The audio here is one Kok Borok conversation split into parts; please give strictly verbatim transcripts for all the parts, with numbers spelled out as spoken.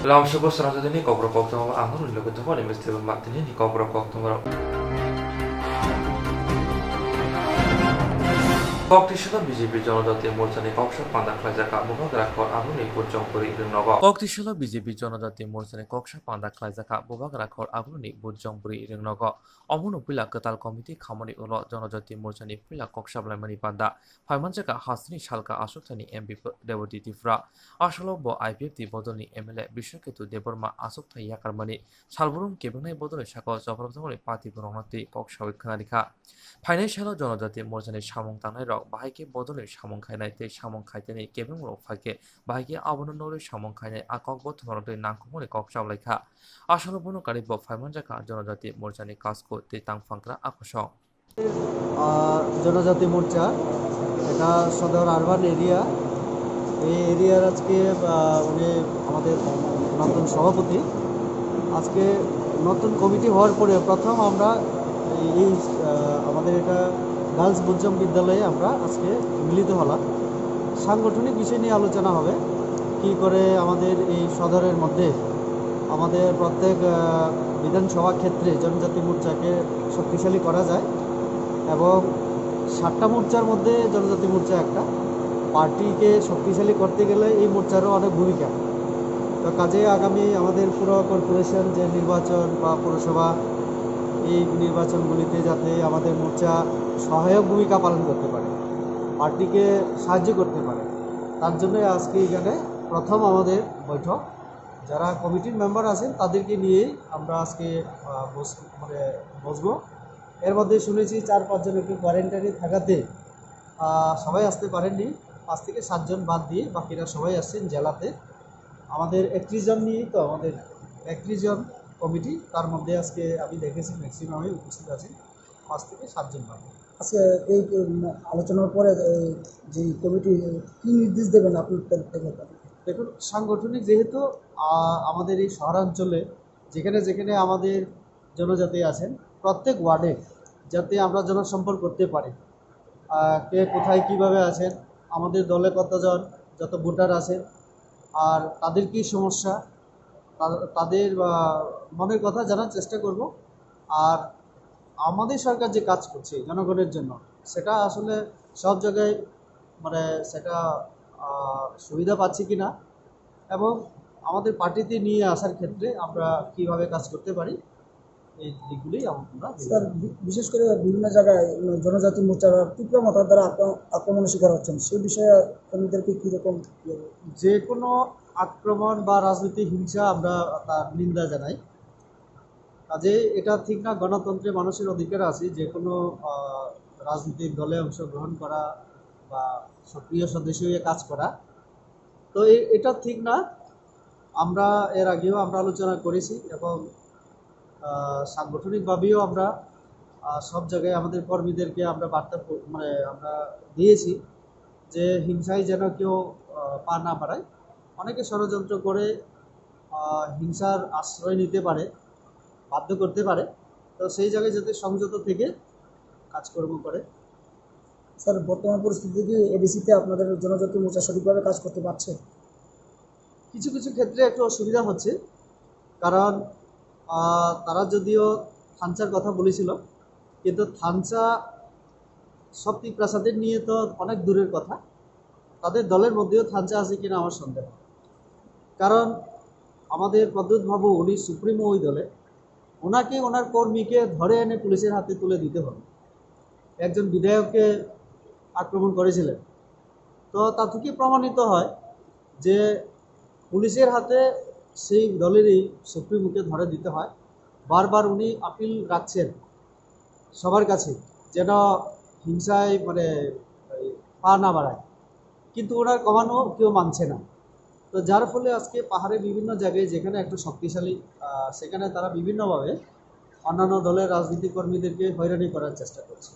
Lamsoko srangsadini kokborok koktwma ang nini loge tongo, ani misti ba matini ni kokborok koktwma rok. Koktisalo B J P Jonojati Morchani koksa panda khlaijak Bubagra khor Agluni Burjong Bwrwi Rwngnogo. Koktisalo B J P Jonojati Morchani koksa panda khlaijak Bubagra khor Agluni Burjong Bwrwi Rwngnogo. Omono puila kwtal committee khamani ulo Jonojati Morchani puila kok sablaimani panda phaimanjak hasteni salka aswk thani M P Reboti Tripura. Asalo bo I P F T bodolni M L A Biswaketu Debbarma aswk thai yakarmani salbrum kebengnaini bodolni saka Jopra Bwtharmani party borokno twi kok sawi khwnarikha. Phainai salo Jonojati Morchani samung tangnairok bahai khe bodolni samung khainai tei samung khaitani kebengrok phaikhe bahai khe abono norwi samung khainai a kokbo thwngnairok twi nangkukmani kok sablaikha. Asalo bono karwi bo phaimanjak kha Jonojati Morchani kasko tei tangphankra a kosong. আহ, জনজাতি মোর্চা, এটা সদর urban area. এই এরিয়ার আজকে, আহ, উনি আমাদের নতুন সভাপতি। আজকে নতুন কমিটি হওয়ার পরে প্রথম আমরা এই, এই, আহ, আমাদের এটা গার্লস বুজম বিদ্যালয়ে আমরা আজকে মিলিত হলাম। সাংগঠনিক বিষয় নিয়ে আলোচনা হবে, কি করে আমাদের এই সদরের মধ্যে আমাদের প্রত্যেক, আহ, বিধানসভা ক্ষেত্রে জনজাতি মোর্চাকে শক্তিশালী করা যায় এবং সাতটা মোর্চার মধ্যে জনজাতি মোর্চা একটা। পার্টিকে শক্তিশালী করতে গেলে এই মোর্চারও অনেক ভূমিকা। তো কাজেই আগামী আমাদের পুরো কর্পোরেশন যে নির্বাচন বা পৌরসভা, এই নির্বাচনগুলিতে যাতে আমাদের মোর্চা সহায়ক ভূমিকা পালন করতে পারে, পার্টিকে সাহায্য করতে পারে, তার জন্য আজকে এখানে প্রথম আমাদের বৈঠক। যারা কমিটির মেম্বার আছেন, তাদেরকে নিয়েই আমরা আজকে, আহ, বস-, মানে, বসবো। এর মধ্যে শুনেছি চার পাঁচজন একটু কোয়ারেন্টাইনে থাকাতে, আহ, সবাই আসতে পারেননি। পাঁচ থেকে সাতজন বাদ দিয়ে বাকিরা সবাই আসছেন জেলাতে। আমাদের একত্রিশ জন নিয়েই তো আমাদের একত্রিশ জন কমিটি, তার মধ্যে আজকে আমি দেখেছি ম্যাক্সিমামই উপস্থিত আছেন, পাঁচ থেকে সাতজন বাদ। আচ্ছা, এই, উম, আলোচনার পরে, এই, যে কমিটি কি নির্দেশ দেবেন আপনার তরফ থেকে? দেখুন, সাংগঠনিক যেহেতু, আহ, আমাদের এই শহরাঞ্চলে যেখানে যেখানে আমাদের জনজাতি আছেন, প্রত্যেক ওয়ার্ডে যাতে আমরা জনসম্পর্ক করতে পারি, আহ, কে কোথায় কিভাবে আছেন, আমাদের দলে কতজন, যত ভোটার আছেন, আর তাদের কি সমস্যা, তা-, তাদের, আহ, মনের কথা জানার চেষ্টা করব। আর আমাদের সরকার যে কাজ করছে জনগণের জন্য, সেটা আসলে সব জায়গায়, মানে, সেটা, আহ, সুবিধা পাচ্ছে কিনা এবং আমাদের পার্টিতে নিয়ে আসার ক্ষেত্রে আমরা কিভাবে কাজ করতে পারি, এই দিকগুলোই আমরা দেখব। স্যার, বি-, বিশেষ করে বিভিন্ন জায়গায়, উম, জনজাতি মোর্চারা তীব্র মাত্রার দ্বারা আক্রম-, আক্রমণের শিকার হচ্ছেন, সেই বিষয়ে আপনাদেরকে কীরকম, ইয়ে? যে কোনো আক্রমণ বা রাজনৈতিক হিংসা আমরা তার নিন্দা জানাই। কাজে এটা ঠিক না, গণতন্ত্রে মানুষের অধিকার আছে যে কোনো, আহ, রাজনৈতিক দলে অংশগ্রহণ করা বা সক্রিয় সদস্য হয়ে কাজ করা। তো এ-, এটা ঠিক না। আমরা এর আগেও আমরা আলোচনা করেছি এবং, আহ, সাংগঠনিকভাবেও আমরা, আহ, সব জায়গায় আমাদের কর্মীদেরকে আমরা বার্তা প-, মানে আমরা দিয়েছি যে হিংসায় যেন কেউ, আহ, পা না বাড়ায়। অনেকে ষড়যন্ত্র করে, আহ, হিংসার আশ্রয় নিতে পারে, বাধ্য করতে পারে। তো সেই জায়গায় যাতে সংযত থেকে কাজকর্ম করে। স্যার, বর্তমান পরিস্থিতিতে কি এডিসিতে আপনাদের জনজাতি মোর্চা সঠিকভাবে কাজ করতে পারছে? কিছু কিছু ক্ষেত্রে একটু অসুবিধা হচ্ছে, কারণ, আহ, তারা যদিও থানচার কথা বলেছিল, কিন্তু থানচা শক্তি প্রাসাদের নিয়ে তো অনেক দূরের কথা, তাদের দলের মধ্যেও থানচা আছে কিনা আমার সন্দেহ। কারণ আমাদের প্রদ্যুৎ বাবু, উনি সুপ্রিমো ওই দলে, ওনাকে ওনার কর্মীকে ধরে এনে পুলিশের হাতে তুলে দিতে হবে। একজন বিধায়ককে আক্রমণ করেছিলেন, তো তা থেকে প্রমাণিত হয় যে পুলিশের হাতে সেই দলেরই সুপ্রিমোকে ধরে দিতে হয়। বারবার উনি আপিল রাখছেন সবার কাছে যেন হিংসায়, মানে, এই, পা না বাড়ায়, কিন্তু ওনার কমানো কেউ মানছে না। তো যার ফলে আজকে পাহাড়ে বিভিন্ন জায়গায় যেখানে একটু শক্তিশালী, আহ, সেখানে তারা বিভিন্নভাবে অন্যান্য দলের রাজনীতি কর্মীদেরকে হয়রানি করার চেষ্টা করছে।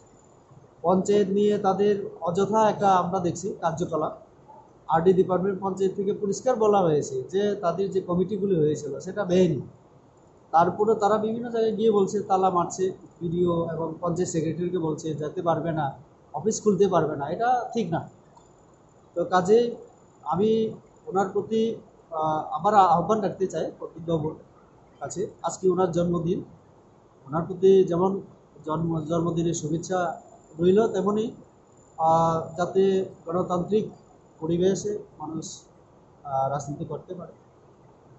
পঞ্চায়েত নিয়ে তাদের অযথা একটা আমরা দেখছি কার্যকলাপ। আরডি ডিপার্টমেন্ট পঞ্চায়েত থেকে পরিষ্কার বলা হয়েছে যে তাদের যে কমিটিগুলি হয়েছিল সেটা বেআইনি। তারপরে তারা বিভিন্ন জায়গায় গিয়ে বলছে, তালা মারছে, বিডিও এবং পঞ্চায়েত সেক্রেটারিকে বলছে যেতে পারবে না, অফিস খুলতে পারবে না, এটা ঠিক না। তো কাজেই আমি ওনার প্রতি আহ, আবার আহ্বান রাখতে চাই প্রদীপ বাবুর কাছে। আজকে ওনার জন্মদিন, ওনার প্রতি যেমন জন্ম জন্মদিনের শুভেচ্ছা রইল, তেমনই আহ, যাতে গণতান্ত্রিক পরিবেশে মানুষ আহ, রাজনীতি করতে পারে।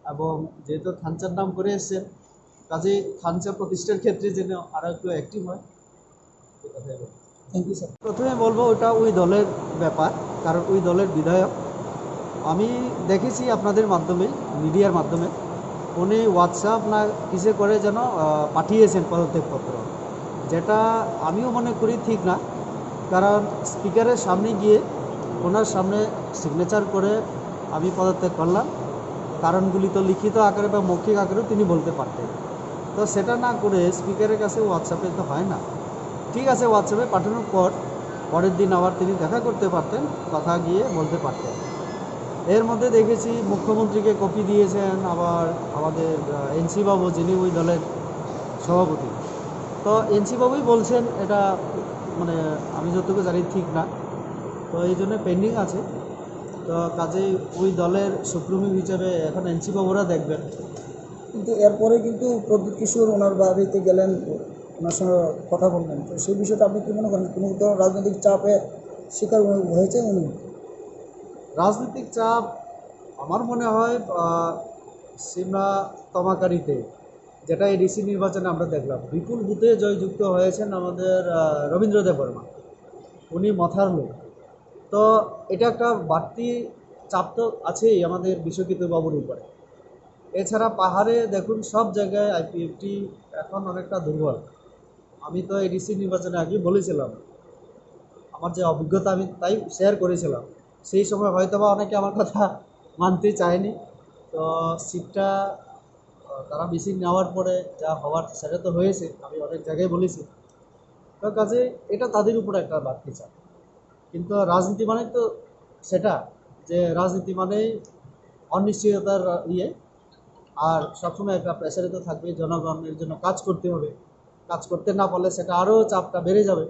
এবং যেহেতু থানচার নাম করে এসছেন, কাজেই থানচা প্রতিষ্ঠার ক্ষেত্রে যেন আরও একটু অ্যাক্টিভ হয়। Thank you sir. প্রথমে বলবো, ওটা ওই দলের ব্যাপার, কারণ ওই দলের বিধায়ক। আমি দেখেছি আপনাদের মাধ্যমে, মিডিয়ার মাধ্যমে, উনি WhatsApp না কিসে করে যেন আহ, পাঠিয়েছেন পদত্যাগপত্র, যেটা আমিও মনে করি ঠিক না। কারণ স্পিকারের সামনে গিয়ে ওনার সামনে সিগনেচার করে আমি পদত্যাগ করলাম। কারণগুলি তো লিখিত আকারে বা মৌখিক আকারেও তিনি বলতে পারতেন। তো সেটা না করে স্পিকারের কাছে WhatsApp-এ তো হয় না। ঠিক আছে, WhatsApp-এ পাঠানোর পর পরের দিন আবার তিনি দেখা করতে পারতেন, কথা গিয়ে বলতে পারতেন। এর মধ্যে দেখেছি মুখ্যমন্ত্রীকে কপি দিয়েছেন, আবার আমাদের, আহ, এনসি বাবু, যিনি ওই দলের সভাপতি, তো এনসি বাবুই বলছেন এটা, মানে, আমি যতটুকু জানি ঠিক না। তো এই জন্য পেন্ডিং আছে। তো কাজেই ওই দলের সুপ্রিমো হিসেবে এখন এনসি বাবুরা দেখবেন। কিন্তু এরপরে কিন্তু প্রদ্যুৎ কিশোর ওনার বাড়িতে গেলেন, ওনার সঙ্গে কথা বললেন। তো সেই বিষয়টা আপনি কি মনে করেন, কোনো ধরনের রাজনৈতিক চাপের শিকার উনি হয়েছেন উনি? রাজনৈতিক চাপ আমার মনে হয়, আহ, সিমলা তমাকারিতে, যেটা এডিসি নির্বাচনে আমরা দেখলাম, বিপুল ভোটে জয়যুক্ত হয়েছেন আমাদের, আহ, রবীন্দ্র দেববর্মা, উনি মথার লোক। তো এটা একটা বাড়তি চাপ তো আছেই আমাদের বিশ্বজিৎ বাবুর উপরে। এছাড়া পাহাড়ে দেখুন, সব জায়গায় আইপিএফটি এখন অনেকটা দুর্বল। আমি তো এডিসি নির্বাচনে আগে বলেছিলাম, আমার যে অভিজ্ঞতা আমি তাই শেয়ার করেছিলাম। সেই সময় হয়তো বা অনেকে আমার কথা মানতে চায়নি। তো সিটটা, আহ, তারা মিছিল নেওয়ার পরে যা হওয়ার সেটা তো হয়েছে, আমি অনেক জায়গায় বলেছি। তো কাজে এটা তাদের উপর একটা বাড়তি চাপ। কিন্তু রাজনীতি মানে তো সেটা, যে রাজনীতি মানেই অনিশ্চয়তার ইয়ে, আর সবসময় একটা প্রেশারে তো থাকবে, জনগণের জন্য কাজ করতে হবে। কাজ করতে না পারলে সেটা আরও চাপটা বেড়ে যাবে।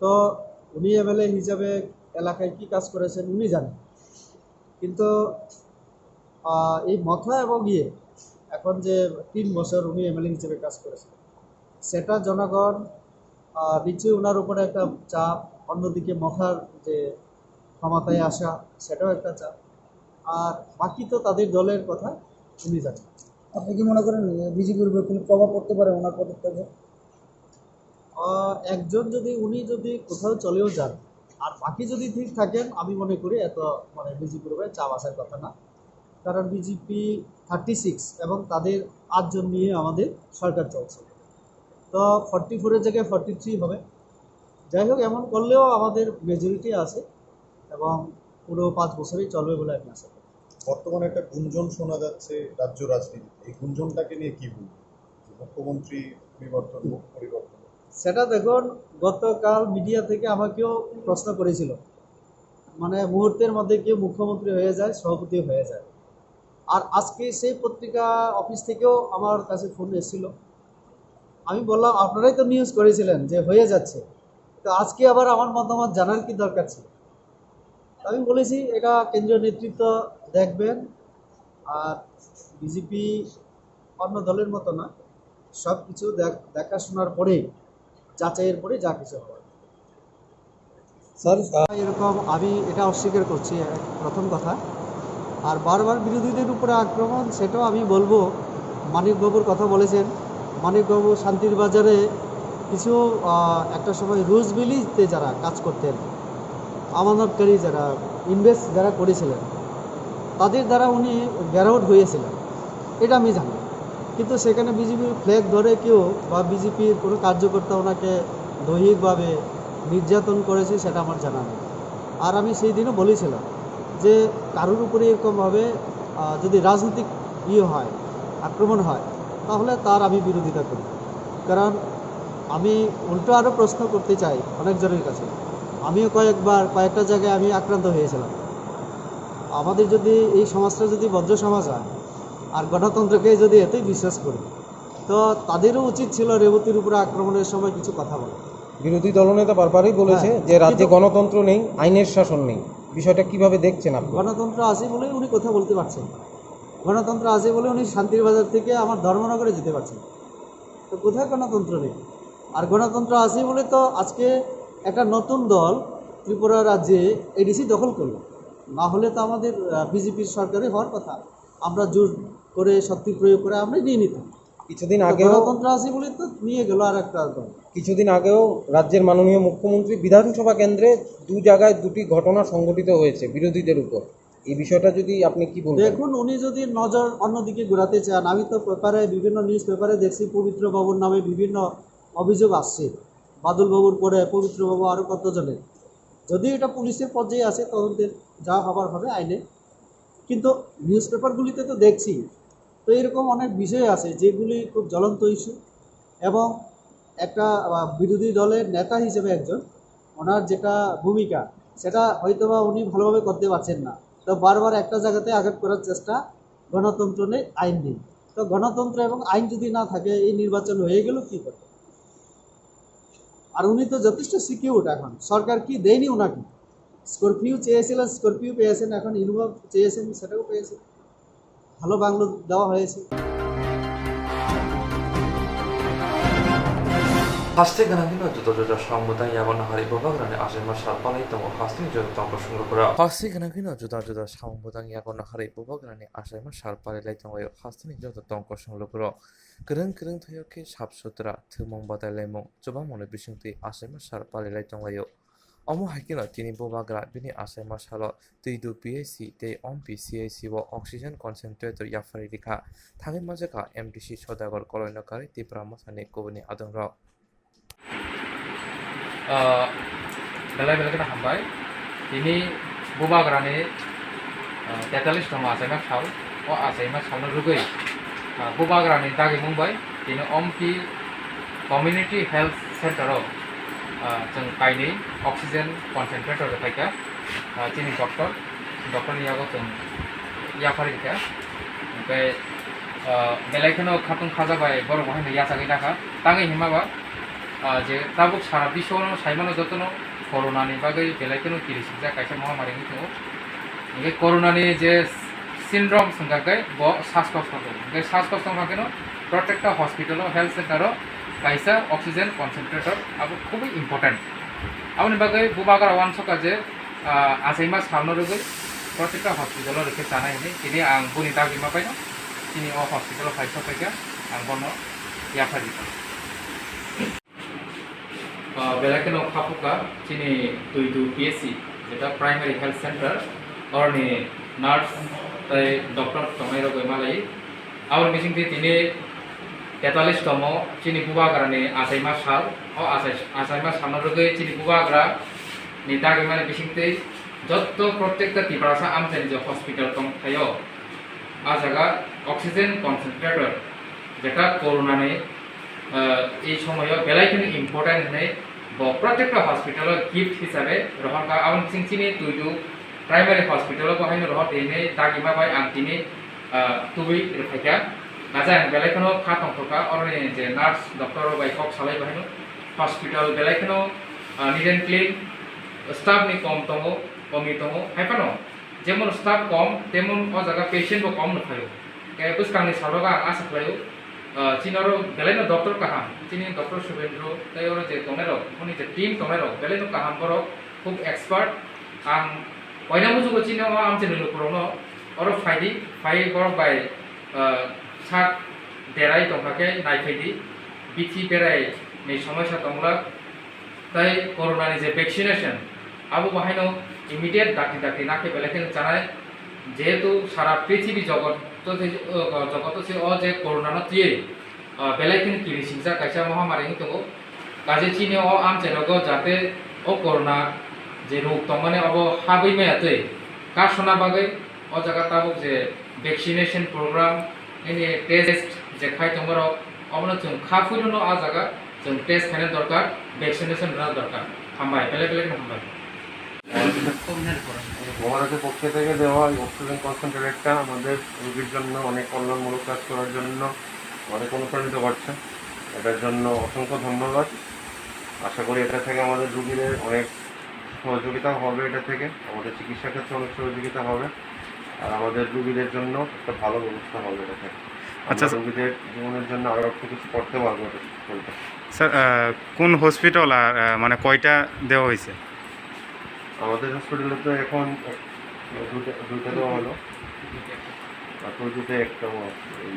তো উনি এমএলএ হিসাবে এলাকায় কি কাজ করেছেন উনি জানেন, কিন্তু আহ, এই মথা এবং ইয়ে এখন যে তিন বছর উনি এমএলএ হিসেবে কাজ করেছেন, সেটা জনগণ, আহ, নিশ্চয়ই ওনার উপরে একটা চাপ, অন্যদিকে মথার যে ক্ষমতায় আসা, সেটাও একটা চাপ। আর বাকি তো তাদের দলের কথা উনি জানেন। আপনি কি মনে করেন বিজেপির উপরে কোনো প্রভাব পড়তে পারে ওনার পদত্যাগে? আহ, একজন যদি, উনি যদি কোথাও চলেও যান আর বাকি যদি ঠিক থাকেন, আমি মনে করি এত, মানে, বিজেপির উপরে চাপ আসার কথা না। কারণ বিজেপি থার্টি সিক্স এবং তাদের আটজন নিয়ে আমাদের সরকার চলছে। তো ফর্টি ফোরের জায়গায় ফর্টি থ্রি হবে। যাই হোক, এমন করলেও আমাদের মেজরিটি আছে এবং পুরো পাঁচ বছরই চলবে বলে আমি আশা করি। বর্তমানে একটা গুঞ্জন শোনা যাচ্ছে রাজ্য রাজনীতিতে, এই গুঞ্জনটাকে নিয়ে কি বলবেন? যে মুখ্যমন্ত্রী পরিবর্তন, মুখ পরিবর্তন। সেটা দেখুন, গতকাল মিডিয়া থেকে আমাকেও প্রশ্ন করেছিল, মানে, মুহূর্তের মধ্যে কেউ মুখ্যমন্ত্রী হয়ে যায়, সভাপতি হয়ে যায়। আর আজকে সেই পত্রিকা অফিস থেকেও আমার কাছে ফোন এসেছিল। আমি বললাম, আপনারাই তো নিউজ করেছিলেন যে হয়ে যাচ্ছে, তো আজকে আবার আমার মতামত জানার কি দরকার ছিল? আমি বলেছি, এটা কেন্দ্রীয় নেতৃত্ব দেখবেন। আর বিজেপি অন্য দলের মতো না, সব কিছু দেখ-, দেখাশোনার পরেই, যাচাইয়ের পরে যা কিছু হয়। স্যার, আহ, এরকম আমি এটা অস্বীকার করছি, এক প্রথম কথা। আর বারবার বিরোধীদের উপরে আক্রমণ, সেটাও আমি বলবো, মানিকবাবুর কথা বলেছেন। মানিকবাবু শান্তির বাজারে কিছু, আহ, একটা সময় রুশ ভ্যালিতে যারা কাজ করতেন, আমানতকারী যারা, ইনভেস্ট যারা করেছিলেন, তাদের দ্বারা উনি গেট আউট হয়েছিলেন, এটা আমি জানি। কিন্তু সেখানে বিজেপির ফ্ল্যাগ ধরে কেউ বা বিজেপির কোনো কার্যকর্তা ওনাকে দৈহিকভাবে নির্যাতন করেছে, সেটা আমার জানা নেই। আর আমি সেই দিনও বলেছিলাম যে কারোর উপরে এরকমভাবে, আহ, যদি রাজনৈতিক ইয়ে হয়, আক্রমণ হয়, তাহলে তার আমি বিরোধিতা করি। কারণ আমি উল্টো আরও প্রশ্ন করতে চাই অনেকজনের কাছে, আমিও কয়েকবার কয়েকটা জায়গায় আমি আক্রান্ত হয়েছিলাম। আমাদের যদি এই সমাজটা যদি ভদ্র সমাজ হয় আর গণতন্ত্রকে যদি এতই বিশ্বাস করি, তো তাদেরও উচিত ছিল রেবতীর উপরে আক্রমণের সময় কিছু কথা বলা। বিরোধী দলনেতা বারবারই বলেছে হ্যাঁ, যে রাজ্যে কিন্তু গণতন্ত্র নেই, আইনের শাসন নেই। বিষয়টা কিভাবে দেখছেন আপনি? গণতন্ত্র আছে বলেই উনি কথা বলতে পারছেন। গণতন্ত্র আছে বলে উনি শান্তির বাজার থেকে আমার ধর্মনগরে যেতে পারছেন। তো কোথায় গণতন্ত্র নেই? আর গণতন্ত্র আছে বলে তো আজকে একটা নতুন দল ত্রিপুরা রাজ্যে এডিসি দখল করলো। না হলে তো আমাদের, আহ, বিজেপির সরকারই হওয়ার কথা। আমরা জোর করে, শক্তি প্রয়োগ করে আমরা নিয়ে নিতাম। কিছুদিন তো আগেও গণতন্ত্র আছে বলে তো নিয়ে গেল আর একটা দল। কিছুদিন আগেও রাজ্যের মাননীয় মুখ্যমন্ত্রী বিধানসভা কেন্দ্রে দু জায়গায় দুটি ঘটনা সংঘটিত হয়েছে বিরোধীদের উপর। এই বিষয়টা যদি আপনি কি বলবেন? দেখুন, উনি যদি নজর অন্যদিকে ঘোরাতে চান, আমি তো পেপারে, বিভিন্ন নিউজ পেপারে দেখছি পবিত্র বাবুর নামে বিভিন্ন অভিযোগ আসছে। বাদল বাবুর পরে পবিত্র বাবু, আরও কতজনের। যদি এটা পুলিশের পর্যায়ে আসে, তদন্তে যা হবার হবে আইনে। কিন্তু নিউজ পেপারগুলিতে তো দেখছি, তো এরকম অনেক বিষয় আছে যেগুলি খুব জ্বলন্ত ইস্যু। এবং একটা, আহ, বিরোধী দলের নেতা হিসেবে একজন, ওনার যেটা ভূমিকা, সেটা হয়তোবা উনি ভালোভাবে করতে পারছেন না। তো বারবার একটা জায়গাতে আঘাত করার চেষ্টা, গণতন্ত্র নেই, আইন নেই। তো গণতন্ত্র এবং আইন যদি না থাকে, এই নির্বাচন হয়ে গেল কি করে? আর উনি তো যথেষ্ট সিকিউরড এখন, সরকার কি দেয়নি ওনাকে? স্করপিও চেয়েছিলেন, স্করপিও পেয়েছেন, এখন ইনোভা চেয়েছেন, সেটাও পেয়েছেন। ভালো বাংলো দেওয়া হয়েছে। Haste gwnangwino juda juda samung bwtang yago naharwi bubagrani achaima sal palwi tongo hasteni joto tongkol songlukurok. Haste gwnangwino juda juda samung bwtang yago naharwi bubagrani achaima sal palwi lai tongo hasteni joto tongkol songlukurok. Kwrwng kwrwng thaio khe sap sutra, thwngmung badailaimung, chubamungni bisingtwi achaima sal palwi lai tonglaio. Omo hai kheno tini bubagra bini achaima salo Twidu P H C tei Ompi C H C o oxygen concentrator yapharwi rikha. Thangwi manjakha M D C Sodagar Koloino karwi Tipra Mothani kubuni adongrok. Ah, belai belai kheno hambai. Tini bubagrani, ah, tetalis tongma achaima sal. O achaima salno rwgwi, ah, bubagrani dagimung bai tini Ompi Community Health Center o, ah, chwng kainwi oxygen concentrator rwkhaikha, ah, chini doctor, doctor ni yago chwng yaphar wngkha. Hwnkhe, ah, belai kheno khatung khaja bai borok bo haino yachagwi nakha. Tangwi hima ba, ah, je tabuk sara biswano saimano jotono corona ni bagwi belai kheno kiri swijak kaisa mohamari wngwi tongo. Hwnkhe corona ni je syndrome swngkha khe bo saskosto tongo. Hwnkhe saskosto wngkha kheno protekta hospital o, health center o kaisa oxygen concentrator abo khubui important. Aboni bagwi bubagra uansukha je, ah, achaima salno rwgwi protekta hospital o rwkhe chanai hinwi. Tini ang boni dagima paino chini o hospital o phai sokhaikha, ang bono yapharikha. Ah, belai kheno kha phukha chini Twidu P H C, jeta Primary Health Center, oroni nurse tei doctor tongnai rok bai malai. Aboni bisingtwi tini tetalis tomo chini bubagrani achaima sal. O achai-, achaima salno rwgwi chini bubagra ni dagimani bisingtwi jotto protekta Tiprasa amchaini je hospital tong thaio, a jaga oxygen concentrator, jeta corona ni, ah, ei somoyo belai kheno important hinwi bo protekta hospital o gift hisabe rohorkha. Aboni bising chini Twidu Primary Hospital o bo haino rohor di hinwi dagima bai ang tini, ah, tubui rwphaikha. Naja ang belai kheno kha tongthokha, oroni je nurse doctor rok bai kok salai bo haino hospital belai kheno, ah, neat and clean, staff ni kom tongo, komi tongo, hai phano jemon staff kom, temon o jaga patient bo kom nukhaio. Khe bwskangni salo ang asa khlaio, ah, chini oro belaino doctor kaham, chini doctor Subendro, tei oro je tongnai rok, boni je team tongnai rok, belaino kaham borok, khub expert. Ang waina mujugo chini o amchaini lukurokno oro phaidi, phai borok bai, ah, sak derai tongkha khe naiphai di, bithi berai ni somosya tongla. Tai corona ni je vaccination, abo bo haino immediate dakti dakti nakhe belai kheno chanai, jehetu sara prithibi jogot to se, o, jogoto se o je corona no twiwi, o, belai kheno kiri singjak kaisa mohamari wng tongo. Kaje chini o amchai rogo jate o corona je rog tongmani abo habwi maya twi kasona bagwi o jaga tabuk je vaccination program, nini test je khai tongmarok, obono chwng kha phuilono ah jaga chwng test khaina dorkar, vaccination rwna dorkar. Hambai, belai belai kheno hambai. মহারাজের পক্ষ থেকে দেওয়া এই অক্সিজেন কনসেন্ট্রেটরটা আমাদের রোগীর জন্য অনেক কল্যাণমূলক কাজ করার জন্য আমাদের অনুপ্রাণিত করছে। এটার জন্য অসংখ্য ধন্যবাদ। আশা করি এটা থেকে আমাদের রোগীদের অনেক সহযোগিতা হবে এটা থেকে, আমাদের চিকিৎসা ক্ষেত্রে অনেক সহযোগিতা হবে, আর আমাদের রুগীদের জন্য একটা ভালো ব্যবস্থা হবে এটা থেকে। আমরা আচ্ছা, স্যার। রুগীদের জীবনের জন্য আরো একটু কিছু করতে পারবো এটা বলতে। স্যার, আহ, কোন হসপিটাল আর, আহ, মানে কয়টা দেওয়া হয়েছে? আমাদের হসপিটালে তো এখন এক-, দুইটা, দুইটা দেওয়া হলো, আর প্রদ্যুতে একটা আছে। এই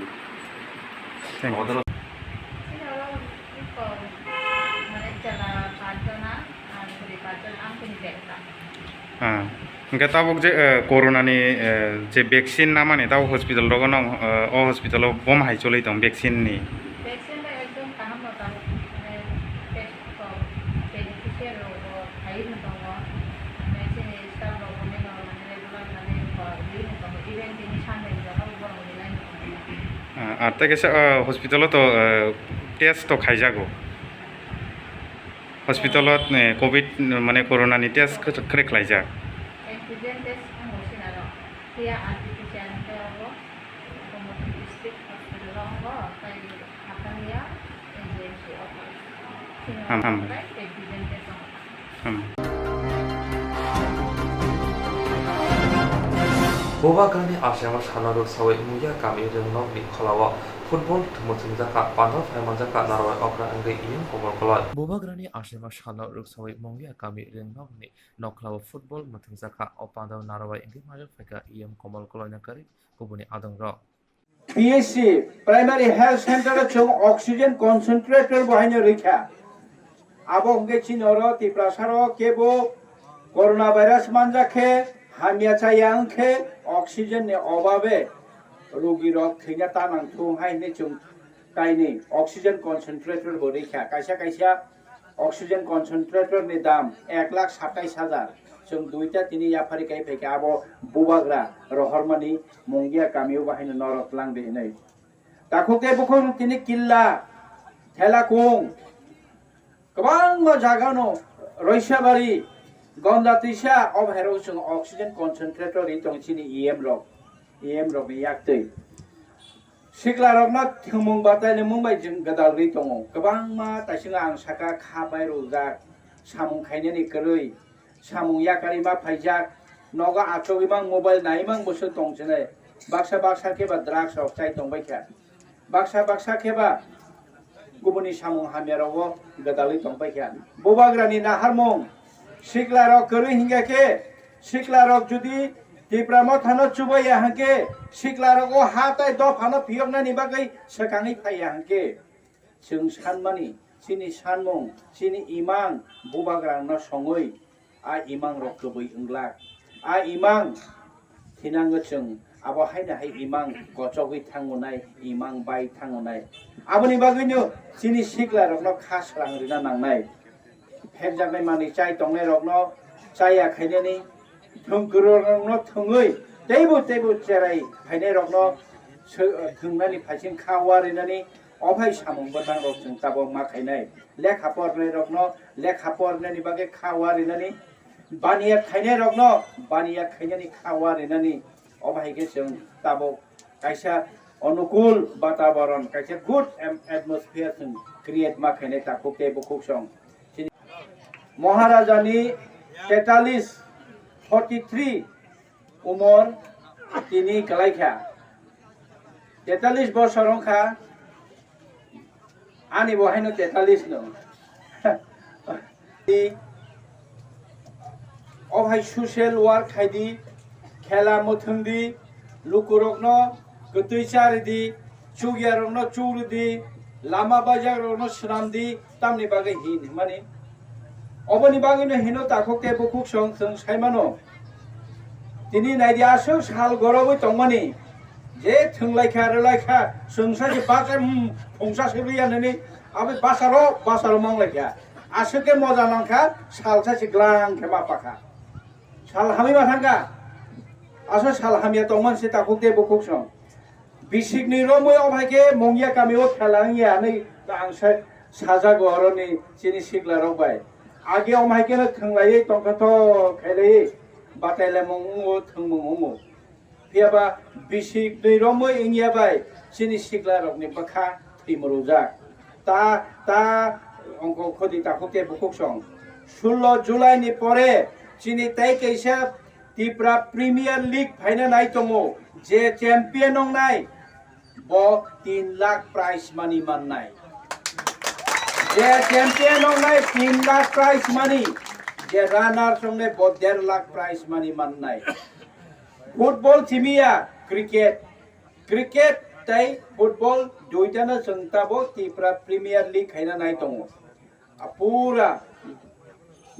থ্যাংক ইউ। আমাদের হ্যাঁ, hwnkhe tabuk je, eh, corona ni, eh, je vaccine namani tabuk hospital rogo no, eh, o hospital o bom hai choli tong vaccine ni. Vaccine bai ekdom kaham no tabuk, mane, test kok, beneficiary rok bo phai no tongo, mane, chini staff rok bo mane, mane, regular, mane, kok, ri no tongo, even tini Sunday ni jora bo borok rilai no tongo. Ah, ar tei kaisa, ah, hospital o to, eh, test to khaijago. Hospital o, eh, covid, mane, corona ni test khe, khe khlaijak. Antigen test wngbo sinaro. Phiya R T P C R hwnkhe abo Gomoti District Hospital o wngo, tei Hakaniya A G M C o. Ham, ham. Tei antigen test wngo. Ham. Bubagrani achaima salno rwksawi Mungia kami Rwngnokni kholao football thwngmwthwngjakha, pandal phaimanjakha Narwai okra wngwi iyung komol koloi. Bubagrani achaima salno rwksawi Mungia kami Rwngnokni nokhlao football mwthwngjakha, o pandao Narwai wngwi majak phaikha iyung komol koloina kwrwi kubuni adongrok. P H C, Primary Health Center o chwng oxygen concentrator bo haino rwkha. Abo hwnkhe chini oro Tiprasa ro kebo corona virus manjak khe hamya chaya wngkhe oxygen ni obabe rogi rok thwina ta nang thung hai hinwi chwng kainwi oxygen concentrator bo rwkha. Kaisa kaisa oxygen concentrator ni dam ek lakh satais hajar. Chwng duita tini yaphari kai phaikha abo bubagra rohormani Mungia kamio bo haino norok twlang di hinwi. Takhuk tei bukhuk tini Killa, Thelakung, kwbangma jaga no Roisabari, Gonda Twisa, o bhairok chwng oxygen concentrator ri tong chini E M rok, E M rok ni yak twi. Sikla rokno thwngmung batai ni mung bai chwng gwdalwi tongo. Kwbangma taisingo ang saka kha bai rwjak, samung khainani kwrwi, samung yakarwi ma phaijak, nogo achugwi mang mobile nai mang bwswk tong chinai. Baksa baksa khe ba drugs rok chai tong bai kha. Baksa baksa khe ba kubuni samung hamya rogo gwdalwi tong pai kha. Bubagrani naharmung sikla rok kwrwi hingya khe sikla rok jodi Tipra Mothano chubaya hwnkhe sikla rok o ha tai dophano phiyoknani bagwi swkangwi phaiya hwnkhe chwng sanmani chini sanmung chini imang bubagrano songwi a imang rok kwbwi wnglak. A imang thinango chwng abo haino hai imang kochogwi thangonai, imang bai thangonai. Aboni bagwino chini sikla rokno kha swrang rwna nangnai. Phekjaknai manwi chai tongnai rokno chaya khainani, thwng kwrwng rokno thwngwi, teibo teibo cherai phainai rokno sw-, thwngnani phaising kha wa rinani, o phai samung bwtang rok chwng tabok ma khainai. Lekha pornai rokno lekha pornani bagwi kha wa rinani, baniya khainai rokno baniya khainani kha wa rinani, o bahai khe chwng tabuk kaisa onukul bataboron, kaisa good em-, atmosphere chwng create ma khainai takhuk tei bukhuk song. Chini Maharajani tetalis, forty three umor tini kwlai kha, tetalis bosor wng kha. Ani bo haino tetalis no. O hai social work khai di, khela mwthwng di, lukurokno kwtwi cha ri di, chukya rokno chuk ri di, lama bajak rokno swnam di, tamni bagwi hin hwnmani. Oboni bagwino hino takhuk tei bukhuk song chwng sai mano. Tini naidi aswk sal gorogwi tongmani, je thwnglaikha, rwlaikha, chwngsa se bachai, hmm, phungsa se rwya nini, abo bacharo, bacharo manglaikha. Aswk khe moja nangkha, salsa se glang khe ma pakha. Sal hamwi ma thangkha. Aswk sal hamya tongmani se takhuk tei bukhuk song. Bisikni romwi o hai khe Mungya kami o khela wngya hinwi ang sa-, sajago oroni chini sikla rok bai. Age o hai kheno thwnglaiwi tongthothok khailaiwi batailaimung wngo, thwngmung wngo. Phiya ba bisikni romwi wngya bai chini sikla rokni bwkha thwi mwrwkjak. Ta, ta, ongko khodi takhuk tei bukhuk song. Sullo July ni pore chini tei kaisa Tipra Premier League phaina nai tongo, je champion wngnai bo tin lakh prize money mannai. Je champion wngnai tin lakh prize money, je runners wngnai bo der lakh prize money mannai. Football simiya cricket, cricket tei football duitano chwng tabuk Tipra Premier League khaina nai tongo. A pura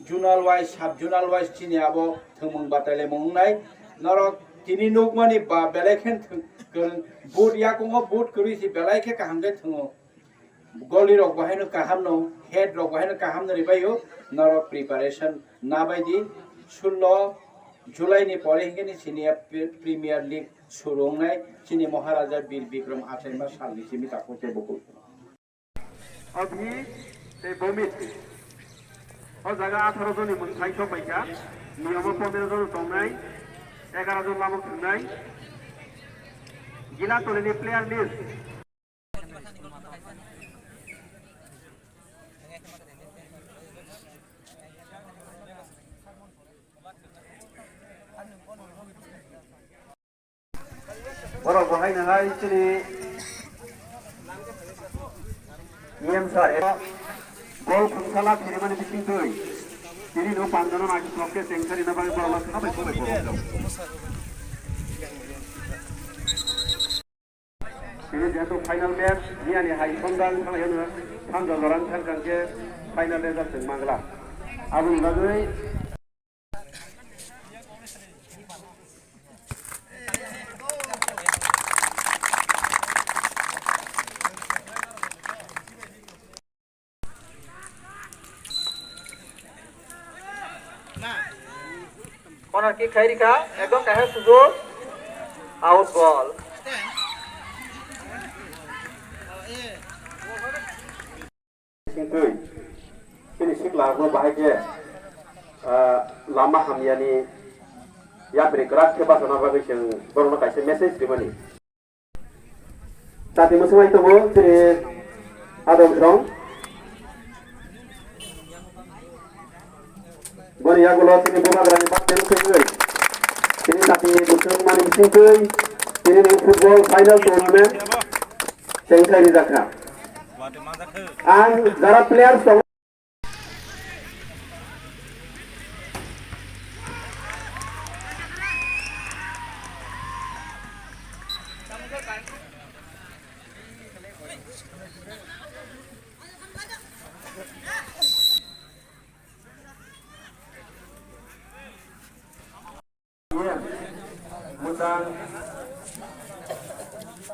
zonal wise, sub zonal wise chini abo thwngmung batailaimung wngnai. Norok tini nukmani ba belai khe thwng-, kwrwng, boot yakungo boot kwrwi si belai khe kaham khe thwngo. Goli rok bo haino kaham no, head rok bo haino kaham no ribaio, norok preparation nabaidi. Sullo July ni pore hinkhe ni sini Pre-, Premier League suru wngnai, chini Maharaja Bir Bikram achaima salni simi takhuk tei bukhuk. Abhi tei Bomit. O jaga atharo joni mwng thai sok paikha, niyamo pondro jon tongnai, egaro jon lama thwngnai. Gila tolini player list. Borok bo hai nahai chini E M sir, gol khungsala phirimani bisingtwi tini no panjano naki block ke chengkharina bagwi borok no sabai sabai borok. Tini jehetu final match, miyani hai Sundar wngkha lai hwnwi thansa jorang thang thang khe final result chwng mangla. Aboni bagwi Corner kick khai rikha, ekdom kaisa sujok, out ball. Singtwi, chini sikla rokno bahai khe, ah, lama hamyani yapri kwrak khe bachana bagwi chwng borokno kaisa message rimani. Chati mwswngwi tongo chini Adam Song. Boni yagulo chini Bubagrani birthday no thwngwi chini chati mwswngmani bisingtwi chini ni football final tournament chengkhlai rijak kha. Ang jara players tongo. Mwchang,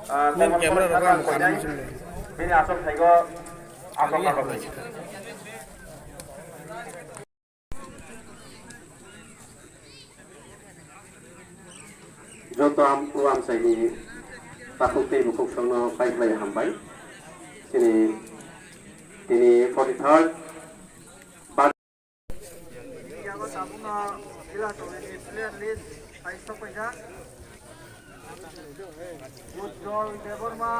ah, Nini camera rok ang kha nang sung le. Bini aswk thaigo aswk natok. Joto am-, o amchaini takhuk tei bukhuk songno pai khlai hambai. Chini, tini forty third. Yago tabukno Gila Tolini player list hai sok paijak. Ujjwal Debbarma,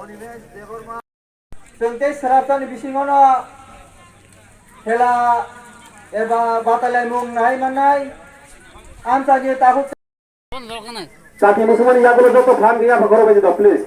Onimesh Debbarma. Chwng tei swrapsani bisingono khela eba batailaimung nai mannai. Amchaini takhuk. Chati mwswngmani yagulo joto phan gwnwi apha khorok bai di do, please.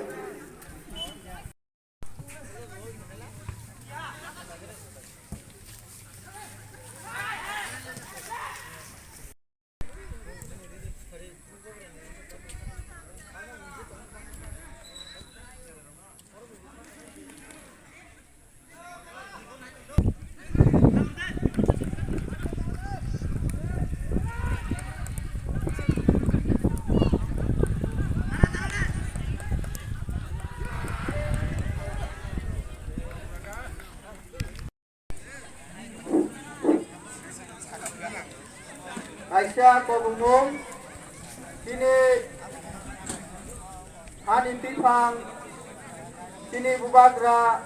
Kaisa kobongmung, chini hani biphang, chini bubagra,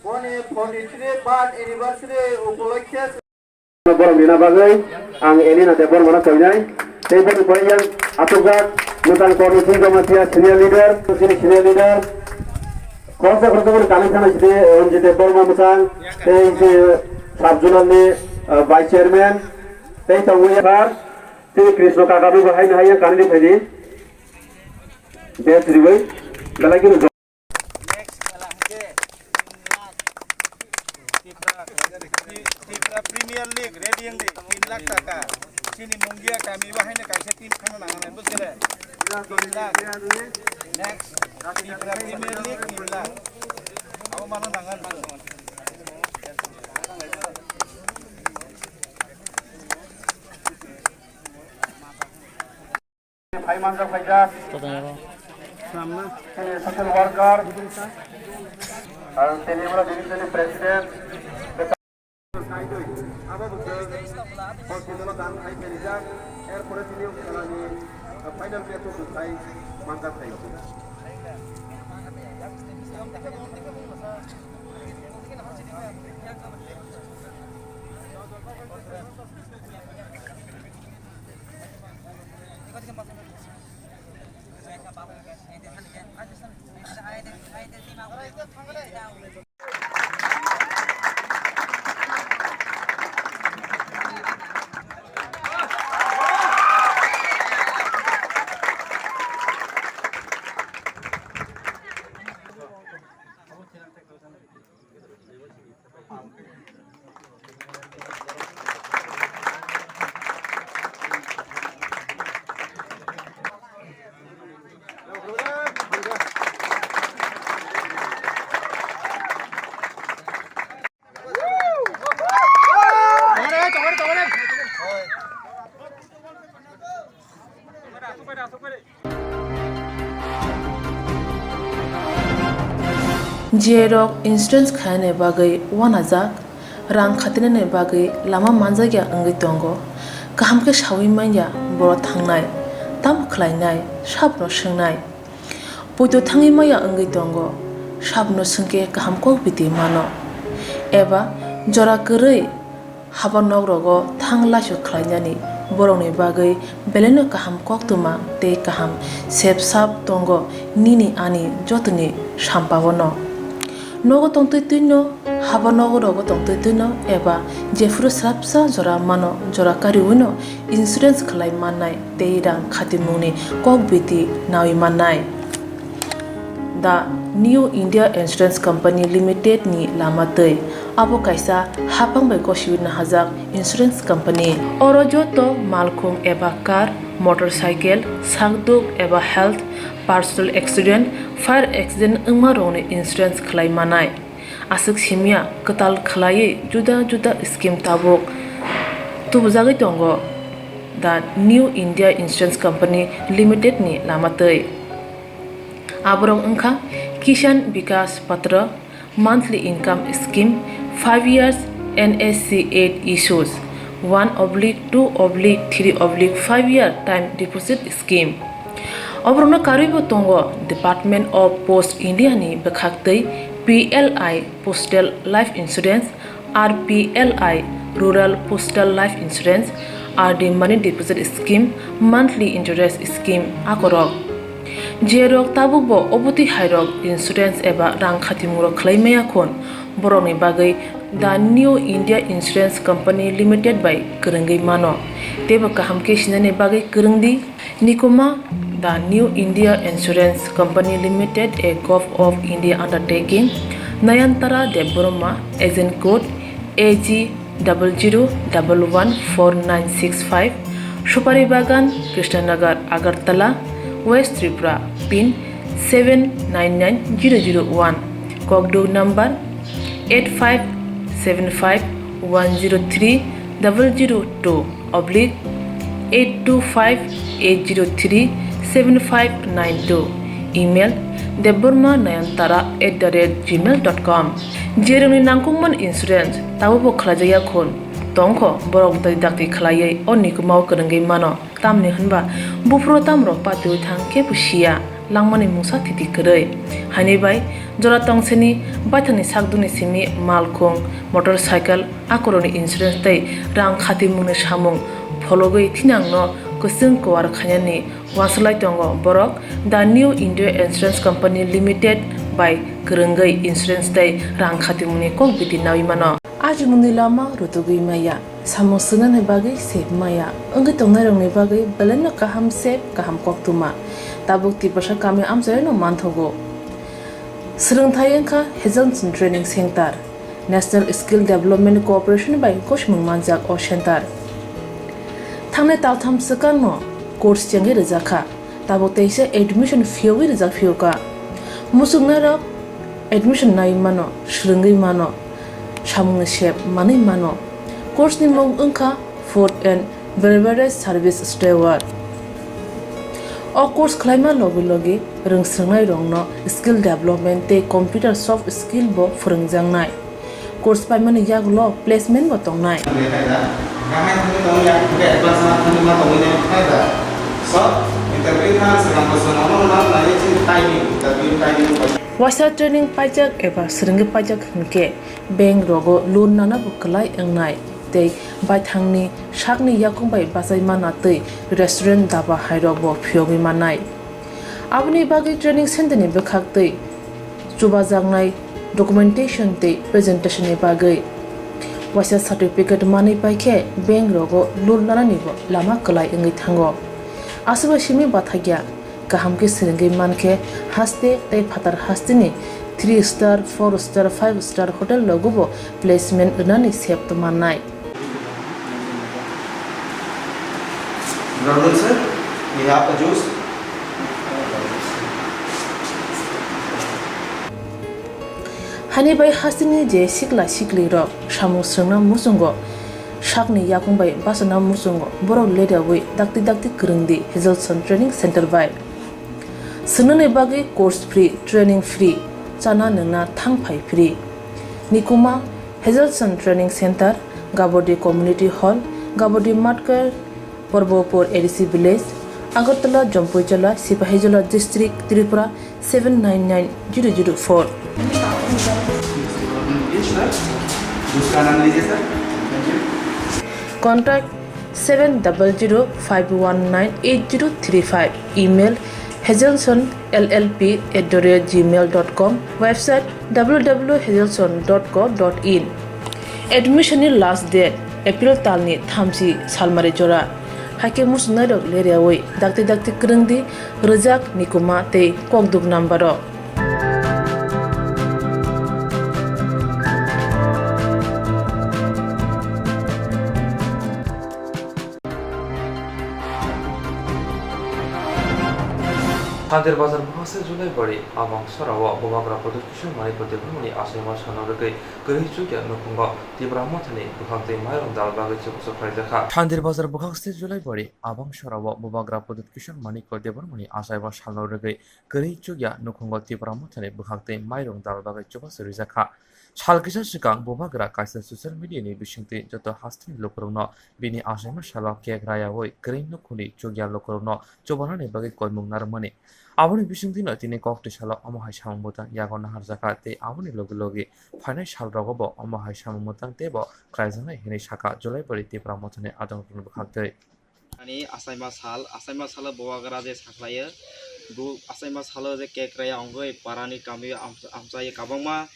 boni forty three birth anniversary upolokhe. Borok rina bagwi ang Elena Debbarmano koinai. Tei boni pore yang achukjak Mwchang Korni Sing Jamatia senior leader, chini senior leader. Khoroksa khoroksa boni kami thangna sidi Ranjit Debbarma mwchang. Tei se Sub zonal ni, uh, vice chairman tei tongo yaphar tei Krishna kaka no bo haino haiya kanini phaidi. Bes riwi belai kheno. Next khela hwnkhe Tipra, Tipra Premier League ready wng di, tin lakh taka. Chini Mungia kami o haino kaisa team khano nangnai, bujhele? Tin lakh. Next, Tipra Premier League, tin lakh. Abo mano nangan. Phai manjak phaijak. Chini social worker, ang tini oro division ni president. Abo bwswk hospital o dan khai phaijak, er pore tini o khelani final match o bwsai manjak phaijak. J rok insurance khainani bagwi uanajak, rang khatinani bagwi lama manjakya wngwi tongo. Kaham khe saui manya borok thangnai, tamo khlainai, sabno swngnai. Poito thangwi maya wngwi tongo, sabno swngkhe kaham kok biti mano. Eba jora kwrwi haba nok rogo thang laisok khlainani borokni bagwi belaino kaham koktwma tei kaham sep sap tongo nini ani jotoni sampao no. Nogo tongtwi twino, haba nogo rogo tongtwi twino eba jephuru swrapsa jora mano jora kariwino insurance khlai mannai tei rang khatimungni kok biti naui mannai. The New India Insurance Company Limited ni lama twi. Abo kaisa haphang bai gosiwi nahajak insurance company. Oro joto malkhung eba car, motorcycle, sakduk eba health, personal accident, fire accident wngma rokni insurance khlai manai. Aswk simya kwtal khlaiwi juda juda scheme tabuk tubujagwi tongo The New India Insurance Company Limited ni lama twi. Aborok wngkha Kishan Vikas Patra, monthly income scheme, five years N S C eight issues, one oblique two oblique three oblique five year time deposit scheme. Oborokno karwibo tongo Department of Post India ni bwkhaktwi P L I Postal Life Insurance, R P L I Rural Postal Life Insurance, R D Money Deposit Scheme, Monthly Interest Scheme akorok. Jerok tabukbo obotwi hairok insurance eba rang khatimungrok khlai maya khun, borokni bagwi The New India Insurance Company Limited bai kwrwngwi mano. Teibo kaham khe sinani bagwi kwrwng di. Nikuma, The New India Insurance Company Limited, a Govt of India undertaking, Nayantara Debbarma, agent code A G double zero double one four nine six five, Supari Bagan, Krishnanagar, Agartala, West Tripura, pin seven nine nine zero zero one, kokduk number eight five seven five one zero three double zero two oblique eight two five eight zero three seven five nine two, email debbarma nayantara at the rate gmail dot com. Jerokni nangkukmani insurance tabukbo khlaijakya khun, tongkho borok dakti dakti khlaiwi o nikumao kwrwngwi mano. Tamni hwnba buphuru tamrok patiui thang kebo siya, langmani mungsa thiti kwrwi. Haini bai jora tongsini baithangni sakdukni simi malkhung, motorcycle, akorokni insurance tei rang khatimungni samung phologwi thinangno kwchwng kwar khainani uansuk lai tongo borok The New India Insurance Company Limited bai kwrwngwi insurance tei rang khatimungni kok biti naui mano. A Ajimungni lama rutugwi maya, samung swngnani bagwi sep maya, wngwi tongnairokni bagwi belaino kaham sep, kaham koktwma. Tabuk Tiprasa kami amchaino manthogo. Swrwngthai wngkha Hazelson Training Center, National Skill Development Corporation bai gosimung manjak o center. Thangnai taltham swkangno course chengwi rwjakha, tabuk teisa admission phiyogwi rwjak phiyokha. Muchungnairok admission naiwi mano, swrwngwi mano, samungni sep manwi mano. Course ni mung wngkha Food and Beverage Service Steward. O course khlaima logi logi rwngswrwngnairokno skill development tei computer soft skill bo phwrwngjaknai. Course paimani yagulo placement bo tongnai. Waisa training paijak eba swrwngwi paijak hwnkhe bank rogo loan nana bo kwlai wngnai tei baithangni sakni yakung bai bachai mana tei restaurant daba hairok bo phiyogwi mannai. Aboni bagwi training center ni bwkhak tei chubajaknai documentation tei presentation ni bagwi waisa certificate manwi paikhe bank rogo loan nanani bo lama kwlai wngwi thango. Aswk bai simi bathakya kaham khe swrwngwi mankhe haste tei phatar hasteni three star, four star, five star hotel rogo bo placement rwnani sep mannai. Brother sir, we have a juice. Hani bai hasteni je sikla sikli rok samung swrwngna muchungo sakni yakung bai bachana muchungo borok ledawi dakti dakti kwrwngdi Hazelson Training Center bai. Swngnani bagwi course free, training free, chana nwngna thang phai free. Nikuma Hazelson Training Center, Gabodi Community Hall, Gabodi Matkar, Porbopur A D C Village, Agartala, Jampuijala, Sipahijola District, Tripura seven nine nine zero zero four. Contact seven double zero five one nine eight zero three five. Email hazelson L L P at the rate gmail dot com. Website W W W hazelson dot co dot in. Admission ni last date April talni thamchi salmari jora. Haikhe muchungnairok leriawi dakti dakti kwrwngdi rwjak nikuma tei kokduk number rok. Thandir Bazar Bukhangse Julaibari Abang Sorao Bubagra Pradyut Kishore Manikya Debbarmani achaima salno rwgwi kwrwi chukya nukhungo Tipra Mothani bwkhak tei mairung dal bagwi chubachu khlaijakha. Thandir Bazar Bukhangse Julaibari Abang Sorao Bubagra Pradyut Kishore Manikya Debbarmani achaima salno rwgwi kwrwi chukya nukhungo Tipra Mothani bwkhak tei mairung dal bagwi chubachu rijakha. Sal kisa swkang Bubagra kaisa social media ni bisingtwi joto hasteni lukurokno bini achaima salo cake rayawi kwrwi nukhungni chukya lukurokno chubanani bagwi koimung narwkmani. Aboni bisingtwino tini koktwi salo omo hai samung bwtang yago naharjakha tei aboni logi logi phainai salrogo bo omo hai samung bwtang teibo khlaijaknai hinwi sakha Julaibari Tipra Mothani adongrokni bwkhaktwi. Ani achaima sal, achaima salo Bubagra je sakhlaio, bo achaima salo je cake raya wngwi parani kami am-, amchai kwbangma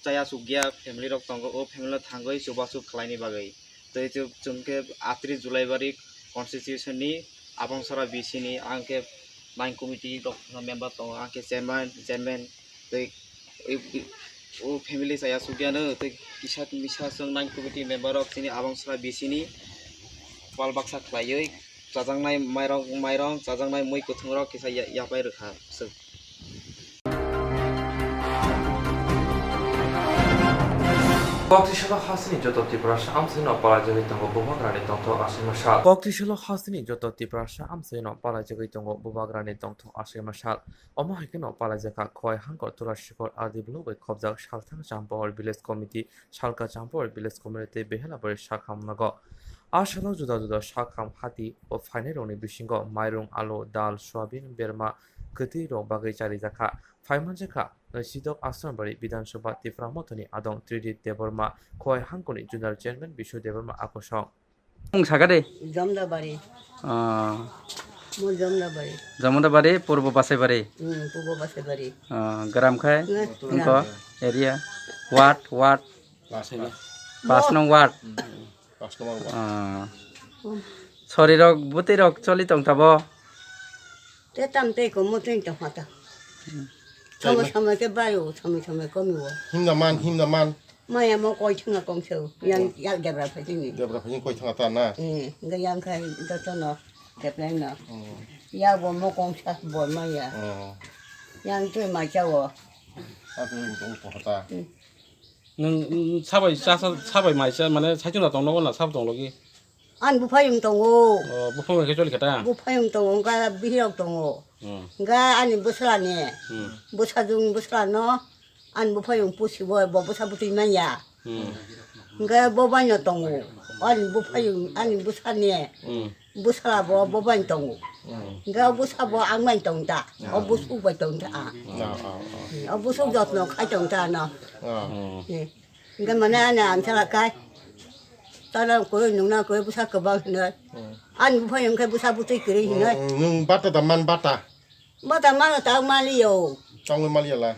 chaya chukya family rok tongo, o family no thangwi chubachu khlaini bagwi. Tei chu-, chwng khe atri Julaibari constitution ni Abangsara B C ni, ang khe nine committee rok member tongo, ang khe chairman, chairman. Tei o, o family chaya chukya no tei kisa misa chwng nine committee member rok chini Abangsara B C ni pal baksa khlaiwi chajaknai mairok, mairong, chajaknai mui kwthwng rok kisa ya-, yapai rwkha swk. Koktwi salo hasteni joto Tiprasa amchaino palajagwi tongo Bubagrani tongthok achaima sal. Koktwi salo hasteni joto Tiprasa amchaino palajagwi tongo Bubagrani tongthok achaima sal. Omo hai kheno palaijakha Khowai Hangkor Tulasikhor R D block bai khobjak Salthang Champahor Village Committee, Salka Champahor Village Committee tei Behelabari sakham nogo. A salo juda juda sakham hati o phainairokni bisingo mairung, alu, dal, soyabin, berma, kwtwi rok bagwi charijakha. Phaimanjakha Sidok Asrambari Bidhan Sabha Tipra Mothani adong Tridip Debbarma, Khowai Hangkorni General Chairman Bishu Debbarma akosong. Mung saka de? Jamdabari. Ah. Mo Jamdabari. Jamdabari, Purbo Basaibari. Hmm, Purbo Basaibari. Ah, gram khai? Nge, Engko? Gram. Area? Ward, ward? Basaibari. Pas nong ward. Pas nong ward. Ah. Sori rok, bwtwi rok choli tong tabo. Te tam tei komo tei tong hata. Samai samai ke bai o, samai samai komi o. Himna man, himna man. Maya mo koi thanga kong seu, yang yak debra phai tini. Debra phai koi thanga ta na. Eh, ga yang khai da tono, depleng na. Hmm. Ya bo mo kong sa bo maya. Hmm. Yang tui ma cha o. Apa yang tong tong ta. Hmm. Nwng, nwng sabai cha, cha, sabai mai cha, mane saichung da tong nogo na sabo tong logi? Ani buphayung tongo. O, buphayung khe choli khe ta? Buphayung tongo, wngkha bihirok tongo. Hmm. Wngkha ani bwsla ni. Hmm. Bwsajwng bwsla no ani buphayung pusi bo, bo bwsa bwtwi manya. Hmm. Wngkha bo bai no tongo. Ani buphayung, ani bwsa ni. Hmm. Bwsala bo, bo bai tongo. Hmm. Wngkha o bwsa bo ang bai tong ta. O bwsuk bai tong ta. Ah, ah, ah. O bwsuk jotno khai tong ta no. Ah. Hmm. Eh. Hingke mane ani ansala kai. Tana koi nungna koi bwsa kwbang hinoi. Hmm. Ani buphai hingke bwsa bwtwi kwrwi hinoi. Hmm, nwng bata da man bata? Bata mano ta maliyo. Tangwi maliya la?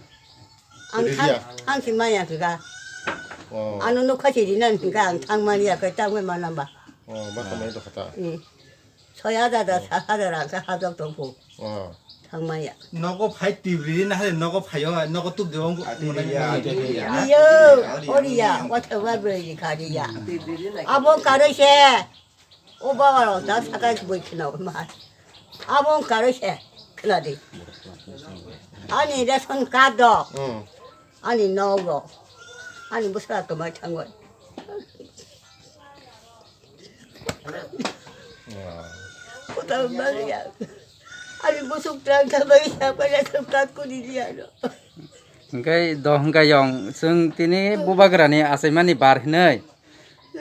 Ang thang, thang si maya kha. Oh. Ano nukha si rina hingke ang thang maliya khe tangwi mana ba. Oh, bata mai to khata. Hmm. Soi hajar da, sat hajar ang khe hajok tong kho. Oh. Thang maya. Nogo phai tibri na hai nogo phaio, nogo tup de ong. Iyo, oriya, whatever beri kariya. Abo karoi se. O baba ro da sakai boi khna ma. Abo karoi se. Khna di. Ani ration card do. Hmm. Ani nogo. Ani bwsla to mai thangoi. Kutal baliya. Ani busuk tran thabai ya pada tempat ku di dia no. Hingke do hingke yong, chwng tini bubagrani achaimani bar hinoi.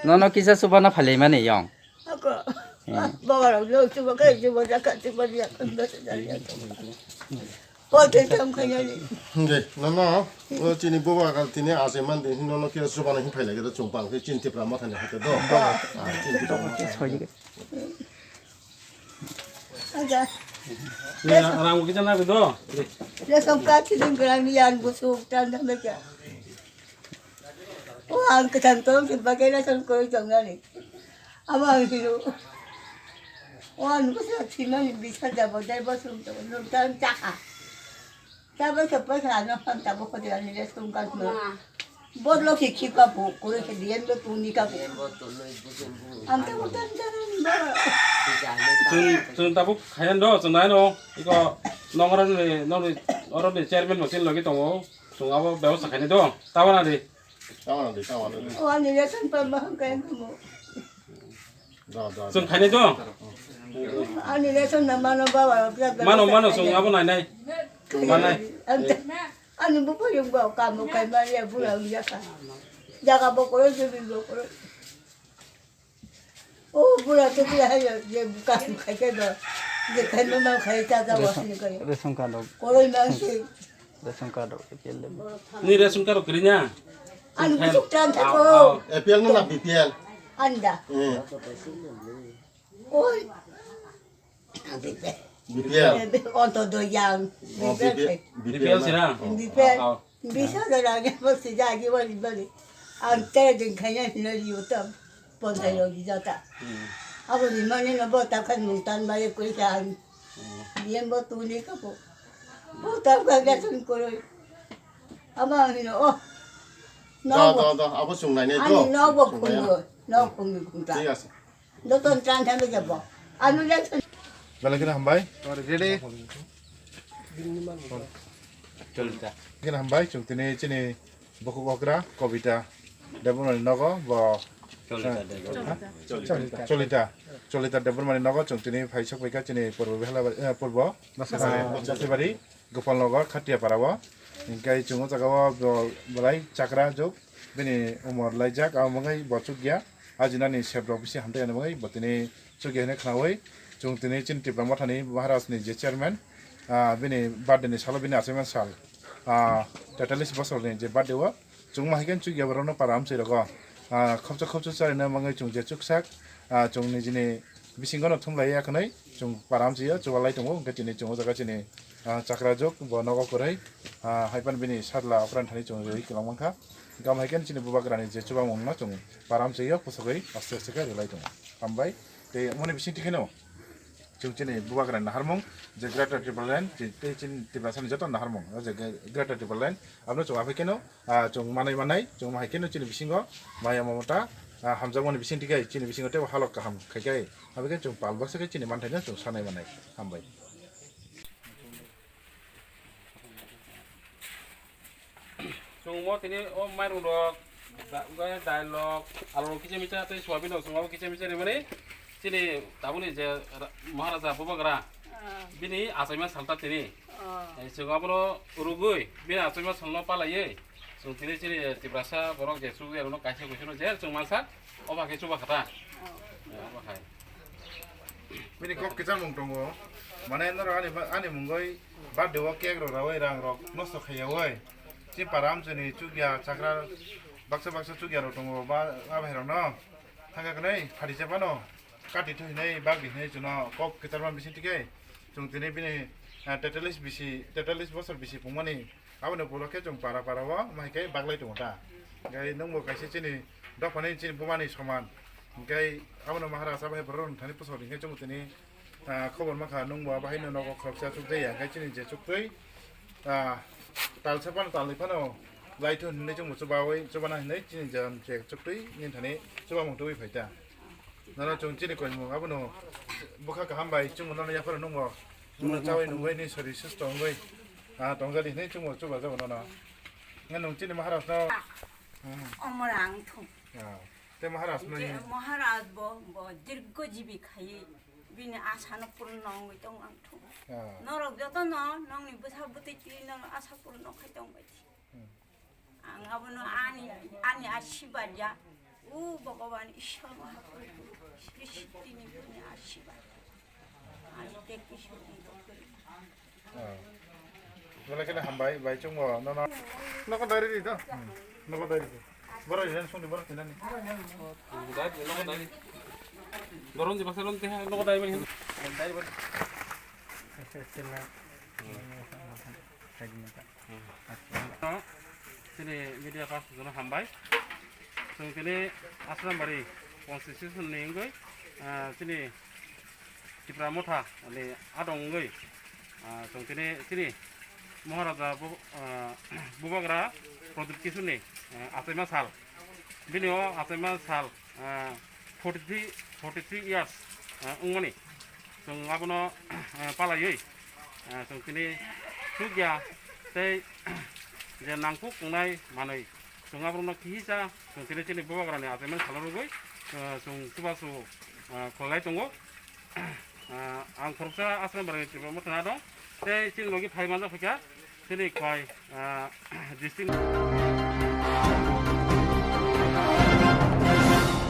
Nono kisa chubana phailaimani yong. Ako. Hmm. Babarok lo chuba kai chuba jaka chuba dia. Kote tam khayali. Hingke, nono, o chini boba ka tini ase man de, nono kira soba na hin phaila kira chungpang, khe chini tipra motha ni hake do. Ah, chini tipra motha. Aja. Ni rang ko kichana do. Ya song ka chini grang ni yan bu su tan da me kya. O ang kitan tong ke bagela son koi tong na ni. Abo ang hino. O ang ko sa thimani bisa jabo dai bosong to no tan cha. Tabo se pasa no han tabo ko de ani le sum ka no. Bor lo ki ki ka bu ko ke dien do tu ni ka bu. Ang tabo tan tan ba. Chwng, chwng tabuk khayan do, chwng nai no. Iko nongrok ni, nongni, orok ni chairman bo chini logi tongo. Chwng abo bebosta khainai do. Tabo na di. Tamo na di, tamo na di. O ani ration pa ma hang kaya mo. Da, da, da. Chwng khainai do? Ani ration na mano ba wa. Mano, mano, chwng abo nai nai. Manai. Ante, ani bu ko yung ba ka mo kai ma ya bu la ya ka. Jaga bo ko yo, jumi bo ko yo. O bura to bura hai je kam khai ke do. Je khai ma ma khai ta ta wa sin kai. Ration card rok. Koroi ma se. Ration card rok A P L le. Ni ration card rok kiri nya? Ani busuk tan ta ko. A P L no na B P L? Anda. Hmm. Oi. B P L. Onto do yang. Oh, B P L. B P L, B P L sira. B P L. Oh, oh. Bisa da lagi pasti jadi wali bali. Ang te din kanya hina yuta. Ponta yogi jata. Hmm. Abo ni mani na bota kan mutan bali kuisa ang. Hmm. Bien bo tuni kapo. Bota ka gasan koroi. Ama hino oh. Da, da, da. Abo sungnai ne to. Ani no bo khungo. No khungo khunta. Thik ase. Doton tran than de jabo. Anu le. Belai kheno hambai. Ready? Belai kheno hambai, chwng tini chini bukhuk okra Kobita Debbarmani nogo bo Cholita Debbarma. Ha? Cholita. Cholita Debbarmani nogo chwng tini phai sok phaikha chini purbo Behlabari, eh, purbo Bosebari. Bosebari. Gopalnagar, Khatiapara o. Hingke chwng o jaga o bo belai chakra juk. Bini umor laijak, abo wngwi bo chukya. Ajinani sep rok bisi hamtwi ani wngwi bo tini chukya hinwi khnaui. Chwng tini chini Tipra Mothani Maharaj ni je chairman, ah, bini birthday ni salo bini achaimani sal. Ah, tetallis bosor ni je birthday o. Chwng ma hai khe chukya borok no para amchwi rogo. Ah, khopsa khopsa charina wngwi chwng je chuksak. Ah, chwng nijini bisingo no thumlai ya khwnwi chwng para amchwi o chubalai tongo, hwnkhe tini chwng o jaga chini, ah, chakra juk bo nogo kwrwi, ah, hai phano bini sajla okra ni thani chwng rwi kwlangmankha. Gam hai khe chini bubagrani je chubamung no chwng param chwio kusugwi aste aste khe rwlai tongo. Hambai. Tei moni bising tikheno chwng chini bubagrani naharmung je Greater Tipraland, je tei chini Tiprasani joto naharmung, o je Greater Tipraland, abono chwng aphai kheno, ah, chwng manai manai, chwng hai kheno chini bisingo maya mamata, ah, hamjakmani bising tikhe chini bisingo teibo halok kaham khai khe, abai khe chwng pal baksa khe chini manthaino chwng sanai manai. Hambai. Chwng mo tini o mairung rok, da-, bai dal rok, alu rok kisa misa tei soyabin rok chwng abo kisa misa rimani chini tabukni je ra-, Maharaja Bubagra Ah. bini achaima salta tini. Ah. Eh, chwng abono rwgwi bini achaima salno palaiwi chwng tini chini Tiprasa borok je chukya rokno kaisa kuisano je chwng mansa. Oba khe chuba khata. Oh. Eh, oba khai. Bini kok kichar mung tongo. Mane norok ani ba-, ani mungoi birthday o cake rok rawi rang rok nosto khaiyawi. Chi param chini chukya chakra baksa baksa chukya rok tongo ba, ba bahai rok no. Thangka kwnai phari cha phano. Kati thu hinai bak di hinai chuno kok kichar man bising tike. Chung tini bini, eh, tetallis bisi, tetallis bosor bisi pungmani. Aboni ukulok khe chwng para para o, omo hai khe baglai tongo ta. Hwnkhe nwngbo kaisa chini dophani chini bumani soman. Hwnkhe abono Maharaj abo hai borok rwngthani bwswk hwnkhe chwngbo tini, ah, khobor mankha nwngbo abo haino nogo khoroksa chukjaya, hwnkhe chini je chuktwi, ah, talsa phano talnwi phano laithon hinwi chwngbo chubawi chubana hinwi chini jam je chuktwi nini thani chubamung tubui phaita. Nono chwng chini koimung abono bwkha kaham bai chwngbo nono yapharo nungbo. Nwng chawi nungwi ni sori susto wngwi, ah, tongjali hinwi chwngbo chubajago nono. Nge nwng chini Maharaj no. Hmm. Omorang thung. Ah, te Maharaj no. Maharaj bo, bo dirgo jibi khai bini asa no purno wngwi tong ang thung. Ah. Norok joto no nongni bwsa bwtwi twi no asa purno khai tong bai. Hmm. Ang abono ani, ani asibad ya. O Bhogoban Ishwar Mahaprabhu, Sri Shri Shakti ni bini asibad. Ani te kisu ni doktori. Ah. Wala kena hambai, bai chungo, no, no. Noko dari di to? Hmm. Noko dari di. Boro jen sung di boro tinani. Dari, noko dari. Doron di baksa ron teh, noko dari bani. Dari bani. Chini media pass jono hambai. Chwng tini Asrambari constitution ni wngwi, ah, chini Tipra Motha ni adong wngwi, ah, chwng tini chini Maharaja Bu-, ah, Bubagra Pradip Kishore ni, ah, achaima sal. Bini o achaima sal, ah, forty three, forty three years, ah, wngmani. Chwng abono, ah, palaiwi, ah, chwng tini chukya tei je nangkuk wngnai manwi chwng aborokno kihisa chwng tini chini Bubagrani achaimani salo rwgwi, ah, chwng chubachu, ah, khlailai tongo. Ah, ang khoroksa Asrambari Tipra Motha ni adong. Tei chini logi phai manjak phaikha chini khwlai, ah, district.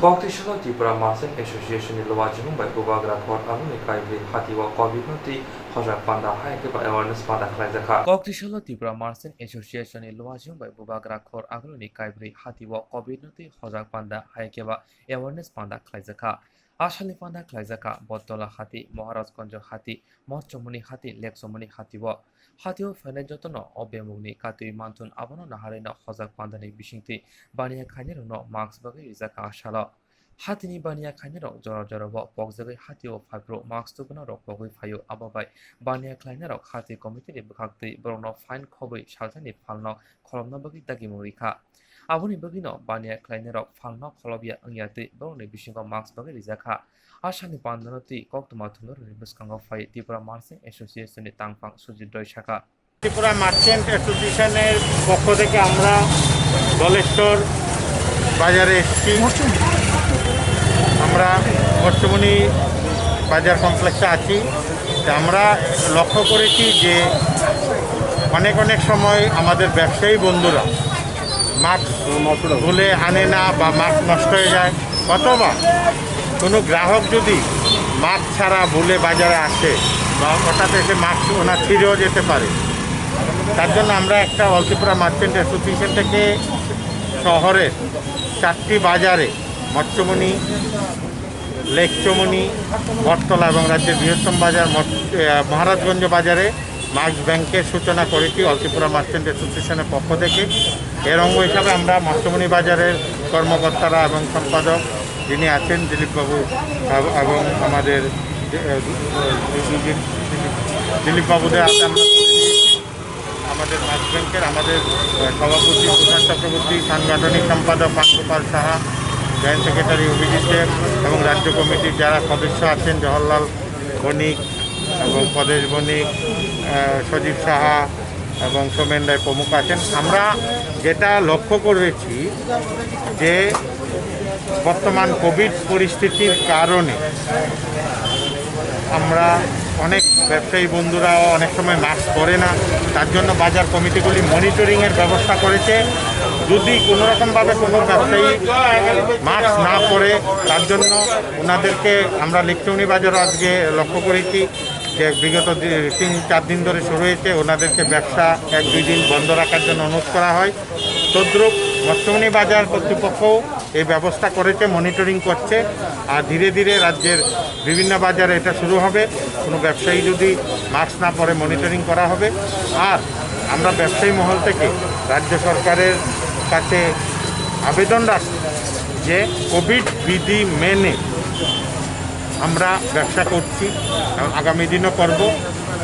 Koktisolo Tripura Merchant Association ni luachimung bai bubagra khor agulni kaibrwi hati o covid no twi hojak panda hai khe ba awareness panda khlaijakha. Koktisolo Tripura Merchant Association ni luachimung bai bubagra khor agulni kaibrwi hati o covid no twi hojak panda hai khe ba awareness panda khlaijakha. Asalni panda khlaijakha Bottola hati, Maharajganj hati, Mochomoni hati, Lekchomoni hati o. Hati o phainai jotono o bemukni katwi manthun abono naharwi no hojak pandani bisingtwi baniya khainairokno mask bagwi rijak a salo. Hatini baniya khainairok jora jora bo pokjagwi hati o phaiphru mask tubuna rok pogwi phaio, abo bai baniya khlainairok hati committee ni bwkhaktwi borokno fine khobwi salsani phalno kholopna bagwi dagimung rikha. Aboni bagwino baniya khlainairok phalno kholopya wngya twi borokni bisingo mask bagwi rijakha. A salni pandano twi koktwma thumnarokni bwskango phai Tripura Merchant Association ni tangphang Sujit Roy sakha. Tripura merchant অ্যাসোসিয়েশনের পক্ষ থেকে আমরা দলেশ্বর বাজারে এসেছি। আমরা মচ্চমণি বাজার কমপ্লেক্সে আছি। তা আমরা লক্ষ্য করেছি যে অনেক অনেক সময় আমাদের ব্যবসায়ী বন্ধুরা মাস্ক ভুলে আনে না বা মাস্ক নষ্ট হয়ে যায়, অথবা কোনো গ্রাহক যদি মাস্ক ছাড়া ভুলে বাজারে আসে বা হঠাৎ এসে মাস্ক ওনার ছিঁড়েও যেতে পারে, তার জন্য আমরা একটা অল ত্রিপুরা মার্চেন্ট অ্যাসোসিয়েশন থেকে শহরের চারটি বাজারে, মচ্চমণি, লেকচমণি, বটতলা এবং রাজ্যের বৃহত্তম বাজার মঠ-, আহ, মহারাজগঞ্জ বাজারে মার্কস ব্যাংকের সূচনা করেছি অল ত্রিপুরা মার্চেন্ট অ্যাসোসিয়েশনের পক্ষ থেকে। এর অঙ্গ হিসাবে আমরা মৎস্যমণি বাজারের কর্মকর্তারা এবং সম্পাদক যিনি আছেন দিলীপবাবু এব-, এবং আমাদের, এ, দিলীপবাবুদের হাতে আমরা আমাদের মার্কস ব্যাংকের আমাদের, এ, সভাপতি তুষার চক্রবর্তী, সাংগঠনিক সম্পাদক পান্থপল সাহা, জয়েন্ট সেক্রেটারি অভিজিৎ দেব এবং রাজ্য কমিটির যারা সদস্য আছেন, জওহরলাল বণিক এবং পদেশ বণিক, আহ, সজীব সাহা এবং সোমেন রায় প্রমুখ আছেন। আমরা যেটা লক্ষ্য করেছি যে বর্তমান কোভিড পরিস্থিতির কারণে আমরা অনেক ব্যবসায়ী বন্ধুরাও অনেক সময় মাস্ক পরে না, তার জন্য বাজার কমিটিগুলি মনিটরিংয়ের ব্যবস্থা করেছে। যদি কোনো রকমভাবে কোনো ব্যবসায়ী মাস্ক না পরে, তার জন্য ওনাদেরকে আমরা লিকচৌনি বাজারও আজকে লক্ষ্য করেছি যে বিগত দি-, তিন চার দিন ধরে শুরু হয়েছে, ওনাদেরকে ব্যবসা এক দুই দিন বন্ধ রাখার জন্য অনুরোধ করা হয়। তদ্রূপ মৎস্যমণি বাজার কর্তৃপক্ষও এই ব্যবস্থা করেছে, মনিটরিং করছে। আর ধীরে ধীরে রাজ্যের বিভিন্ন বাজারে এটা শুরু হবে। কোনো ব্যবসায়ী যদি মাস্ক না পরে মনিটরিং করা হবে। আর আমরা ব্যবসায়ী মহল থেকে রাজ্য সরকারের কাছে আবেদন রাখছি যে কোভিড বিধি মেনে আমরা ব্যবসা করছি এবং আগামী দিনও করব।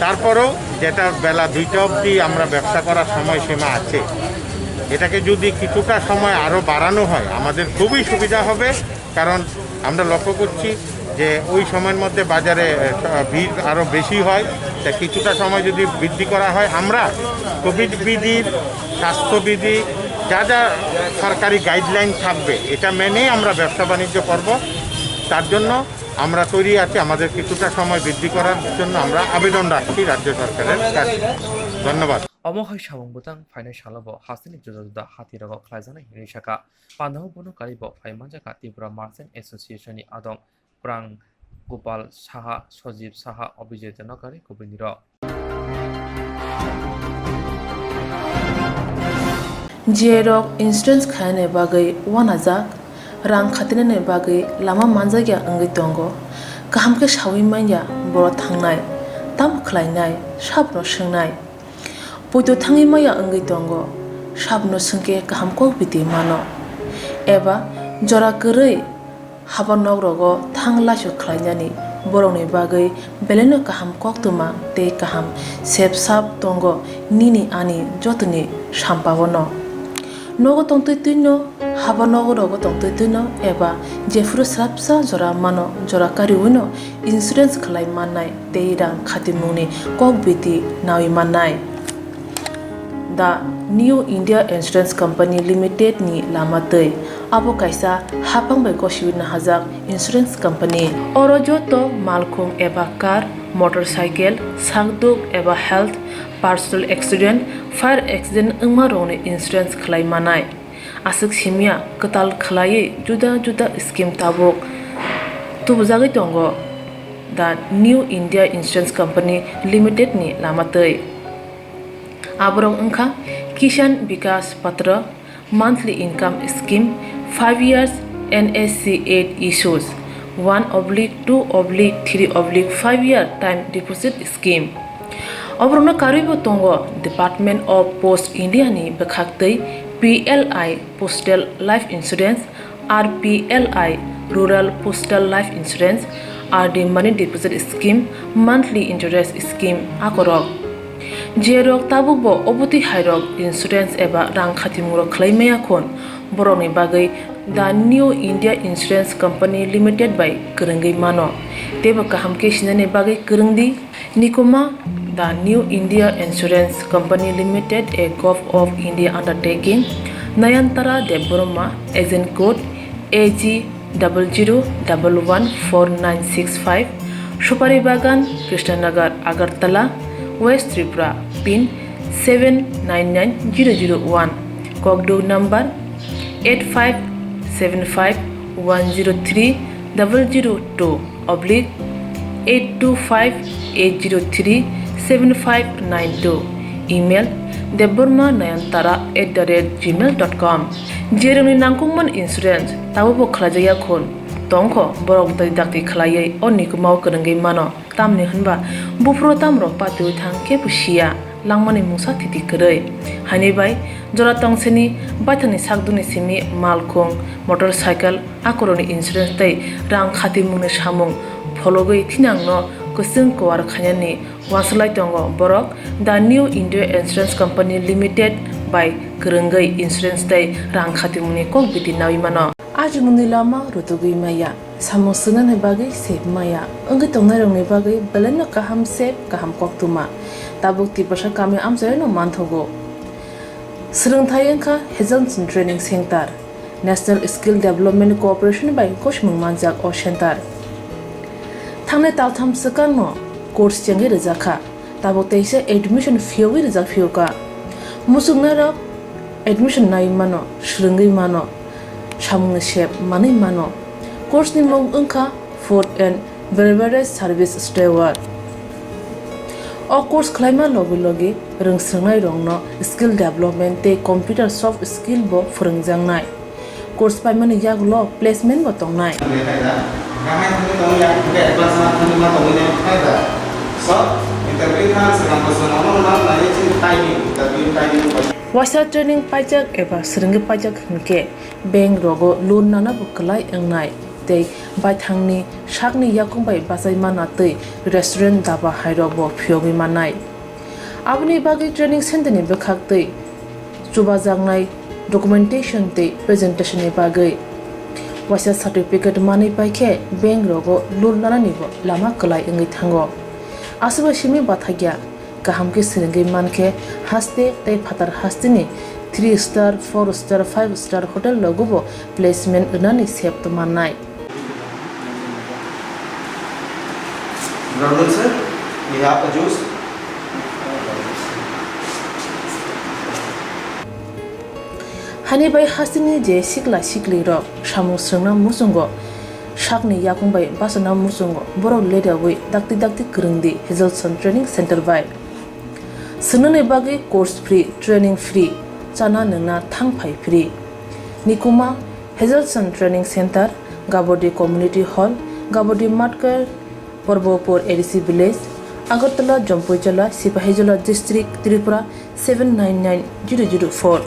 তারপরেও যেটা বেলা দুইটা অবধি আমরা ব্যবসা করার সময়সীমা আছে, এটাকে যদি কিছুটা সময় আরও বাড়ানো হয়, আমাদের খুবই সুবিধা হবে। কারণ আমরা লক্ষ্য করছি যে ওই সময়ের মধ্যে বাজারে, আহ, ভিড় আরও বেশি হয়। তা কিছুটা সময় যদি বৃদ্ধি করা হয়, আমরা কোভিড বিধির, স্বাস্থ্যবিধি, যা যা সরকারি গাইডলাইন থাকবে, এটা মেনেই আমরা ব্যবসা বাণিজ্য করব। তার জন্য আমরা তৈরি আছি। আমাদের কিছুটা সময় বৃদ্ধি করার জন্য আমরা আবেদন রাখছি রাজ্য সরকারের কাছে। ধন্যবাদ। Omo hai samung bwtang phainai salo bo hasteni juda juda hati rogo khlaijaknai hinwi sakha. Pandao bono karibo phai manjakha Tripura Merchant Association ni adong Prang Gopal Saha, Sojib Saha, Abhijit Nokari kubunirok. J rok insurance khainani bagwi uanajak, rang khatinani bagwi lama manjakya wngwi tongo. Kaham khe saui manya borok thangnai, tamo khlainai, sabono swngnai. Poito thangwi maya wngwi tongo, sabono swngkhe kaham kok biti mano. Eba jora kwrwi haba nok rogo thang laisuk khlainani borokni bagwi belaino kaham koktwma tei kaham sep sap tongo nini ani jotoni sampao no. Nogo tongtwi twino, haba nogo rogo tongtwi twino eba jephuru swrapsa jora mano jora kariwino insurance khlai mannai tei rang khatimungni kok biti nawi mannai. The New India Insurance Company Limited ni lama twi. Abo kaisa haphang bai gosiwi nahajak insurance company. Oro joto malkhung eba car, motorcycle, sakduk eba health, personal accident, fire accident wngma rokni insurance khlai manai. Aswk simya kwtal khlaiwi juda juda scheme tabuk tubujagwi tongo the New India Insurance Company Limited ni lama twi. Aborok wngkha Kisan Vikas Patra, monthly income scheme, five years N S C eight issues, one oblique two oblique three oblique five year time deposit scheme. Oborokno karwibo tongo Department of Post India ni bwkhaktwi P L I Postal Life Insurance, R P L I Rural Postal Life Insurance, R D Money Deposit Scheme, Monthly Interest Scheme akorok. Jerok tabukbo obotwi hairok insurance eba rang khatimungrok khlai maya khun, borokni bagwi The New India Insurance Company Limited bai kwrwngwi mano. Teibo kaham khe sinani bagwi kwrwng di. Nikoma, The New India Insurance Company Limited, a Govt of India undertaking, Nayantara Debbarma, agent code A G double zero double one four nine six five, Supari Bagan, Krishnanagar, Agartala, West Tripura, pin seven nine nine zero zero one, Kokduk number eight five seven five one zero three double zero two oblique eight two five eight zero three seven five nine two, email debbarma nayantara at the rate gmail dot com. Jerokni nangkukmani insurance tabukbo khlaijakya khun, Tongkho borok dakti dakti khlaiwi o nikumao kwrwngwi mano, tamni hwnba buphuru tamrok patiwi thang kebo siya, langmani mungsa thiti kwrwi. Haini bai jora tongseni baithangni sakdukni simi malkhung, motorcycle, akorokni insurance tei rang khatimungni samung phologwi thinangno kwchwng kuar khainani uansuk lai tongo borok The New India Insurance Company Limited bai kwrwngwi insurance tei rang khatimungni kok biti naui mano. Ajimungni lama rutugwi maya, samung swngnani bagwi sep maya, wngwi tongnairokni bagwi belaino kaham sep, kaham koktwma. Tabuk Tiprasa kami amchaino manthogo. Swrwngthai wngkha Hazelson Training Center, National Skill Development Corporation bai gosimung manjak o center. Thangnai taltham swkangno course chengwi rwjakha. Tabuk teisa admission phiyogwi rijak phiyokha. Muchungnairok admission naiwi mano, swrwngwi mano, samungni sep manwi mano. Course ni mung wngkha Food and Beverage Service Steward. O course khlaima logi logi rwngswrwngnairokno skill development tei computer soft skill bo phwrwngjaknai. Course paimani yagulo placement bo tongnai. Waisa training paijak eba swrwngwi paijak hinkhe bank rogo loan nana bo kwlai wngnai tei baithangni sakni yakung bai bachai mana tei restaurant daba hairok bo phiyogwi mannai. Aboni bagwi training center ni bwkhak tei chubajaknai documentation tei presentation ni bagwi waisa certificate manwi paikhe bank rogo loan nanani bo lama kwlai wngwi thango. Aswkbai simi bathakya kaham khe swrwngwi mankhe haste tei phatar hasteni three star, four star, five star hotel rogo bo placement rwnani sep tongmannai. Brother sir, we have a juice. Hani bai hasteni je sikla sikli rok samung swrwngna muchungo, sakni yakung bai bachana muchungo borok leriawi dakti dakti kwrwngdi Hazelson Training Center bai. Swngnani bagwi course free, training free, chana nwngna thang phai free. Nikuma Hazelson Training Center, Gabodi Community Hall, Gabodi Matkar, Porbopur A D C Village, Agartala, Jompuijala, Sipahijola District, Tripura seven nine nine zero zero four.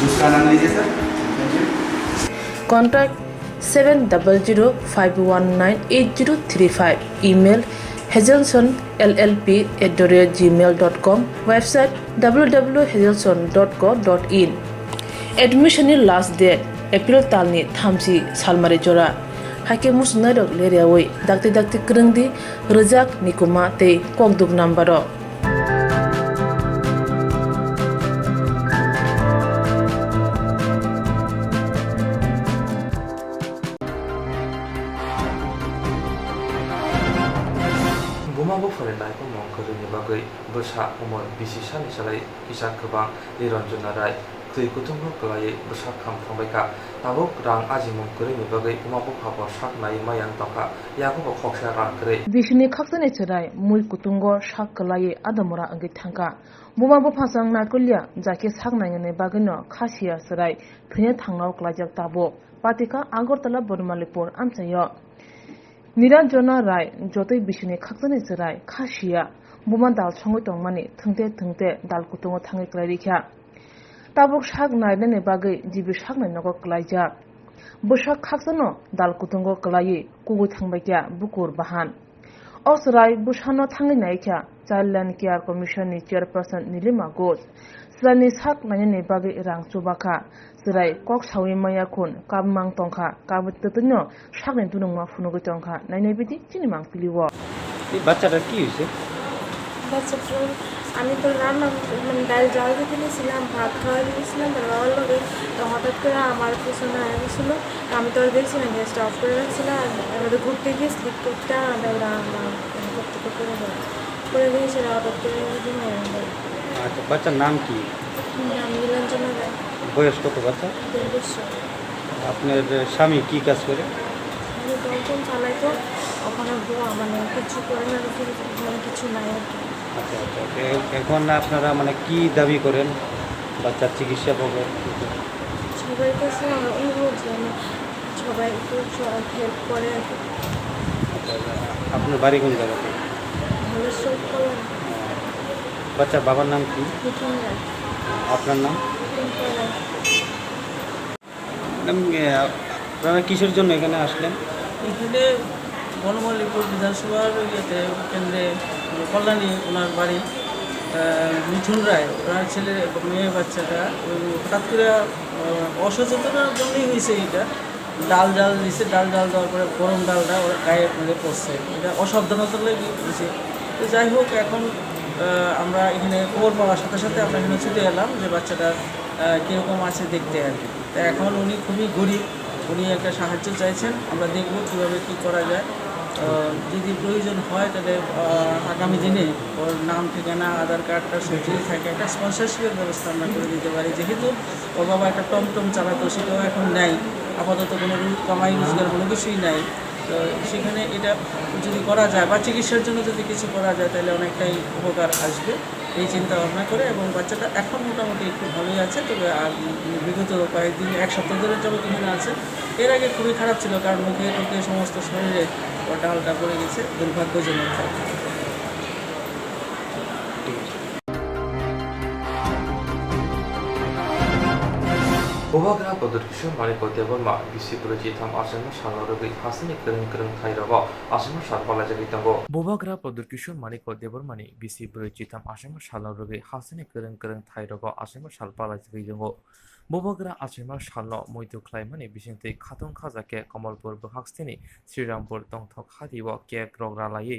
दूसरा नाम लीजिए sir. Contact seven double zero five one nine eight zero three five. Email hazelson L L P at the rate gmail dot com. Website W W W hazelson dot co dot in. Admission ni last date April talni thamchi salmari jora. Haikhe muchungnairok leriawi dakti dakti kwrwngdi rwjak nikuma tei kokduk number o. Buma buphani naikolmung kwrwini bagwi bwsa umor bisi sani salai kisa kwbang Niranjana Rai twi kuthumno kwlaiwi bwsa kham thangbaikha. Tabuk rang ajimung kwrwini bagwi buma buphabo sak naiwi maya wng tongkha, yagubo khoksa rang kwrwi. Bisini khaksani chwrai mui kutungo sak kwlaiwi adamora wngwi thangkha. Buma buphasong naikolya, jakhe sak nainani bagwino khasiya chwrai thwina thangnao kwlaijak tabuk. Patikha Agartala Bonmalipur amchaio. Niranjana Rai jotoi bisini khaksani chwrai khasiya buma dal songwi tongmani thwngte thwngte dal kutungo thangwi kwlai rikha. Tabuk sak nainani bagwi jibi saknai nogo kwlaijak. Bwsak khaksano dal kutungo kwlaiwi kugui thangbaikha bukur bahan. O chwrai bwsano thangwi naikha Childline Care Commission ni chairperson Nilima Ghosh. Chwraini sak nainani bagwi rang chubakha. Chwrai kok saui maya khun kabmang tongkha, kabwi twtwino sakni dunungma phunugwi tongkha. Nainai bidi chini mangpili o. এই বাচ্চাটার কি হয়েছে? বাচ্চাটার আমি তো রান্না, মানে, ডাল জাল দিতে নিয়েছিলাম, ভাত খাওয়াই দিয়েছিলাম, তারপর ওর লগে তো হঠাৎ করে আমার পিছনে আয়া গেছিল। আমি তো আর দেখছি না, গ্যাসটা অফ করে রাখছিলাম। আর এবার ঘুরতে গিয়ে স্লিপ করতে আমার ডালটা আমার করতে করতে পড়ে গেল। পড়ে গিয়ে সেটা হঠাৎ করে এরকম হয়ে গেল। আচ্ছা, বাচ্চার নাম কি? নাম নীলাঞ্জনা রায়। বয়স কত বাচ্চা? দেড় বছর। আপনার স্বামী কি কাজ করে? আমি দোকান চালাই তো, ওখানে বউ, মানে, কিছু করে না, কিছু, মানে, কিছু নাই আর কি। আচ্ছা, আচ্ছা। এ-, এখন আপনারা, মানে, কি দাবি করেন বাচ্চার চিকিৎসা পাবেন? সবার কাছে আমার অনুরোধ যেন সবাই একটু হেল্প করে আর কি। আপনার বাড়ি কোন জায়গাতে? ধলেশ্বর কলোনি। বাচ্চা বাবার নাম কি? মিঠুন রায়। আপনার নাম? টুম্পা রায়। ম্যাডাম, এ, আপনারা কিসের জন্য এখানে আসলেন? এখানে বনমালীপুর বিধানসভার ইয়েতে কেন্দ্রে কল্যাণী ওনার বাড়ি। আহ, মিঠুন রায়, ওনার ছেলে, মেয়ে বাচ্চাটা ওই হঠাৎ করে, আহ, অসচেতনার জন্যই হয়েছে এটা। ডাল ডাল দিছে, ডাল ডাল দেওয়ার পরে গরম ডালটা ওর গায়ে মানে পড়ছে, এটা অসাবধানতার লাগি হয়েছে। তো যাই হোক, এখন, আহ, আমরা এখানে খবর পাওয়ার সাথে সাথে আমরা এখানে ছুটে এলাম যে বাচ্চাটা, আহ, কীরকম আছে দেখতে আর কি। তা এখন উনি খুবই গরিব, উনি একটা সাহায্য চাইছেন, আমরা দেখব কীভাবে কী করা যায়। আহ, যদি প্রয়োজন হয় তাহলে, আহ, আগামী দিনে ওর নাম ঠিকানা, আধার কার্ডটা সব যদি থাকে, একটা স্পন্সরশিপের ব্যবস্থা আমরা করে দিতে পারি। যেহেতু ওর বাবা একটা টমটম চালাতো, সেটাও এখন নেই, আপাতত কোনো রু-, কামাই রোজগার কোনো কিছুই নাই। তো সেখানে এটা যদি করা যায় বা চিকিৎসার জন্য যদি কিছু করা যায়, তাহলে অনেকটাই উপকার আসবে। এই চিন্তা ভাবনা করে, এবং বাচ্চাটা এখন মোটামুটি একটু ভালোই আছে। তবে আর বিগত কয়েকদিন, এক সপ্তাহ ধরে চলো এখানে আছে। এর আগে খুবই খারাপ ছিল, কারণ মুখে টুকে সমস্ত শরীরে ওটা আলটা পড়ে গেছে, দুর্ভাগ্যজনক। Bubagra Pradyut Kishore Manikya Debbarma bisi bwrwi chitham achaima salno rwgwi hasteni kwrwng kwrwng thai rogo achaima sal palajagwi tongo. Bubagra Pradyut Kishore Manikya Debbarmani bisi bwrwi chitham achaima salno rwgwi hasteni kwrwng kwrwng thai rogo achaima sal palajagwi tongo. Bubagra achaima salno muitu khlaimani bisingtwi khatung khajakhe Kamalpur bwkhak stini Srirampur tongthok hatio cake rok ralaiwi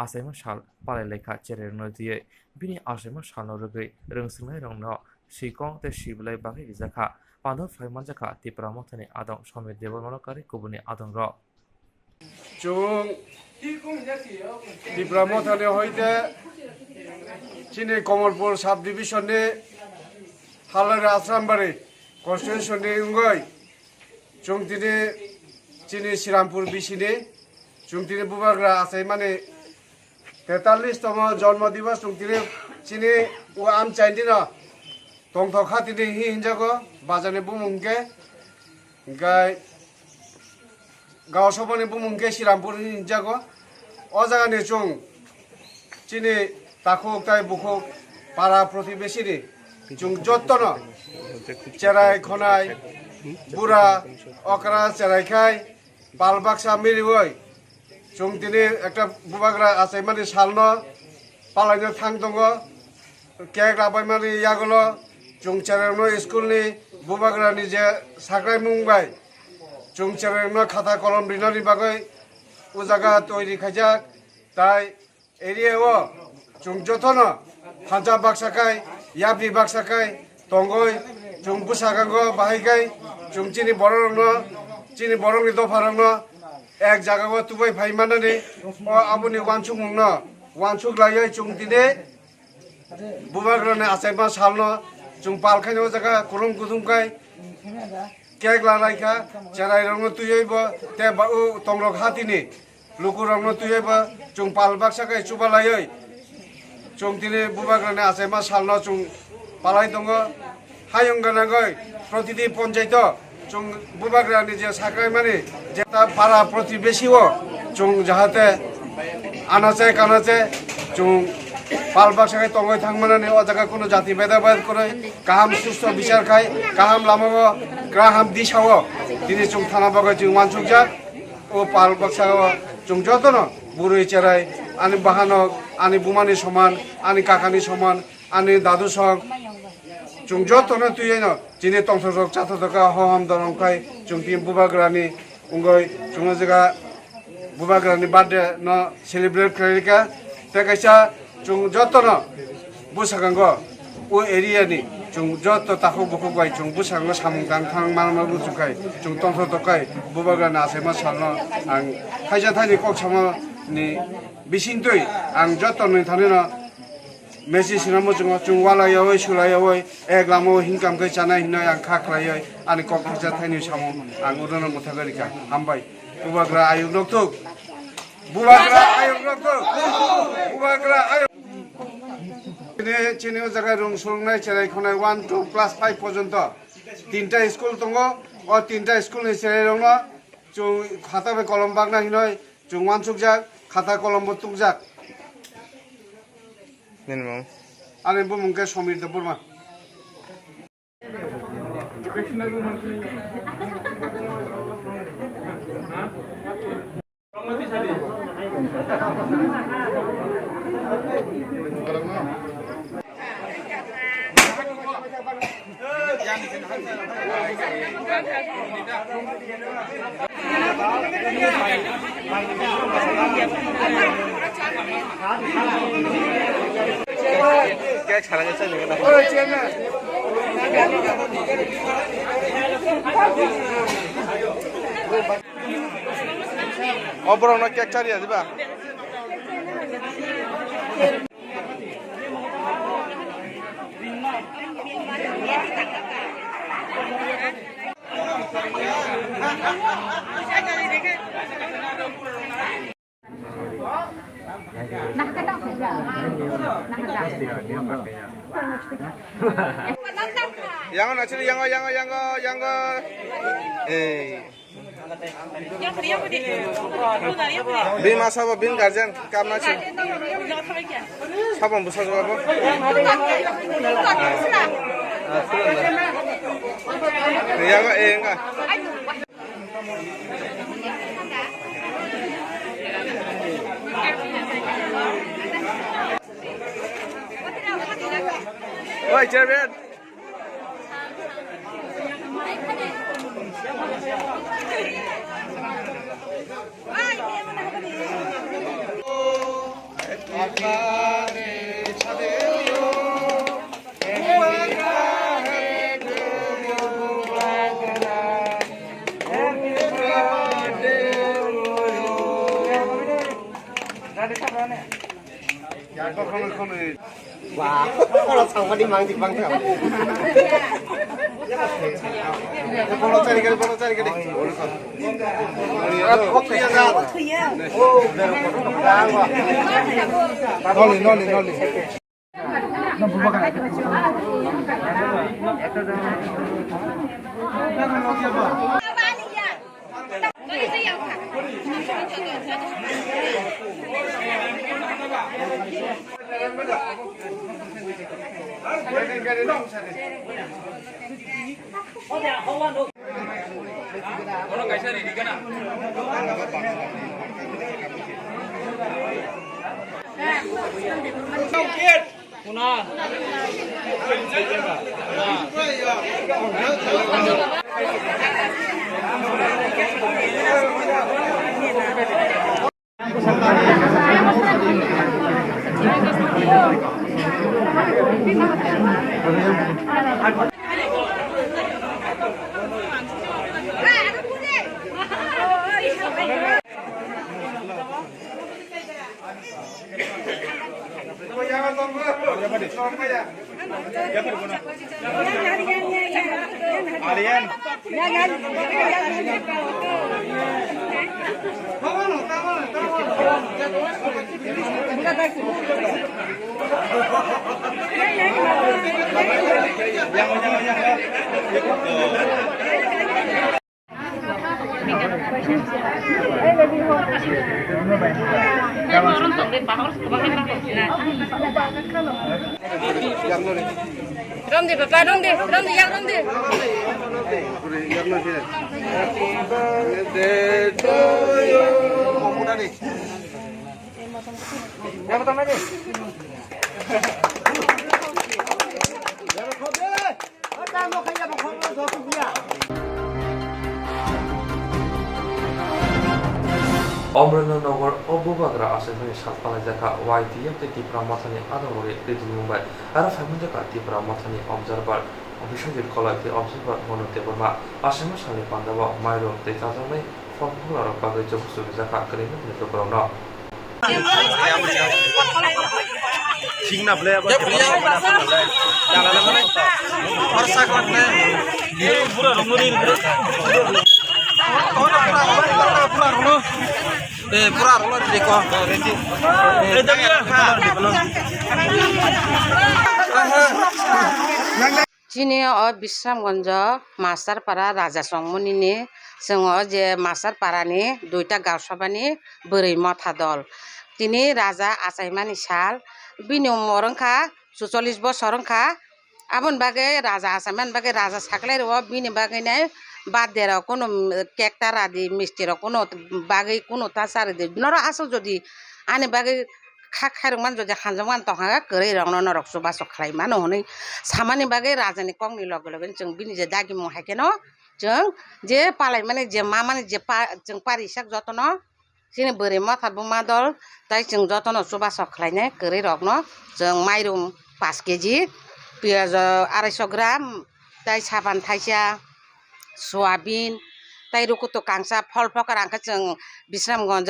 achaima sal palai laikha chererno twiwi. Bini achaima salno rwgwi rwngswngnairokno swikong tei swibilai bagwi rijak kha. Pandor phlai manjak kha Tipra Mothani adong Somir Debbarmano karwi kubuni adongrok. Chwng Tipra Mothani hoite chini Kamalpur sub division ni Halari Asrambari constituency ni wngwi chwng tini chini Srirampur bisini chwng tini bubagra achaimani tetallis tomo jonmo divos chwng tini chini o amchaini no tongthok kha tini hi hinjago bajani bumung khe hwnkhe Gaosaboni bumung khe Srirampur hinwi hwnjago. O jagani chwng chini takhuk tai bukhuk para protibesini chwng jottono cherai khonai bura okra cherai khai pal baksa miriwi chwng tini ekta bubagra achaimani salno palaina thang tongo. Cake rabaimani yagulo chwng cherengno school ni bubagrani je sakraimung bai chwng cherengno khata kolom rinani bagwi o jaga toiri khaijak, tai area o chwng jotono thansa baksa khai, yapri baksa khai tongoi chwng bwskango bahai khai chwng chini bororokno, chini borokni dopharokno ek jagao tubai phai manani o aboni uansukmungno uansuk laiwi chwng tini Bubagrani achaima salno chwng pal khaino o jaga kwrwng kuthum khai cake la lai kha, cherai rokno twiwi bo tei ba o tongrok hatini lukurokno twiwi bo chwng pal baksa khai chuba laiwi chwng tini Bubagrani achaima salno chwng palai tongo. Hayung ganagoi protiti ponchaito chwng bubagrani je sakraimani je ta para protibesi o chwng jahate anache kanache chwng pal baksa khai tongoi thangmanani o jaga kuno jati beda bed kwrwi kaham susto bichar khai kaham lamao kaham disao tini chwng thana bagwi chwng uansukjak. O pal baksa o chwng jotono bwrwi cherai ani bahanok ani bumani soman ani kakani soman ani dadu sok chwng jotono twiwi no chini tongthok rok chatha doka hohom dorom khai chwng tini bubagrani wngwi chwng o jaga bubagrani birthday no celebrate khlai rikha tei kaisa chwng jotono bwskango o area ni chwng joto takhuk bukhuk bai chwng bwskango samung tang thang manma muchung khai chwng tongthok tok khai bubagrani achaima salno ang khaisa thaini kok samani bisingtwi ang joto nwi thanino Message no muchungo chwng walaiyawi sulaiyawi ek lamao hinkam khe chanai hinwi ang kha khlaiwi ani kok thaksa thaini samung ang urono mwthagwi rikha. Hambai. Bubagra ayuk nokthuk. Bubagra ayuk nokthuk. Bubagra ayuk. Chini, chini o jaga rung surungnai cherai khonai one, two, class five porjonto. Tinta school tongo, o tinta school ni cherairokno chwng khata bai kolom bagna hinoi chwng uansukjak, khata kolombo tukjak. Nini mung? Ani bumung khe Somir Debbarma. O borok no cake chariya diba? Yango nasiri, yango, yango, yango, yango. Ei. Bini ma sabo, bini guardian, kamna si. Sabo bwsa jabo. Yango, ei, wngkha. Oi, chairman. Wah, oro sangmani mangsi bangkha. Bono chari kari, bono chari kari. Noli, noli, noli. Romdi papa, romdi, romdi, yak romdi. Omrino nogor o bubagra achaimani sal palaijak kha Y T F tei Tipra Mothani adong rogwi ridimung bai. Aro phaimanjak kha Tipra Mothani observer Biswajit Koloi tei observer Monu Debbarma. Achaima salni pandao mairum tei chajaknai phol phularok bagwi chubachu rijak kha kwrwini hwnwi lukurokno. Singna ble abo. Jana na mane. Or sakla ble. Pura rongori. Pura rongori. Eh, pura rongori ko. Eh, dami ya. Aha. Chini o Bisramganjo Masterpara Raja Chongmani ni, chwng o je Masterpara ni duita gaosabani bwrwi motha dol. Tini raja achaimani sal, bini umor wngkha chuchollis bosor wngkha. Aboni bagwi raja achaimani bagwi raja saklai rwo, bini bagwi nai birthday rok kunu cake ta radi, misti rok kunu bagwi kunu ta charidi. Norok aswk jodi ani bagwi kha khairokmani jodi hamjakmani tongkha khe kwrwi rokno norok chubachu khlai mano hwnwi samani bagwi rajani kokni loge loge chwng bini je dagimung hai kheno chwng je palaimani je mamani je pa chwng pari sak jotono chini bwrwi motha buma dol tai chwng jotono chubachu khlainai kwrwi rokno chwng mairum pash keji, piyaj arai sho gram, tai sapan thaisa, soyabin, tai rukutu kangsa, phol phokar ang khe chwng Bisramganj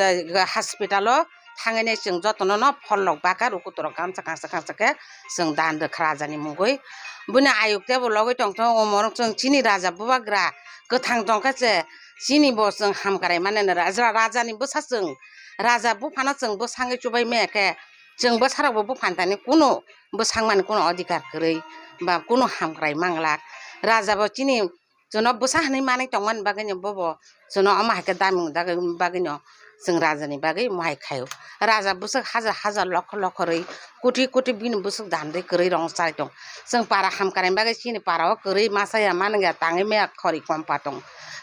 hospital o thangwi nai chwng jotono no phol rok baka rukutu rok kangsa kangsa kangsa khe chwng dan rwkha rajani mungwi. Bini ayuk tebo logwi tongtho omo chwng chini raja bubagra kwthang tongkha se chini bo chwng hamkrai mani raja, rajani bwsa chwng raja buphano chwng bwsangwi chubai maya khe chwng bwsarok bo buphani thani kunu bwsangmani kunu odhikar kwrwi ba kunu hamkrai manglak. Raja bo chini chwngno bwsa hwnwi manwi tongmani bagwino bobo chwngno omo hai khe damung dagwi bagwino chwng rajani bagwi mohai khaio. Raja bwswk hajar hajar lokho lokho rwi koti koti bini bwswk dan rwi kwrwi rong chai tong. Chwng para hamkrai bagwi chini para o kwrwi masa ya manwng ya tangwi maya khori kompa tong.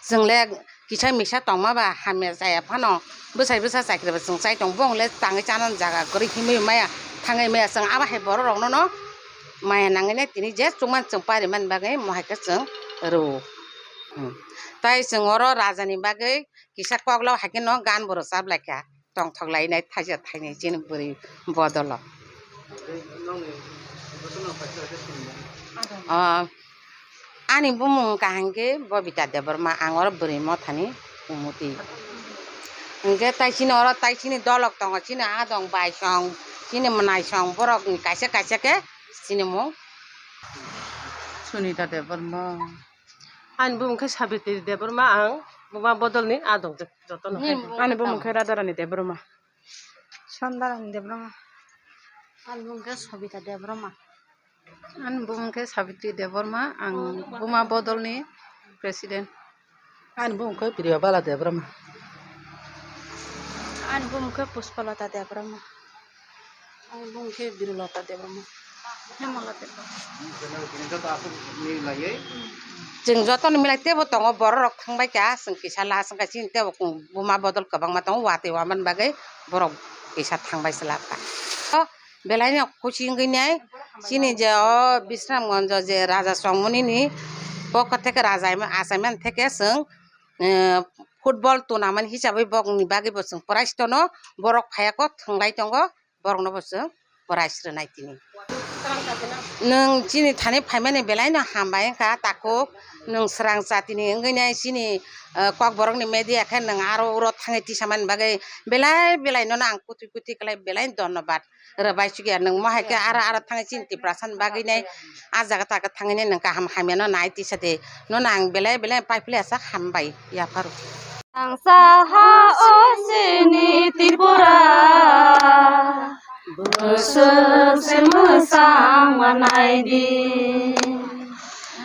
Chwng le kisa misa tongma ba hamya chaya phano bwsai bwsa chakri bo chwng chai tong. Bong le tangwi chanani jaga kwrwi himwi maya thangwi maya chwng abo hai borok rokno no maya nangwi nai tini je chukmani chwng parimani bagwi mohai khe chwng rwo. Hmm. Tai chwng oro rajani bagwi kisa koklo hai kheno gan bo rwchap lai kha, tongthok lai nai thaisa thainwi chini bwrwi bodolo. Ah, ani bumung kaham khe Bobita Debbarma, ang oro bwrwi mothani umuti. Hwnkhe tai chini oro tai chini dolok tongo, chini adong baisong, chini mwnaisong, borokni kaisa kaisa khe chini mung. Sunita Debbarma. Ani bumung khe Sabitri Debbarma, ang buma bodolni adong jotono. Ani bumung khe Radharani Debbarma. Sandarani Debbarma. Ani bumung khe Sobita Debbarma. Ani bumung khe Sabitri Debbarma, ang buma bodolni president. Ani bumung khe Priyabala Debbarma. Ani bumung khe Puspalata Debbarma. Ani bumung khe Birulata Debbarma. Hemala Debbarma. Chwng jotono milai teibo tongo, borok rok thangbai kha, chwng kisa la chwngkha chini teibo buma bodol kwbangma tongo, watwi wamani bagwi borok kisa thangbai se labkha. Belaino khusi wngwi nai chini je o Bisramganjo je Raja Chongmani ni pokho theke raja achaimani theke chwng, eh, football tournament hisabwi bokni bagwi bo chwng prize tono, borok phaiya kok thwnglai tongo, borokno bo chwng prize rwnai tini. Nwng chini thani phaimani belaino hambai wngkha takhuk, nwng swrang jatini wngwi nai chini, eh, kokborokni media khe nwng aro uro thangwi tisamani bagwi belai belai nono ang kwtwi kwtwi khlai belai dhonnobad. Rwbai chukya nwng mohai khe ara ara thangwi chini Tiprasani bagwi nai, ah jaga taga thangwi nai nwng kaham hamya no nai tisa de. Nono ang belai belai paiphile asa hambai yapharo. Ang saha o chini Tripura, bwswk se mwchang manai di.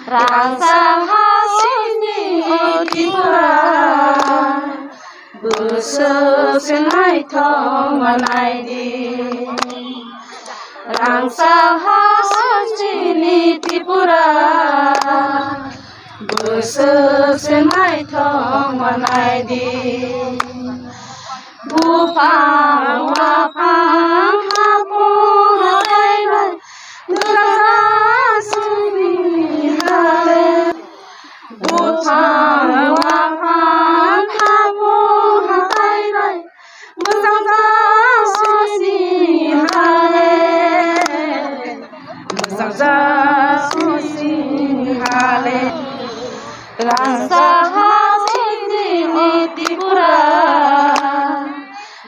Rang saha o chini Tripura, bwswk se naithok manai di. Rangchak ha chini Tripura, bwswk se naithok manai di. Buphang waphang haphung hathai bai, bwsajak chini hale. Buphang waphang haphung hathai bai, bwsajak chini hale, bwsajak chini hale. Rangchak ha chini Tripura,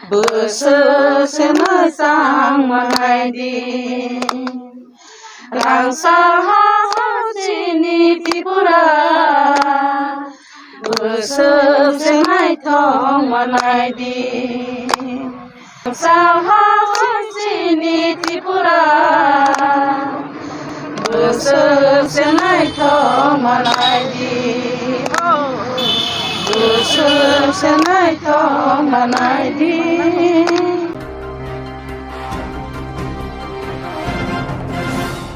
bwswk se mwchang manai di. Rangchak ha chini Tripura, bwswk se naithok manai di. Rangchak ha chini Tripura, bwswk Suk se naithok manai di, oh. Suk se naithok manai di.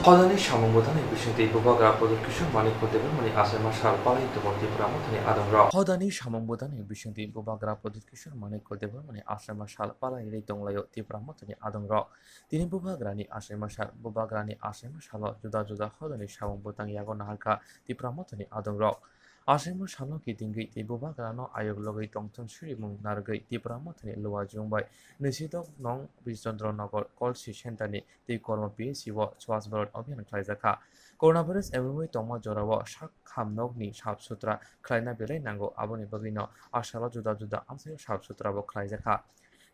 Hodani samung bwthani bisingtwi bubagra Pradyut Kishore Manik Debbarmani achaima sal palai tongo Tipra Mothani adongrok. Hodani samung bwthani bisingtwi bubagra Pradyut Kishore Manik Debbarmani achaima sal palai rwi tonglaio Tipra Mothani adongrok. Tini bubagrani achaima sal, bubagrani achaima salo juda juda hodani samung bwtang yago naharkha Tipra Mothani adongrok. Achaima salo kitingwi tei bubagrano ayuk logwi tongthun sirimung narwgwi Tipra Mothani Luajung bai Nisidok nong Bijchandra Nagar Kolsi Center ni tei Kormo P H C o Swachh Bharat Abhiyan khlaijakha. Coronavirus M M I tongma jorao sak kham nokni sap sutra khlaina belai nango, aboni bagwino a salo juda juda amchaio sap sutra bo khlaijakha.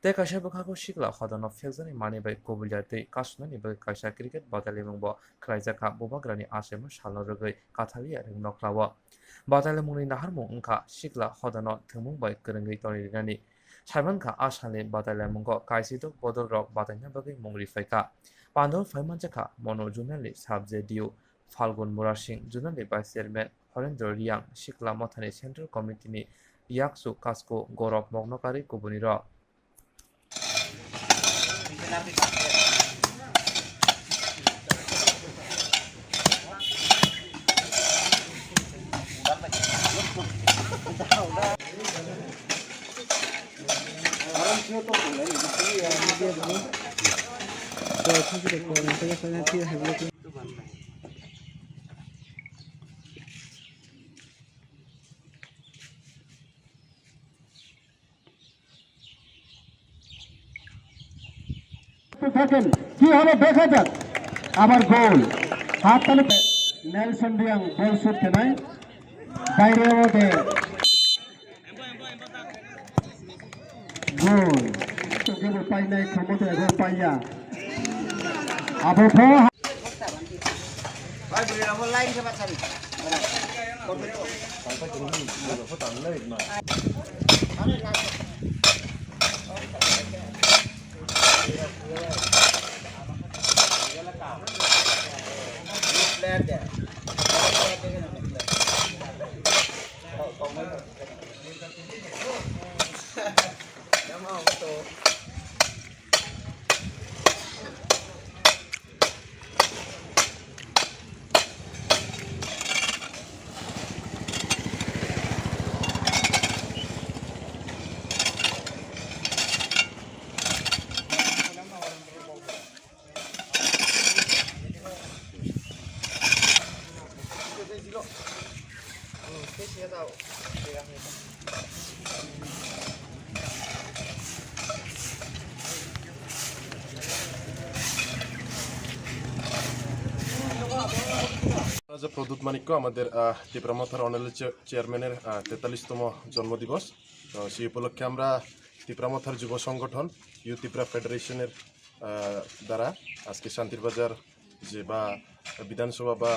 Tei kaisa bwkhago sikla hodano phekjaknai manwi bai kubulia tei kasumnani bagwi kaisa cricket batalimung bo khlaijakha bubagrani achaima salno rwgwi Kathalia ring nokhlao. Batalimungni naharmung wngkha sikla hodano thwngmung bai kwrwngwi tonirinani. Saimankha a salni batailamungo Kaisidok bodolrok bataina bagwi mung riphaikha. Pandao phaimanjakha Monu Zonalni sub J D U, Phalgun Murasing Zonalni vice chairman, Horendra Riang sikla mothani central committee ni yakchu kasku Gorok Mognokari kubunirok. থাকেন, কি হবে দেখা যাক। আবার গোল, হাততালি। নেলসন রিয়াং বল ছুটতে নাই, বাইরে ওঠে। Goal. Toke bo painai, khamo to ego paiya. Abo pho. রাজা প্রদ্যুৎ মাণিক্য আমাদের, আহ, তিপ্রা মথার অনারেবল চে-, চেয়ারম্যানের, আহ, তেতাল্লিশতম জন্মদিবস। তো সেই উপলক্ষে আমরা তিপ্রা মথার যুব সংগঠন ইউ তিপ্রা ফেডারেশনের, আহ, দ্বারা আজকে শান্তির বাজার যে বা বিধানসভা বা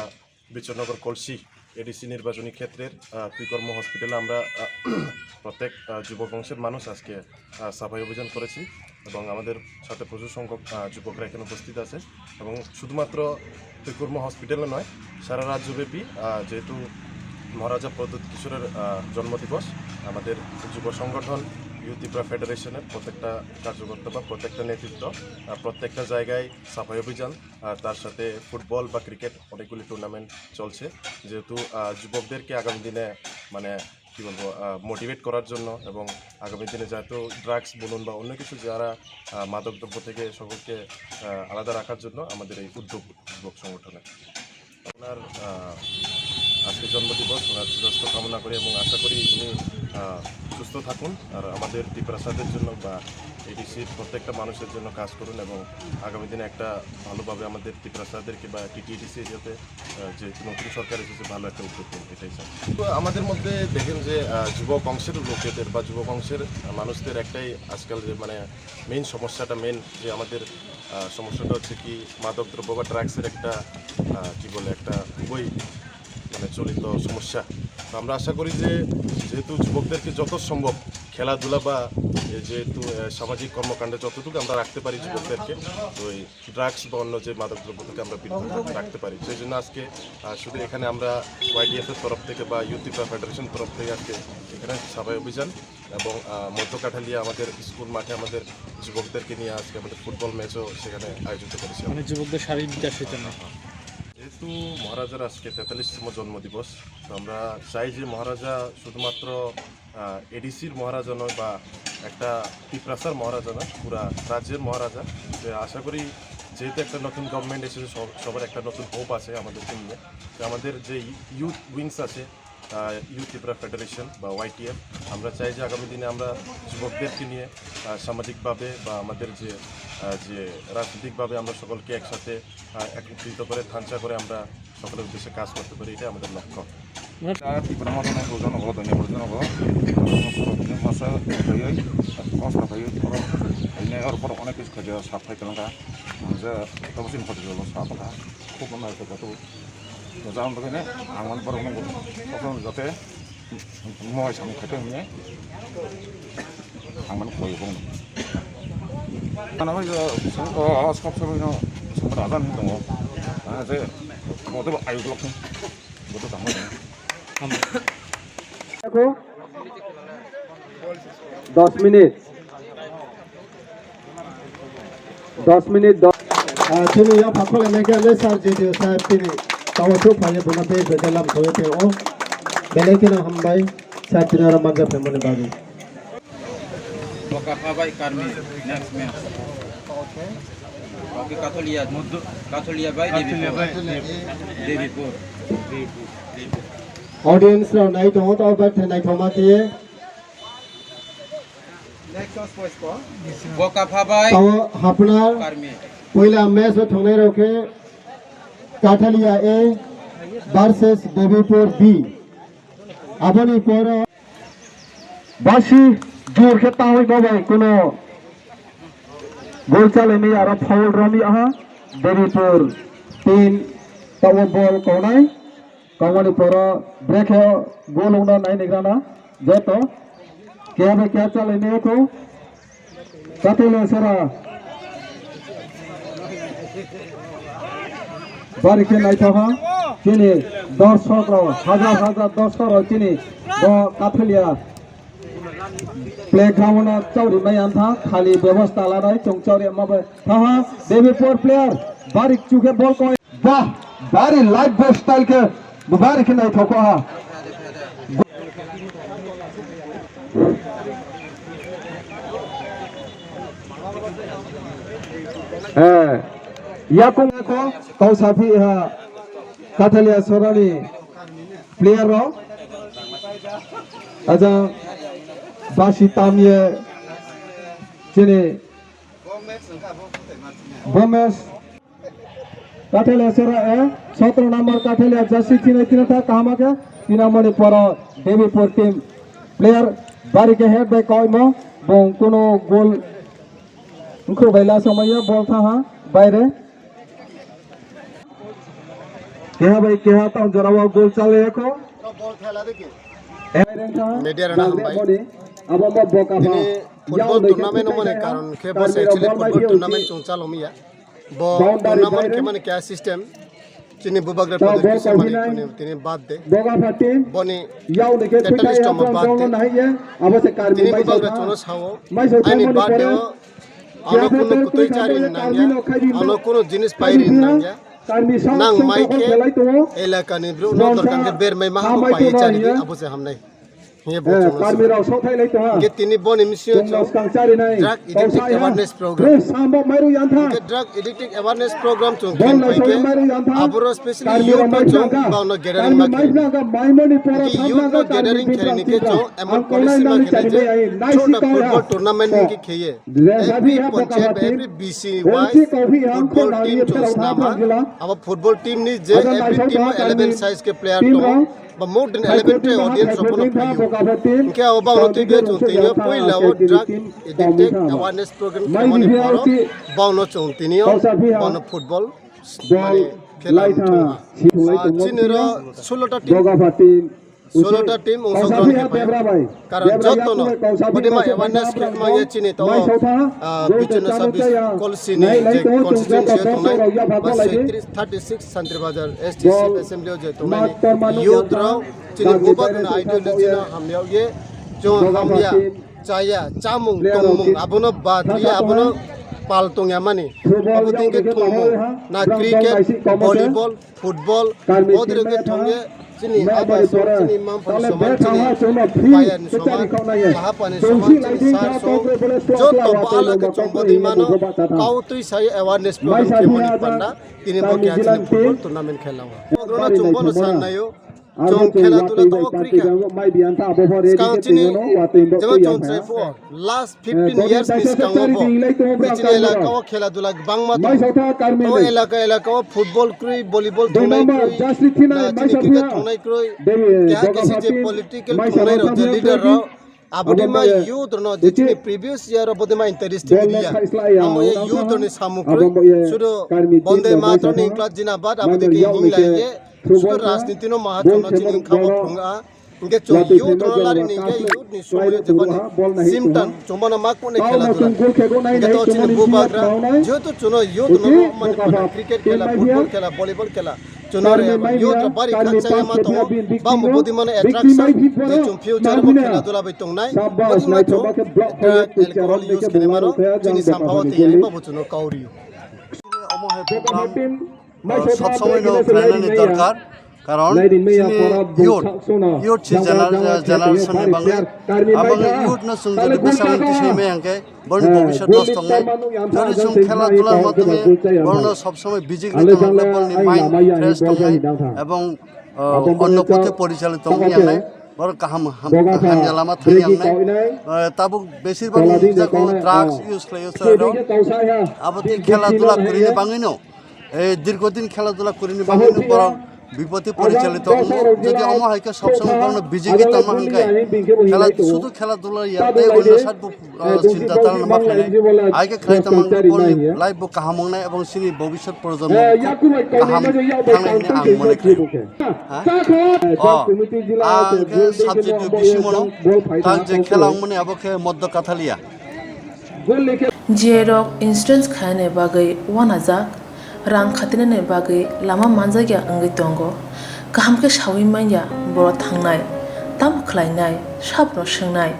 বিচনগর কলসি এডিসি নির্বাচনী ক্ষেত্রের, আহ, তুইকর্ম হসপিটালে আমরা, আহ, প্রত্যেক, আহ, যুবক অংশের মানুষ আজকে, আহ, সাফাই অভিযান করেছি এবং আমাদের সাথে প্রচুর সংখ্যক, আহ, যুবকরা এখানে উপস্থিত আছে এবং শুধুমাত্র তুইকর্ম হসপিটালে নয়, সারা রাজ্যব্যাপী, আহ, যেহেতু মহারাজা প্রদ্যুৎ কিশোরের, আহ, জন্মদিবস, আমাদের যুব সংগঠন ইউ তিপ্রা ফেডারেশনের প্রত্যেকটা কার্যকর্তা বা প্রত্যেকটা নেতৃত্ব, আহ, প্রত্যেকটা জায়গায় সাফাই অভিযান, আহ, তার সাথে ফুটবল বা ক্রিকেট অনেকগুলি টুর্নামেন্ট চলছে। যেহেতু, আহ, যুবকদেরকে আগামী দিনে, মানে, কি বলবো, আহ, মোটিভেট করার জন্য এবং আগামী দিনে যাতে ড্রাগস বলুন বা অন্য কিছু যারা, আহ, মাদক দ্রব্য থেকে সকলকে, আহ, আলাদা রাখার জন্য আমাদের এই উদ্যোগ যুবক সংগঠনের। ওনার, আহ, আজকে জন্মদিবস, ওনার সুস্বাস্থ্য কামনা করি এবং আশা করি উনি, আহ, সুস্থ থাকুন আর আমাদের তিপ্রাসাদের জন্য বা এডিসির প্রত্যেকটা মানুষের জন্য কাজ করুন এবং আগামী দিনে একটা ভালোভাবে আমাদের তিপ্রাসাদেরকে বা টিটিএডিসি যাতে, আহ, যেহেতু নতুন সরকার এসেছে, ভালো একটা উদ্যোগ নিন, এটাই স্যার। তো আমাদের মধ্যে দেখেন যে, আহ, যুবক অংশের লোকেদের বা যুবক অংশের মানুষদের একটাই আজকাল যে, মানে, মেইন সমস্যাটা, মেইন যে আমাদের, আহ, সমস্যাটা হচ্ছে কি, মাদক দ্রব্য বা ড্রাগসের একটা, আহ, কি বলে, একটা খুবই, মানে, চলিত সমস্যা। তো আমরা আশা করি যে যেহেতু যুবকদেরকে যত সম্ভব খেলাধুলা বা এ, যেহেতু আহ, সামাজিক কর্মকাণ্ডে যতটুকু আমরা রাখতে পারি যুবকদেরকে, তো এই ড্রাগস বা অন্য যে মাদক দ্রব্য থেকে আমরা বিরত রাখতে পারি, সেই জন্য আজকে আহ, শুধু এখানে আমরা ওয়াইটিএফ এর তরফ থেকে বা ইউথ ত্রিপুরা ফেডারেশন তরফ থেকে আজকে এখানে সাফাই অভিযান এবং আহ, মধ্য কাঠালিয়া আমাদের স্কুল মাঠে আমাদের যুবকদেরকে নিয়ে আজকে আমাদের ফুটবল ম্যাচও সেখানে আয়োজিত করেছি আমরা। মানে যুবকদের শারীরিক বিকাশের জন্য। যেহেতু মহারাজার আজকে তেতাল্লিশতম জন্মদিবস, তো আমরা চাই যে মহারাজা শুধুমাত্র এডিসির মহারাজা নয় বা একটা তিপ্রাসার মহারাজা নয়, পুরা রাজ্যের মহারাজা। তো আশা করি যেহেতু একটা নতুন গভর্নমেন্ট এসেছে, সব- সবার একটা নতুন হোপ আছে আমাদেরকে নিয়ে। তো আমাদের যে ইউথ উইংস আছে, ইউথ ত্রিপুরা ফেডারেশন বা ওয়াইটিএফ, আমরা চাই যে আগামী দিনে আমরা যুবকদেরকে নিয়ে আহ, সামাজিকভাবে বা আমাদের যে আহ, যে রাজনৈতিকভাবে আমরা সকলকে একসাথে আহ, একত্রিত করে থানচা করে আমরা সকলের উদ্দেশ্যে কাজ করতে পারি, এটাই আমাদের লক্ষ্য। Tabora moto nai bojan obo, doni bojan obo. Masa kaiwi, kosto kaiwi, oro, ini oro poro onek kis khaja sap khai tongkha. Masa, tabo sin khoti jolo sap kha. Khub nai kha tu. Bojan obo kene, ang man borok nang, jote, moi sam khai tong ne. Ang man koi bong. Ano, sab sab no, sab rajan tongo. Ah, je, bote ayu blok. দশ মিনিট, দশ মিনিট, দশ। Ah, chini yang pakol M K L A sir, J D O sir, tini tawa chuk phai, bono tei bedelam thoi tei o. Belai kheno hambai, sir, tini oro manja phaimani bagwi. Boka Phabai Karmi, next match. Boka Katholia, Katholia bai Debipur. Debipur. Audience rok nai tongo, tabo bai thai naithoma khe. Boka Phabai. Tabo hapnar. Karmi. Puila match o thangnairok khe Kathalia A versus Debipur B. Aboni poro basi jur khe tangwi babai kuno gol chalaimaya aro foul romya ha. Debipur team tabo bol kaunai. Kangmani poro brekhe gol wngna nai nigrana joto. Keha bai keha chalai nai kho. Katholia sora. Bari khe naithoha. Chini dorshok rok, hajar hajar dorshok rok chini bo Katholia playground no chauri mai antha, khali bebosta lanai chwng chauri ma bai thaha. Debipur player bari chukhe bol koi. Bah, bari light boy style khe, bari khe naithok ha. Eh, yakung ko, kau sapi ha, Kathalia sorani player ro, aja basi tamye, chini, Bomes, Kathalia sora e, sotro number Kathalia jersey chini tini tha kaham khe, tini mani poro Debipur team player bari khe head bai koimo, bong kuno goal wngkhu bai la somaiya bol thaha baire. Keha bai keha tang jora o goal chalai kho. Media rana hambai. Abo mo boka. Tini football tournament mani karon khe bo actually football tournament chung chalomia. Bo tournament khe mani kya system? Chini bubagra Pradyut Kishore Manik tini, tini birthday. Boni tetanus tongmo birthday. Tini bubagra chwngno sao, aini birthday o ano kunu kwtwi chari nangya, ano kunu jinis pairi nangya. Nang mai khe elakani bru no dorkar khe bermai ma habo paiwi chari di, abo se hamnai. Hiye bo chwngno karmi rok sok thai lai tong ha. Hinkhe tini boni misingo chwng drug addict awareness program. Sambo mairu yang tha. Hinkhe drug addict awareness program chwng khe mairu yang tha. Aboro specially youth no chwng bangno gathering ma khe. Hinkhe youth no gathering khe hinkhe chwng emon policy ma khe je chwng football tournament hinkhe kheye. Every panchayat, every B C Y football team chwng snama. Abo football team ni je every team o eleven size khe player tongo. Ba more than eleven ta audience rok bono phaio. Hinkhe abo bangno twi bia chwng tini o puila o drug addict awareness program khaimani poro bangno chwng tini o bangno football mane khela wng thangma. Ah, chini ro sullo ta team. Solo ta team ungsa grong khe pai. Karon joto no bodi ma awareness khe ma ye chini to, ah, bichino sabis kolsi ni je constituency tongnai ba thirty-six Santri Bazar S T C assembly o je tongnai youth rok chini bubagra ideology no hamya ye chwng hamya chaya chamung tongmung abono bad ye abono pal tongya mani. Obo dike thwngmung na cricket, volleyball, football, bodre ke thongye chini abo chini mampani soman, chini payani soman, kahapani soman, chini sar som, joto bo alake chongbodi mano, kau twi sai awareness program khe mani panda, tini bo khe chini football tournament khelango. Bogrono chwng bono san nayo, chwng khela dula tongo cricket. Skang chini, jemon chwng chwrai phuo, last fifteen years ni skango bo chini elaka o khela dula bangma tongo. O elaka elaka o football kwrwi, volleyball thwngnai kwrwi, na chini cricket thwngnai kwrwi, keha kesi je political thwngnai rok je leader rok, aboni ma youth rokno je chini previous year o bodi ma interesting liya. Amo ye youth rokni samung kwrwi, sudu Bonde Mataram ni ingkla jinabad abodi ke hing lai ye, sudu rajniti no maha chwngno chini wngkha bo phunga. Hingke chwng youth rok lari ni hingke youth ni somoi jeboni simtan chwng bono ma kune khela dula. Hingke to chini bubagra jehetu chwngno youth no mani panda cricket khela, football khela, volleyball khela. Chwngno re youth rok bari khakchangma tongo, bangbo bodi mano attraction, je chwng future bo khela dula bai tongnai. Bodi ma chwng drug, alcohol use khele mano, chini sampha o tiyai bo chwngno kauri. Omo hai program, uh, sob somoi no khlainani dorkar. Karon chini youth, youth si gener-, generation ni bagwi, aboni youth no chwng jodi bwskango tisai maya hwnkhe, borokni bobiswt loss tongnai. Jodi chwng khela dula ma tongwi, borokno sob somoi busy khe tongkhe, borokni mind fresh tongnai, ebong, uh, onno pothe porichalito tongwi yangnai, borok kaham ham-, hamya lama thangwi yangnai. Uh, tabuk besir bak jago drugs use khlaio chwla rok. Abo tei khela dula kwrwini bagwino. Ei dirghodin khela dula kwrwini bagwi borok bipoti porichalito wngo. Jodi omo hai khe sob somoi borokno busy khe tongma hwn khe khela, sudu khela dula ya tei onno side bo, ah, chinta tarano ma khlainai. Hai khe khlai tongma hwn khe borokni life bo kaham wngnai ebong chini bobiswt projonmo kaham thangnai hwnwi ang mone khlaio. Ha? O, ang khe subject bisi mono, tak je khela wngmani abo khe Moddo Kathalia. J rok insurance khainani bagwi uanajak, rang khatinani bagwi lama manjakya wngwi tongo. Kaham khe saui manya borok thangnai, tamo khlainai, sabono swngnai.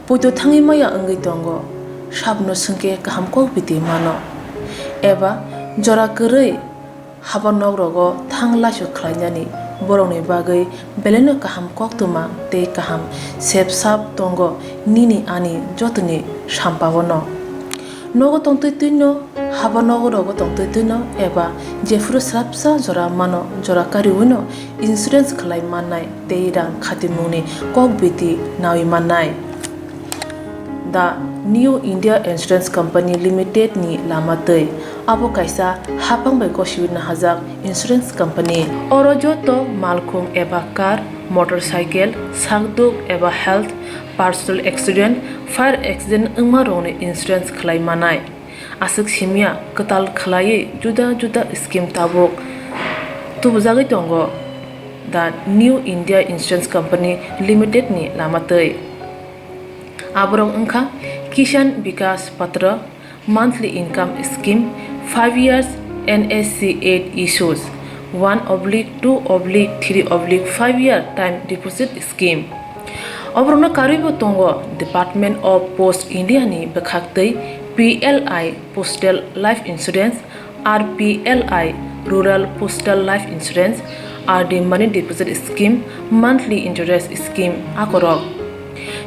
Poito thangwi manya wngwi tongo, sabono swngkhe kaham kok biti mano. Eba jora kwrwi haba nok rogo thang laisuk khlainani borokni bagwi belaino kaham koktwma tei kaham sep sap tongo nini ani jotoni sampao no. Nogo tongtwi twino, haba nogo rogo tongtwi twino eba jephuru swrapsa jora mano jora kariwino insurance khlai mannai tei rang khatimungni kok biti naui mannai. The New India Insurance Company Limited ni lama twi. Abo kaisa haphang bai gosiwi nahajak insurance company. Oro joto malkhung eba car, motorcycle, sakduk eba health, personal accident, fire accident wngma rokni insurance khlai manai. Aswk simya kwtal khlaiwi juda juda scheme tabuk tubujagwi tongo The New India Insurance Company Limited ni lama twi. Aborok wngkha Kisan Vikas Patra Monthly Income Scheme, five years N S C eight issues, one oblique two oblique three oblique five year time deposit scheme. Oborokno karwibo tongo Department of Post India ni bwkhak twi P L I Postal Life Insurance, R P L I Rural Postal Life Insurance, R D Money Deposit Scheme, Monthly Interest Scheme akorok.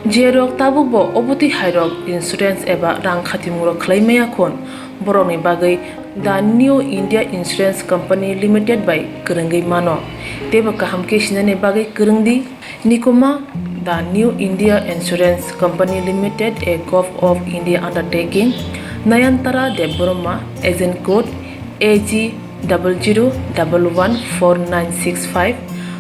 Jerok tabukbo obotwi hairok insurance eba rang khatimungrok khlai maya khun, borokni bagwi The New India Insurance Company Limited bai kwrwngwi mano. Teibo kaham khe sinani bagwi kwrwng di. Nikuma, The New India Insurance Company Limited, a Govt of India undertaking, Nayantara Debbarma, Agent Code A G double zero double one four nine six five,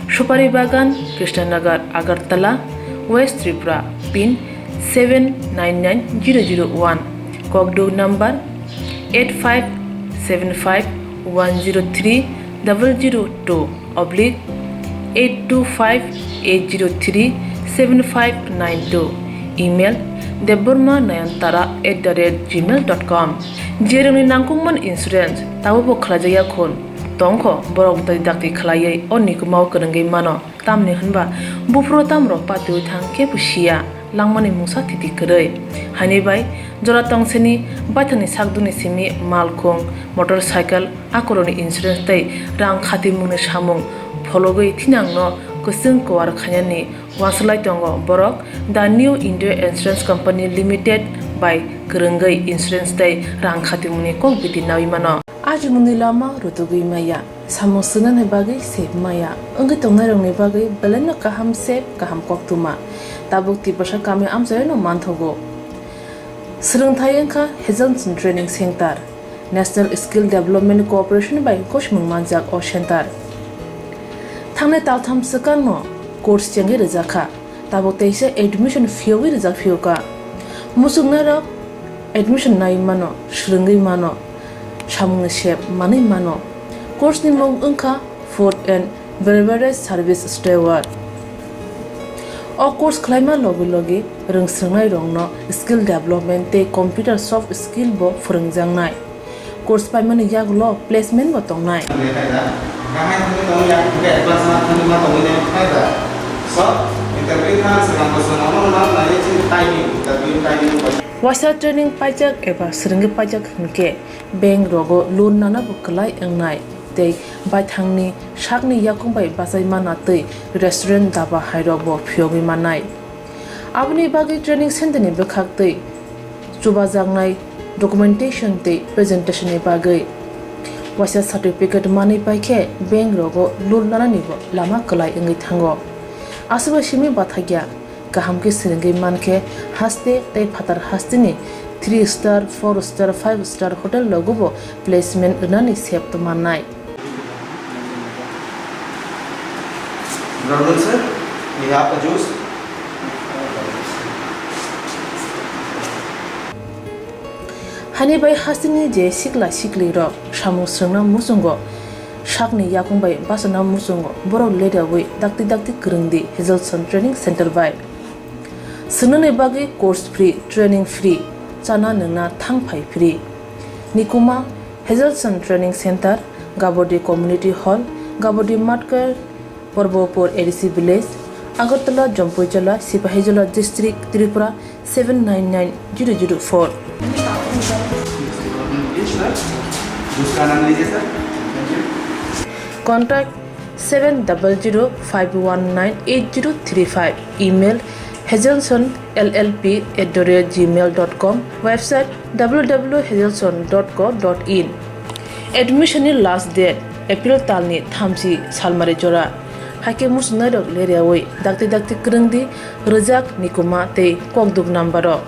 Supari Bagan, Krishnanagar, Agartala, West Tripura, pin seven nine nine zero zero one, Kokduk number eight five seven five one zero three double zero two oblique eight two five eight zero three seven five nine two, email debbarma nayantara at the rate gmail dot com. Jerwngni nangkukmani insurance tabukbo khlaijakya khun tongkho, borok dakti dakti khlaiwi o nikumao kwrwngwi mano. Tamni hwnba buphuru tamrok patiwi thang kebo siya, langmani mungsa thiti kwrwi. Haini bai jora tongsini baithangni sakduni simi malkhung, motorcycle, akorokni insurance tei rang khatimungni samung phologwi thinangno kwchwng kuar khainani uansuk lai tongo borok The New India Insurance Company Limited bai kwrwngwi insurance tei rang khatimungni kok bidi naui mano. Ajimungni lama rutugwi maya, samung swngnani bagwi sep maya, wngwi tongnairokni bagwi belaino kaham sep, kaham koktwma. Tabuk Tiprasa kami amchaino manthogo. Swrwngthai wngkha Hazelson Training Center, National Skill Development Corporation bai gosimung manjak o center. Thangnai taltham swkangno course chengwi rwjakha. Tabuk teisa admission phiyogwi rijak phiyokha. Muchungnairok admission nai mano, swrwngwi mano, samungni sep manwi mano. Course ni mung wngkha Food and Beverage Service Steward. O course khlaima logi logi rwngswrwngnairokno skill development tei computer soft skill bo phwrwngjaknai. Course paimani yagulo placement bo tongnai. Waisa training paijak eba swrwngwi paijak hwnkhe bank rogo loan nana bo kwlai wngnai tei baithangni sakni yakung bai bachai mana tei restaurant, daba hairok bo phiyogwi mannai. Aboni bagwi training center ni bwkhak tei chubajaknai documentation tei presentation ni bagwi waisa certificate manwi paikhe bank rogo loan nanani bo lama kwlai wngwi thango. Aswkbai simi bathakya kaham khe swrwngwi mankhe haste tei phatar hasteni three star, four star, five star hotel rogo bo placement rwnani sep tongmannai. Normal sir, we have a juice. Hani bai hasteni je sikla sikli rok samung swrwngna muchungo, sakni yakung bai bachana muchungo, borok ledawi dakti dakti kwrwngdi Hazelson Training Center bai. Swngnani bagwi course free, training free, chana nwngna thang phai free. Nikuma Hazelson Training Center, Gabodi Community Hall, Gabodi Matkar, Porbopur A D C Village, Agartala, Jampuijala, Sipahijola District, Tripura seven nine nine zero zero four. Contact seven double zero five one nine eight zero three five. Email hazelson L L P at the rate gmail dot com. Website W W W hazelson dot co dot in. Admission ni last date April talni thamchi salmari jora. Haikhe muchungnairok leriawi dakti dakti kwrwngdi rwjak Nikuma tei kokduk number rok.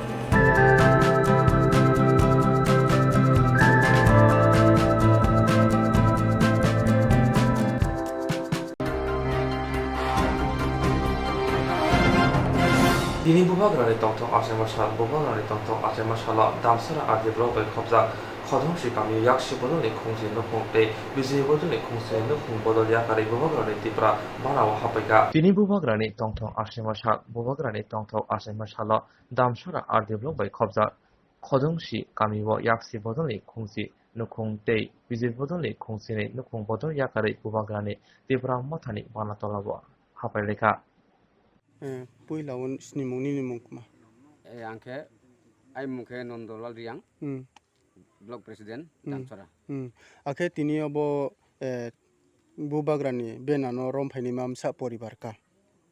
Tini bubagrani tongthok achaima sal. Bubagrani tongthok achaima salo Damsara R D block bai khopjak Khodongsi kamio yaksi bodolni khungsi nukhung tei bijli bodolni khungsi nukhung bodol yakarwi bubagrani Tipra banao hapaikha. Tini bubagrani tongthok achaima sal. Bubagrani tongthok achaima salo Damsara R D block bai khopjak Khodongsi kamio yaksi bodolni khungsi nukhung tei bijli bodolni khungsini nukhung bodol yakarwi bubagrani Tipra mothani bana tolao hapai laikha. Eh, puila o snimung nini mung kma? Eh, ang khe, ai mung khe Nondolal Riang, Hmm. Block President, Hmm. Damsara. Hmm. Akhe tini obo, eh, bubagrani benano romphaini mamsa poribar ka?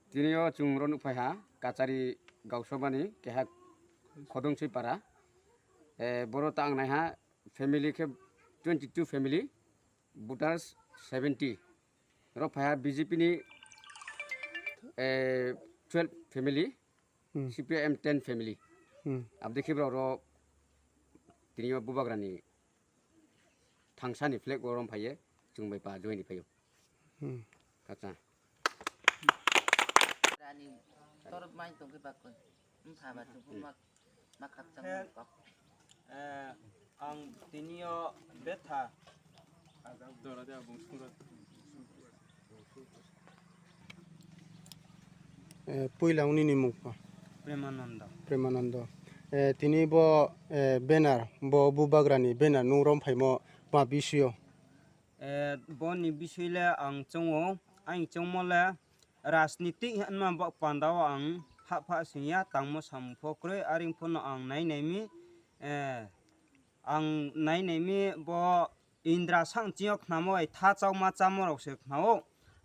Tini o chwng ro nukphai ha, Kachari Gausabani keha Khodongsi para. Eh, boro ta ang nai ha, family khe twenty two family, voters seventy. Ro phaiha B J P ni, eh, twelve family, Hmm. C P I M ten family. Hmm. Abdi khe borok ro tini o bubagrani thangsani flag o rom phaiye, chwng bai pa join phaiyo. Hmm. Kacha. Rani torop mai tongke bakon. Mpha ba tubu mak. Makhak chang kok. Eh, ang tini o betha. Dora de abung sungro. Eh, puila wngni ni mung pa? Premanando. Premanando. Eh, tini bo, eh, banner, bo bubagrani banner nung rom phaimo ma bisio? Eh, boni bisoi le ang chongo, ang chongmo le rajniti hinma bok pandao ang hapha singya tangmo samung pho kroi, aring phono ang nai naimi, eh, ang nai naimi bo Indra sang chiyok khnamo ai tha chao ma chamo rok se khnao.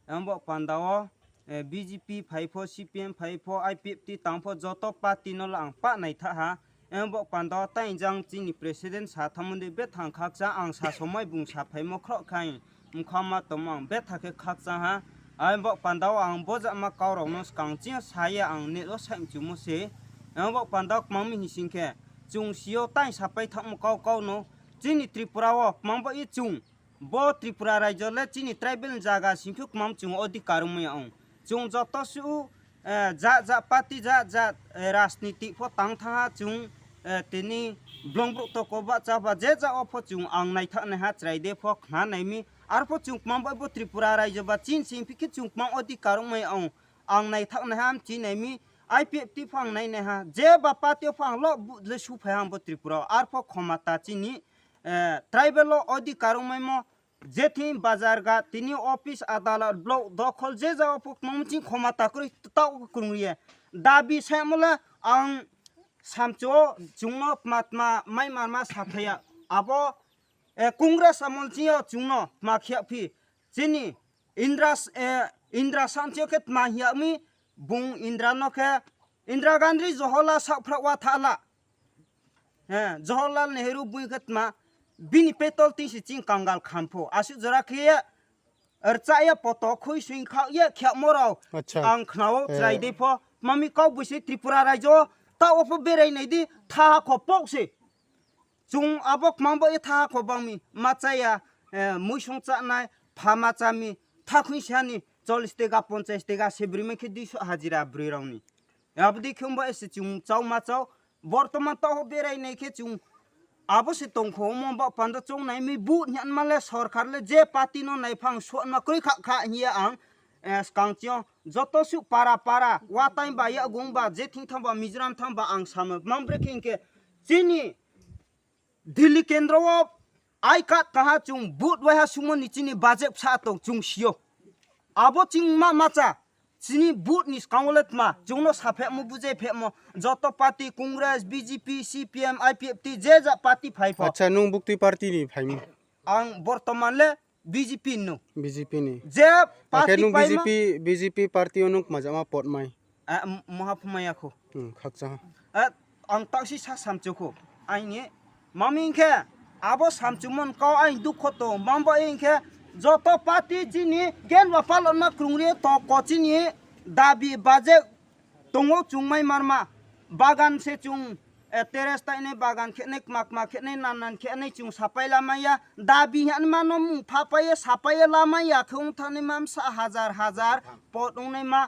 Ang bok pandao, eh, B J P phai pho, C P M phai pho, I P F T tang pho, joto party no la ang pa nai tha ha. Ang bok pandao tai jang chini president sa thamon de bethang khaksa ang sa somai bung sa phaimo khro khai mkha ma tomo ang betha khe khaksa ha. Ang bok pandao ang boja ma kau rok no skang chiya saya ang ne o sai mchumo se. Ang bok pandao kmang mi hising khe chung sio tai sapai thangmo kau kau no. Chini Tripura o kmang ba i chung. Bo Tripura rajyo le chini tribal ni jaga singkhe kmam chung odhikar wngmaya ong. Chung joto su, eh, ja ja party ja ja, eh, rajniti pho tang thangha chung, eh, tini blong bruk toko ba cha ba je ja o pho chung ang naithak naiha chwrai de pho khna naimi. Ar pho chung kmam bai bo Tripura rajyo ba chin singphi khe chung kmam odhikar wngmaya ong. Ang naithak naiha am chi naimi. I P F T pho ang nai naiha. Je ba party o pho ang lo bu le su phai ang bo Tripura o. Ar pho khoma ta chini eh, tribal o odhikar wngmaimo, je thing bazar ga, tini office, adalat, block, dokhol, je jagao pok mangmung ching khoma ta kwrwi, ta kwrwngri ye. Dabi saimole ang samcho chungno tma tma mai marma saphaya. Abo, eh, Congress amol chingyo chungno tma khiya phi. Chini Indra, eh, Indra samcho khe tma hiya mi, bung Indra no khe, Indra Gandhi Johorlal sakphra wa thala. He, Johorlal Nehru bui khe tma, bini petol twi se ching kangal khampho. Aswk jora khe ye, rcha ye poto khui swing kha ye khyakmo rao. Acha. Ang khnao. Eh. Chwrai de pho, mami kok bui se Tripura rajyo, ta opho berai nai di, tha kho pok se. Chung abo kmang bo ye tha kho bang mi, ma cha ya, eh, muisung cha nai, pha ma cha mi, tha khui sa ni, chollish tega, ponchais tega, se bwrwi mai khe duiso hajira bwrwi rao ni. Abdi khumba ese chung chao ma chao. Bortoman tao berai nai khe chung abo se tongkho omo ba pando chong nai mi bu nyan ma le sorkar le je party no nai phang so ma kroi kha kha hiya ang, eh, skang chio joto su para para wa time ba ya gung ba je thing thang ba Mizoram thang ba ang sama mam bre khe hinkhe chini Delhi kendro o I card kaha chung vote waiha sumo ni chini budget sa tong chung sio. Abo ching ma macha chini vote ni skang le tma chung no sa phemo bujai phemo joto party Congress, B J P, C P M, I P F T je ja party phai pho. Acha, nung bukti party ni phai mi? Ang bortoman le B J P no. B J P ni. Je party nung pai B J P, ma? B J P party o nung majama pot mai. Ah, m-, moha phumaya kho. Hmm, khakcha. Ah, ang taksi sa samchu kho. Aini mami khe abo samchu mon kau ain dukho to. Mambo in khe joto party chini gen wa palon ma krungri to ko chini dabi baje tongo chungmai marma. Bagan se chung, eh, terrace tainai bagan khenai kma kma khenai nan nan khenai chung sapai lamaya. Dabi han mano mung phapai sapai lamaya khe ung thani mam sa hajar hajar pot ung nai ma.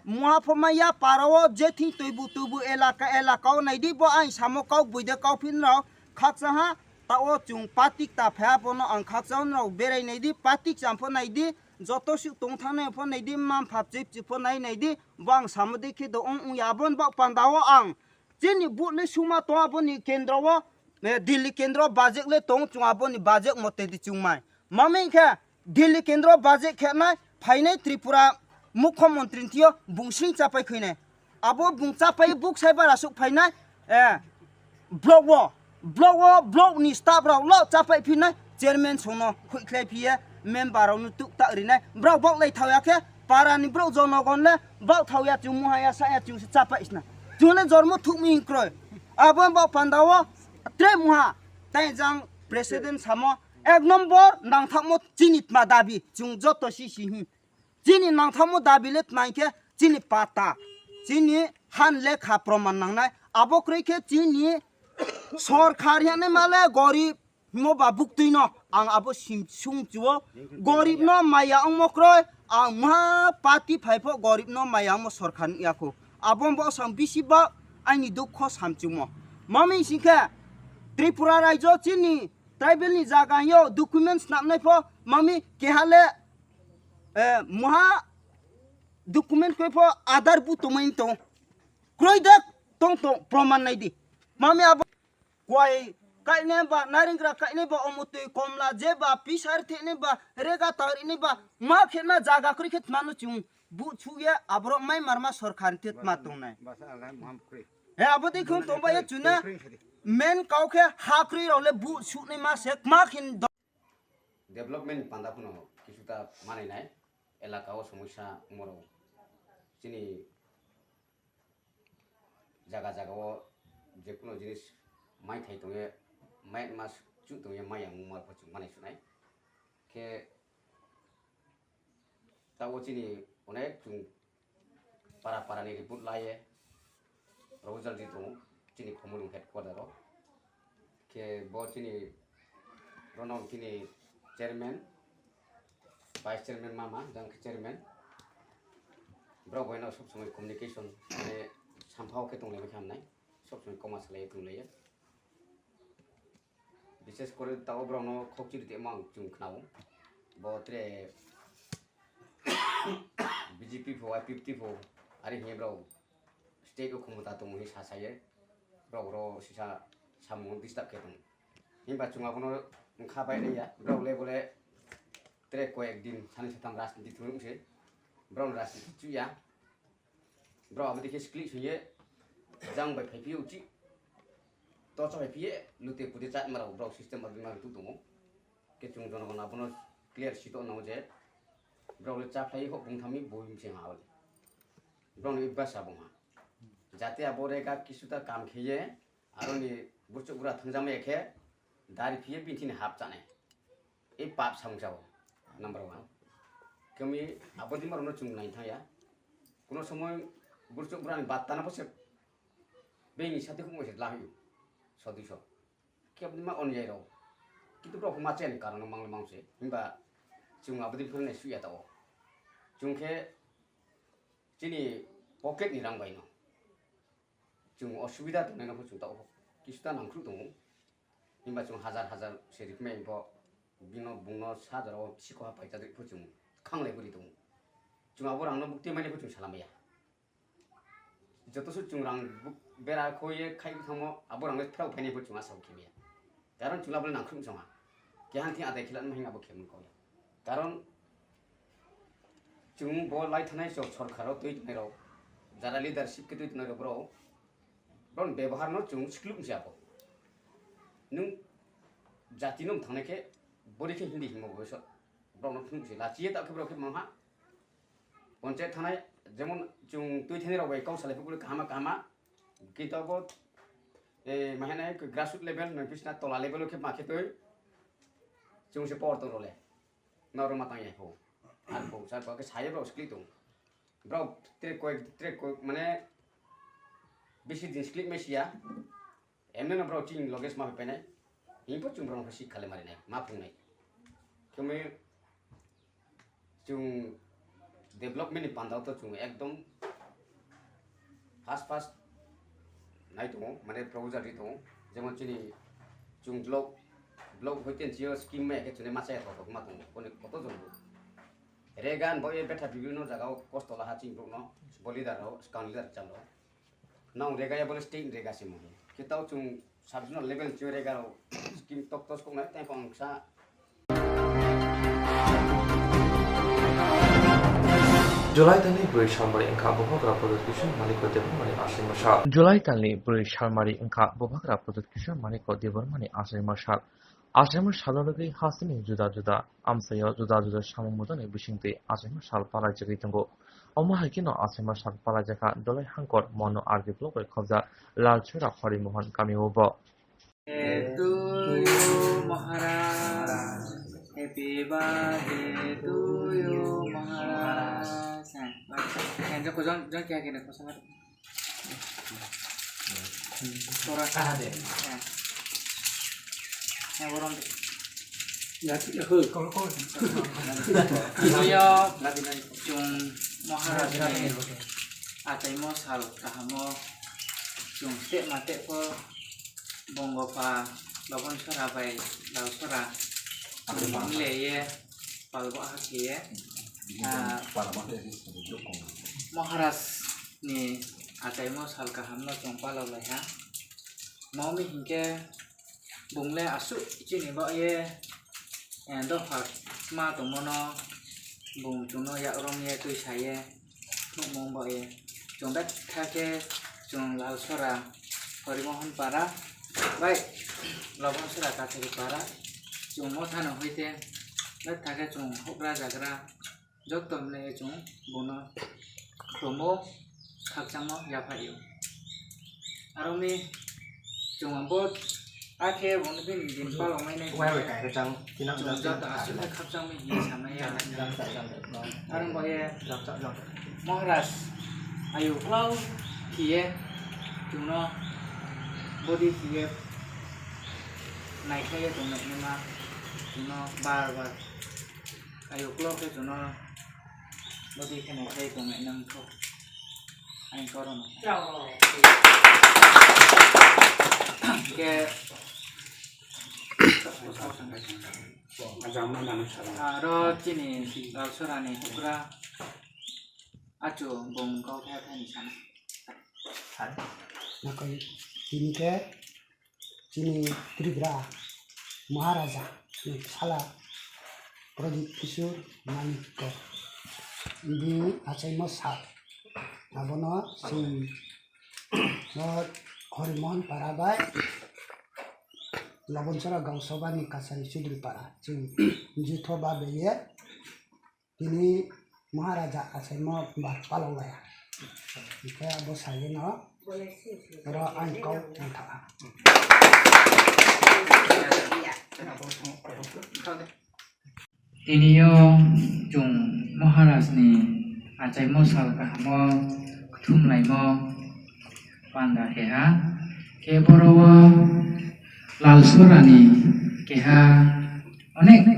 Muha phoma ya para o je thing tuibu tuibu elaka elaka o nai di bo ang samo kau buide kau phin rok khaksa ha ta o chung patik ta pha bono ang khaksa on rok berai nai di patik cham pho nai di joto suk tong thang nai pho nai di mam phap chip chip pho nai nai di bo ang samo di khe do ung ung ya bon bak panda o ang chini but le suma to aboni kendro o, eh, Delhi kendro budget le tong chung aboni budget mote di chung mai. Mami khe Delhi kendro budget khe nai phainai Tripura mukhyamantri thio bung sing chapai khuinai. Abo bung chapai buk sai bara suk phainai, eh, block o, block o, block ni staff rok lo chapai phinai chairman songno khuikhlai phiye member rok no tuk tak rinai. Brok bok lai thauya khe para ni brok jonogon le bok thauya chung muhaya saya chung se chapai sna. Chung le jormo thuk mi kroi. Abo bok panda o tre muha tai jang president samo ek number nangthakmo chini tma dabi chung joto si si hi. Chini nangthamo dabi le tma hinkhe chini pata, chini han lekha proman nangnai. Abo kwrwi khe chini sorkar hinwi male gorib himo ba buktwi no ang abo sim-, sung chuo. Gorib no maya ongmo kroi, ang ma party phai pho gorib no maya ongmo sorkar ni yakho. Abo bo sang bisi ba aini dukho samchumo. Mami singkhe Tripura raijo chini tribal ni jaga yo documents snapnai pho mami keha le, eh, muha document koi pho Aadhaar bu tongmani tong. Kroi dak tong tong proman nai di. Mami abo kwai kaine ba naringra kaine ba omo twi komla je ba pisar thene ba rega tar ini ba ma khe na jaga kri khe manu chung bu chu ye abro mai marma sorkar te ma tong nai. He abo de khun tong ba ye chuna men kau khe ha kri rok le bu su ni ma se ma khin. Development panda phano kisuta manai nai elaka o somosya moro chini jaga jaga o jekuno jinis mai thai tongye mai mas chu tongye mai yang mar pho chung manai sunai khe ta o chini onek chung para para ni report laye proposal di tongo chini Khumulwng headquarter o. Khe bo chini rono chini chairman, vice chairman mama, jang khe chairman. Borok bai no sob somoi communication mane sampha o khe tong lai khe hamnai, sob somoi koma salai tong lai. Bishes kore ta o borok no khok chiri temo ang chung khnao. Bo tre B J P pho, I P F T pho, ari hinye borok state o khumota tongo hinwi sa saye, borok ro sisa samung disturb khe tongo. Hinba chwng abono wngkha bai rwya, borok le bole tre koyek din sani satham rajniti thwng se, borok rajniti chuya, borok aboni khe sklik suye, jang bai phai phiyo uchi, torcha phai phiye, lute pute chat mara borok system aboni ma tu tongo. Khe chwng jonogon abono clear sito nao je, borok le cha phlai ho bung thami boi mse ha ole. Borok ni basa bung ha. Jate abo rega kisuta kam kheye, aroni burchuk bura thangjakma ekhe dari phiye bini thini hap chanai. Ei pap samung sao number one. Kemi abo di marono chwng nai thangya. Kuno somoy burchuk bura ni batta na bose bini sati khumoi se lahyu. Sodui so. Kebni ma on jai rok. Kintu borok ma chen karon mang mang se. Himba chwng abo di phone nai suya ta o. Chwng khe chini pocket ni rang bai no. Chwng osubida tongnai no chwng ta o. Kisuta nangkhru tongo. Himba chwng hajar hajar se rikmai bo bino bungno sa jora o siko ha paita dri phu chwng khanglai buri tongo. Chwng abo rang no bukti mani phu chwng salamaya. Joto se chwng rang bu-, bera khoye khai thangmo abo rang le phrao phainai bo chwng asa bo khemya. Karon chwla bole nangkhrum chwng ha. Kehan thi adai khila ma hinga bo khem ko. Karon chwng bo lai thanai chwng sorkar o twi twnai rok, jara leadership khe twi twnai rok bro. Bron bebohar no chwng sklup se abo. Nung jati no thangnai khe bori khe hindi himo bo so. Bron no phung se lachiye ta khe bro khe mangha. Panchayat thanai jemon chwng twi thani rok bai kok salai phukuli kahama kahama. Kintu abo, eh, mahane grassroot level, nai bisna tola level o khe ma khe twi. Chwng se por tong role. Noro matang ya pho. Ar pho, sar pho, khe saye bro skli tong. Bro, tre koi, tre koi, mane, bisi din skli mesia. Emne no bro chini loge sma penai. Himpo chwng bro sik khale mari nai, ma phung nai. Kemi chwng development ni panda to chwng ekdom fast fast nai tongo, mane proposal ri tongo. Jemon chini chwng block, block hoite chio scheme mai ke chune masa ya to ma tongo. Kone koto jong bo. Regan bo e betha bibino jaga o kosto la ha chini bro no. Bo leader ro, skang leader cham ro. Nang rega ya bole state rega se mo. Kitau chung sub zonal level chio rega ro scheme tok tos kok nai tang kong sa. July talni brwi salmari wngkha Bubagra Pradyut Kishore Manikya Debbarmani achaima sal. July talni brwi salmari wngkha Bubagra Pradyut Kishore Manikya Debbarmani achaima sal. Achaima salo rwgwi hasteni juda juda amchaio juda juda samung mujani bisingtwi achaima sal palaijagwi tongo. Omo hai kheno achaima sal palaijakha Dolai Hangkor Mono R D block bai khobjak Lalchora Hari Mohan kamio bo. To you, Maharaj. Happy birthday to you, Maharaj. Tora. Kaha de. Ya. Ya, borong de. Ya, ya, ho, kong, kong. Iyo, chung Maharaj ni achaimo sal kahamo chung te ma te pho bongo pha Lobon Sora bai Lal Sora chung le ye palbo ha khe ye. Ah, Maharaj ni achaimo sal kaham no chwng palok lai ha. Momi hinkhe bung le aswk chini bo ye, eh, dopha ma tongmo no bung chwngno yak rom ye twi sa ye. Thwngmung bo e chwng bethai khe chwng Lalsora, Horimohon para bai Lobonsora Kathari para chwng mothano hwite bethai khe chwng hukra jagra joto mwnwi chwng bono khlumo khakchangno yaphaio. Aroni chwng bo akhe bono bini din palok mai nai. Wai wai kai chang, kinang chwng jang joto aswk khe khakchangmani hinwi sanai ya. Jang jang jang jang. Aroni bo ye jang jang jang. Maharaj ayu klau khiye chwngno bodi khiye naikhlaiye chwng nainima chwngno bar bar ayu klau khe chwngno bodi khe naikhai tong nai nang kho. Ani korono. Ke aro chini Lalsorani hukra achu bung kau khe thani sana. Nakoi tini khe chini Tripura Maharaja ni sala Pradip Kishore Manikya bini achaimo sal. Abono chwng no Horimohon para bai Lobonsora Gausabani Kachari Chudri para chwng jutho ba beye tini Maharaja achaimo bar palok laya. Hingkhe abo saiyeno oro ang kok wngkha. Tini o chwng Maharaj ni achaimo sal kaham o kthum laimo panda keha khe boro o Lalsorani keha onek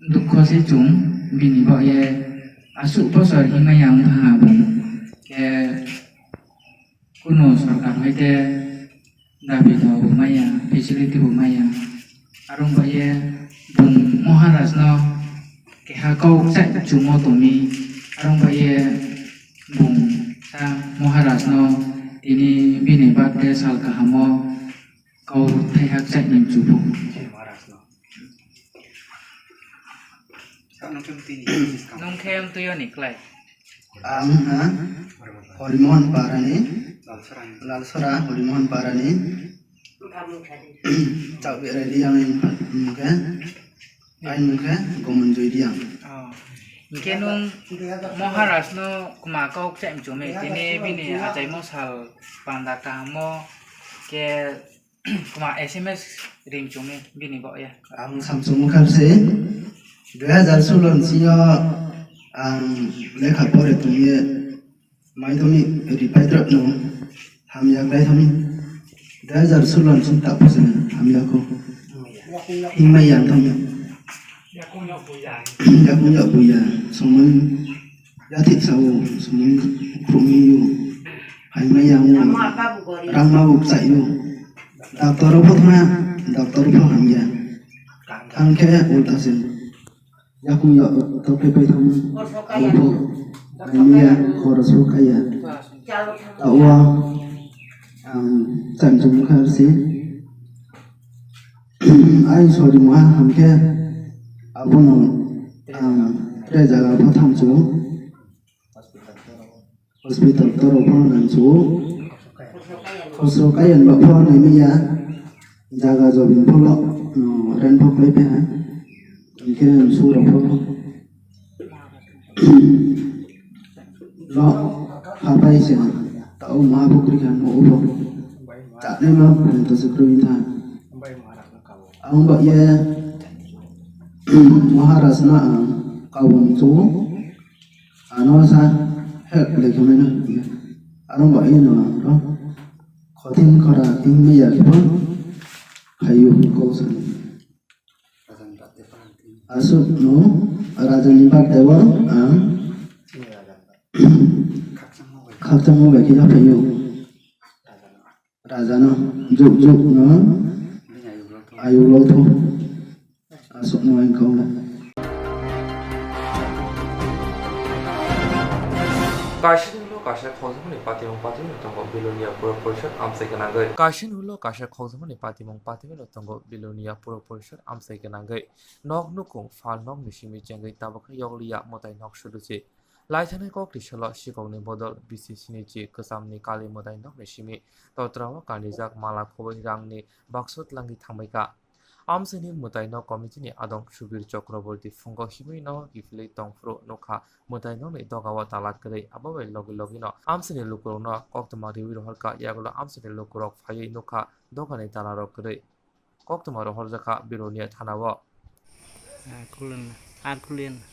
dukho se chwng bini bo ye aswk bosor himai ya wng thang ha bung khe kunu sorkar hai khe dabi daw bo maya, facility bo maya. Arong bai ye bung Maharaj no keha kok chai chungo tongmi. Arong bai ye bung sa Maharaj no tini bini birthday sal kaham o kok thai hak chai ni chubu. Nung khe wng twi o ni klai. Ang ha Horimohon Parani, Lalsora Horimohon Parani. Chakbera Riang ni mungkhe, ai mungkhe Gomonjoi Riang. Oh. Hingkhe nung Maharaj no kuma kok chai mchumi tini bini achaimo sal panda kaham o khe Kuma S M S rim chumi bini bo ya. Ang samsung mukha se dui hazar solo ni sio ang lekha pore tongye maidhomik ripai drop no hamya klai thami. Dui hazar solo ni sio tapo se hamya ko. Himai yang thami. Yakung yak buya songmani. Yathik sao sumung khumio, haimai yango, rangma bo kchaio, doctor bo thangya, doctor bo hamya, thangkhe ulta se, yakung ya tokle pai thang, abo bo, haimai ya, khoros bo kaya, tao, ang, cham chum kha se. Ai sori ma hamkhe abono ang tre jaga pho thamsu. Hospital toro pho nangsu. Khosro kayan ba pho naimiya. Jaga jobin pho ren pho pai pha. Hingkhe sura pho. Lo hapai se tao ma bukri khan mo ubo. Chaknai ma phuto se kroi tha. Ang ba ye Maharaj na ang kawang chu ano sa help le khamai na. Ano ba ye no ang ro khotin khora ing me ya kho. Khayu ko sa. Aswkno rajani birthday-o ang khakchangma bai khe yaphaio. Rajano juk jukno ayuk lotho. Aswkno ang kau. Kaisani ulo kaisa khokjakmani patimung patimano tongo Belonia Puro Porishad amchai gwnangwi. Kaisani ulo kaisa khokjakmani patimung patimano tongo Belonia Puro Porishad amchai gwnangwi. Nok nukung phal nokni simi chengwi tabuk khe yokliya mwtai nok suduchi. Laithani kokni salo sikokni bodol B C C ni chi kwchamni kali mwtai nokni simi totrao kanijak mala khoboi rangni bakso tlangwi thangbaikha. Amchaini mwtai nok committee ni adong Subir Chakraborty phungo himwi no kiphilwi tongphuru nukha mwtai nokni dogao tala kwrwi. Abo bai logi logi no amchaini lukurokno koktwma riwi rohorkha, yagulo amchaini lukurok phaiwi nukha dogani talarok kwrwi. Koktwma rohorjakha Belonia thanao. হ্যাঁ, খুললেন না। আর খুললেন না।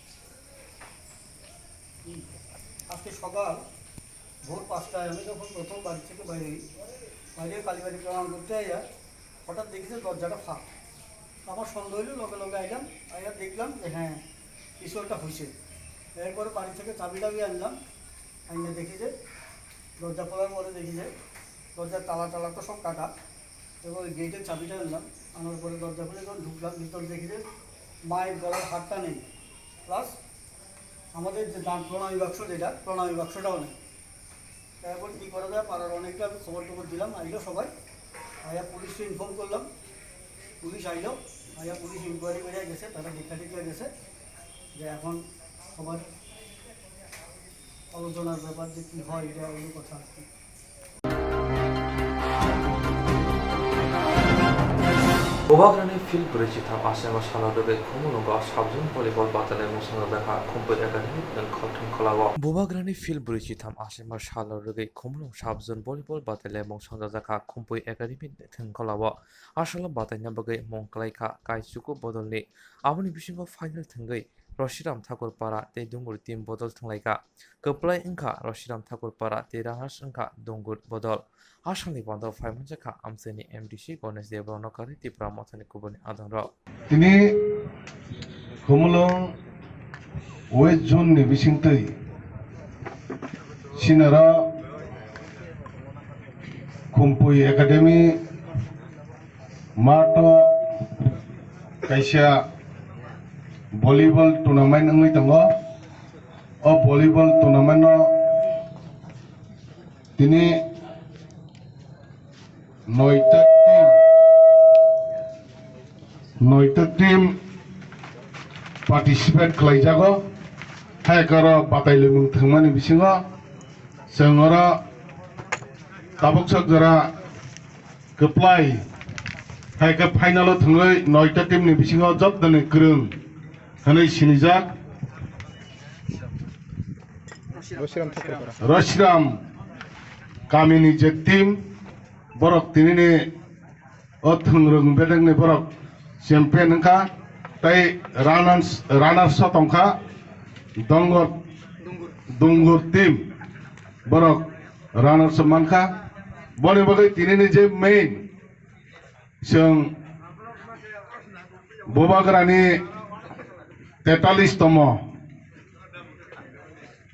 আজকে সকাল ভোর পাঁচটায় আমি যখন প্রথম বাড়ি থেকে বাইরে, বাইরে কালীবাড়ি প্রণাম করতে আইয়া হঠাৎ দেখি যে দরজাটা ফাঁক। আমার সন্দেহ হইলো, লগে লগে আইলাম, আইয়া দেখলাম যে হ্যাঁ, কিছু একটা হইছে। এরপরে বাড়ি থেকে চাবি টাবি আনলাম, আইয়া দেখি যে দরজা খোলার পরে দেখি যে দরজার তালা টালা তো সব কাটা, এবং ওই গেটের চাবিটা আনলাম, আনার পরে দরজা খুলে যখন ঢুকলাম, ভিতরে দেখি যে মায়ের গলার হারটা নেই, প্লাস আমাদের যে দান প্রণামী বাক্স, যেটা প্রণামী বাক্সটাও নেই। তা এখন কী করা যায়, পাড়ার অনেকটা আমি খবর টবর দিলাম, আইলো সবাই, আইয়া পুলিশকে ইনফর্ম করলাম, পুলিশ আইলো, আইয়া পুলিশ ইনকোয়ারি করে গেছে, তারা দেখে টেখে গেছে যে এখন সবার আলোচনার ব্যাপার যে কী হয়, এটা অন্য কথা আর কি। Bubagrani field brwi chitham asemo salo rwgwi Khumulwngo sub-zone volleyball batalaimung songjajakha Khumpui Academy ni thwngkholao. Bubagrani field brwi chitham asemo salo rwgwi Khumulwng sub-zone volleyball batalaimung songjajakha Khumpui Academy ni thwngkholao. Asalo bataina bagwi mung kwlaikha Kaichuku bodolni. Aboni bisingo final thwngwi Roshiram Thakur para tei Dungur team bodol thwnglaikha. Kwplai wngkha Roshiram Thakur para tei runners wngkha Dungur bodol. Asalni bando phaimanjakha amchaini M D C Ganesh Debbarma no kwrwi Tipra Mothani kubuini adongrok. Tini Khumulwng West Zone ni bisingtwi sinaro Khumpui Academy mato kaisa volleyball tournament wngwi tongo. O volleyball tournament o tini noita team, noita team participate khlaijago. Hai karo batailimung thwngmani bisingo chwng oro tabuk sok jora kwplai hai khe final o thwngwi noita team ni bisingo jotoni kwrwng hwnwi sinijak. Roshiram Thakur para. Roshiram kamini je team, borok tinini o thwngrwng bedekni borok champion wngkha, tei runners, runners o tongkha Dongor, Dungur team, borok runners o mankha. Boni bagwi tinini je main, chwng Bubagrani tetalis tomo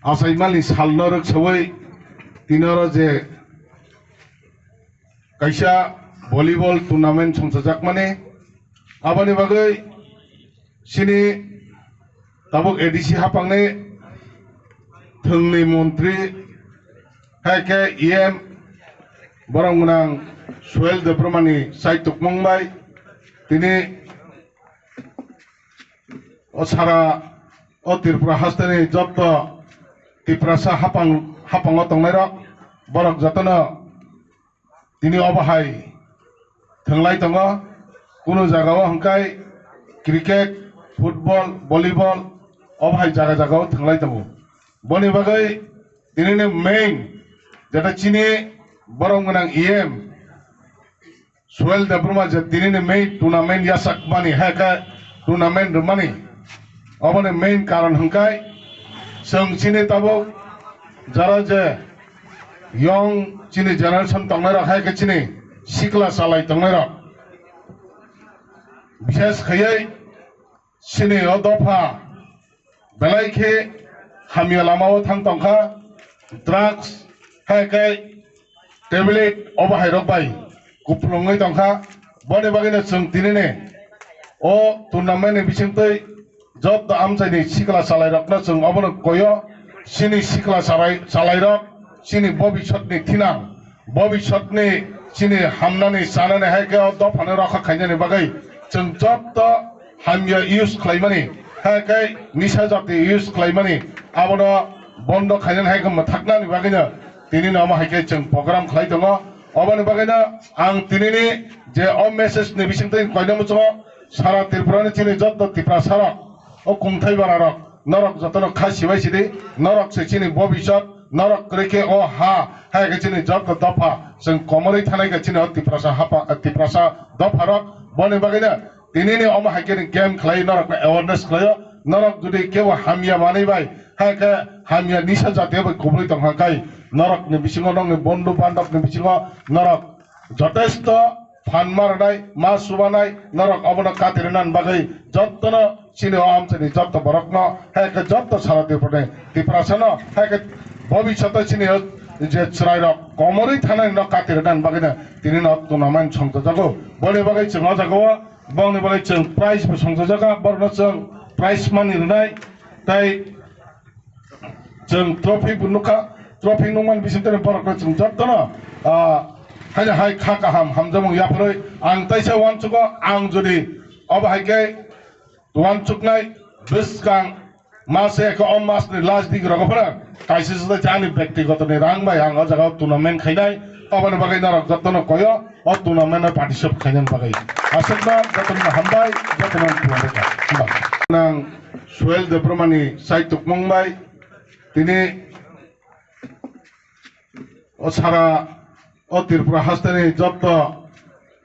achaimani salno rwksawi tini oro je kaisa volleyball tournament songchajakmani, aboni bagwi chini tabuk A D C hapangni thwngni montri, hai khe E M borok gwnang Suel Debbarmani chaitukmung bai tini o sara o Tripura hasteni jotto Tiprasa hapang, hapango tongnairok borok jotono tini obo hai thwnglai tongo. Kunu jagao hwnkhe cricket, football, volleyball obo hai jaga jagao thwnglai tongo. Boni bagwi tinini main jeta chini borok gwnang E M Suel Debbarma je tinini main tournament yachakmani, hai khe tournament rwmani, oboni main karon hwnkhe chwng chini tabuk jara je young chini generation tongnairok, hai khe chini sikla chalai tongnairok, bishes khaiwi chini o dopha belai khe hamya lamao thang tongkha, drugs, hai khe tablet obo hairok bai kupulungwi tongkha. Boni bagwino chwng tinini o tournament ni bisingtwi joto amchaini sikla chalairokno chwng obono koyo, Chini sikla chalai, chalairok, chini bobisotni thinang, bobisotni chini hamnani chanani hai khe o dophano rokha khainani bagwi chwng jotto hamya use khlaimani, hai khe nisa jati use khlaimani, abono bondo khainani hai khe mwthaknani bagwino tinino omo hai khe chwng program khlai tongo. Oboni bagwino ang tinini je o message ni bisingtwi koina muchungo sara Tripura ni chini jotto Tiprasa rok, o kungthai bara rok, norok jotono kha sibai sidi, norok se chini bobisot, norok kwrwi khe o ha, hai khe chini jotto dopha, chwng komorwi thanai khe chini o Tiprasa hapha, Tiprasa dopha rok, boni bagwino tinini omo hai khe game khlai norok awareness khlaio, norok jodi kebo hamya manwi bai, hai khe hamya nisa jatiya bai kubui tong kha kai, norok ni bisingo, norok ni bondhu bandhab ni bisingo norok jotesto phan ma rwnai, ma subanai, norok obono kati rwna bagwi jottono chini o amchaini jotto borokno, hai khe jotto sara Tripura ni Tiprasano, hai khe bobishoto chini o je chwrairok komorwi thanai no kati rwna bagwino tinino tournament songchajago. Boni bagwi chwng o jagao, bongni bagwi chwng prize bo songchajago, borokno chwng prize money rwnai, tei chwng trophy bo nukha, trophy nukmani bisingtwi borokno chwng jottono, ah, haino hai kha kaham hamjakmung yapharwi ang taisa uansugo, ang jodi obo hai khe uansuknai bwskang mas ekho o masni last dik rogo phano kaisa se ani byaktigotoni rang bai ang o jagao tournament khainai, oboni bagwi norok jottono koyo o tournament o participate khainani bagwi. Aswkno jotono hambai, jotono thumbai kha. Hambai. Nang Suel Debbarmani sai tukmung bai tini o sara o Tripura hasteni jotto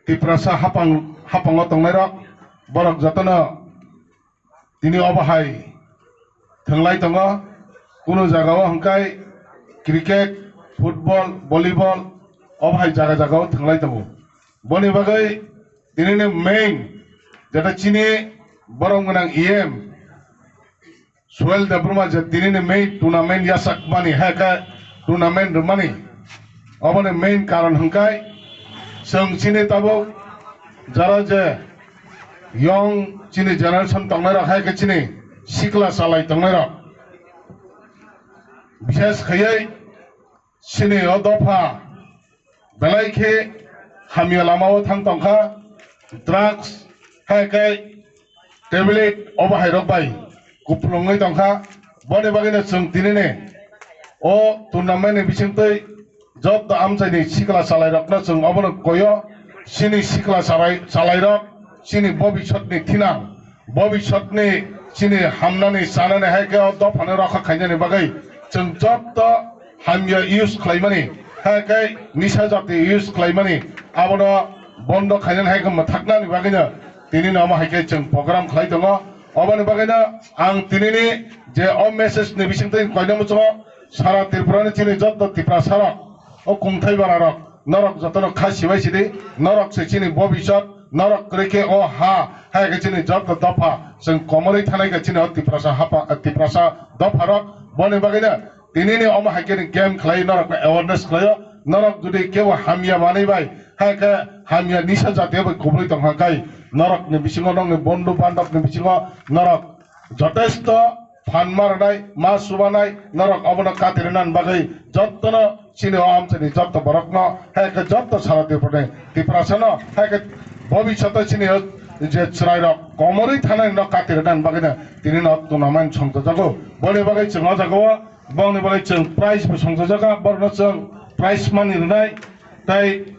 Tiprasa hapang, hapango tongnairok borok jotono tini obo hai thwnglai tongo. Kunu jagao hwnkhe cricket, football, volleyball obo hai jaga jagao thwnglai tongo. Boni bagwi tinini main jeta chini borok gwnang E M Suel Debbarma je tinini main tournament yachakmani, hai khe tournament rwmani, oboni main karon hwnkhe chwng chini tabuk jara je young chini generation tongnairok, hai khe chini sikla chalai tongnairok, bishes khaiwi chini o dopha belai khe hamya lamao thang tongkha, drugs, hai khe tablet obo hai rok bai kupulungwi tongkha. Boni bagwino chwng tinini o tournament ni bisingtwi jotto amchaini sikla chalairokno chwng obono koyo, chini sikla chalai, chalairok, chini bobisotni thinang, bobisotni chini hamnani chanani hai khe o dophano rokha khainani bagwi chwng jotto hamya use khlaimani, hai khe nisa jati use khlaimani, abono bondo khainani hai khe mwthaknani bagwino tinino omo hai khe chwng program khlai tongo. Oboni bagwino ang tinini je o message ni bisingtwi koina muchungo sara Tripura ni chini jotto Tiprasa rok, o kungthai bara rok, norok jotono kha sibai sidi, norok se chini bobisot, norok kwrwi khe o ha, hai khe chini jotto dopha, chwng komorwi thanai khe chini o Tiprasa hapha, Tiprasa dopha rok, boni bagwino tinini omo hai khe game khlai, norok awareness khlaio, norok jodi kebo hamya manwi bai, hai khe hamya nisa jatiya bai kubui tong kha kai, norok ni bisingo, norok ni bondhu bandhab ni bisingo norok jotesto phan ma rwnai, ma subanai, norok obono kati rwnani bagwi jottono chini o amchaini jotto borokno, hai khe jotto sara Tripura ni Tiprasano, hai khe bobishoto chini o je chwrairok komorwi thanai no kati rwnani bagwino tinino tournament songchajago. Boni bagwi chwng o jagao bongni bagwi chwng prize bo songchajago, borokno chwng prize money rwnai, tei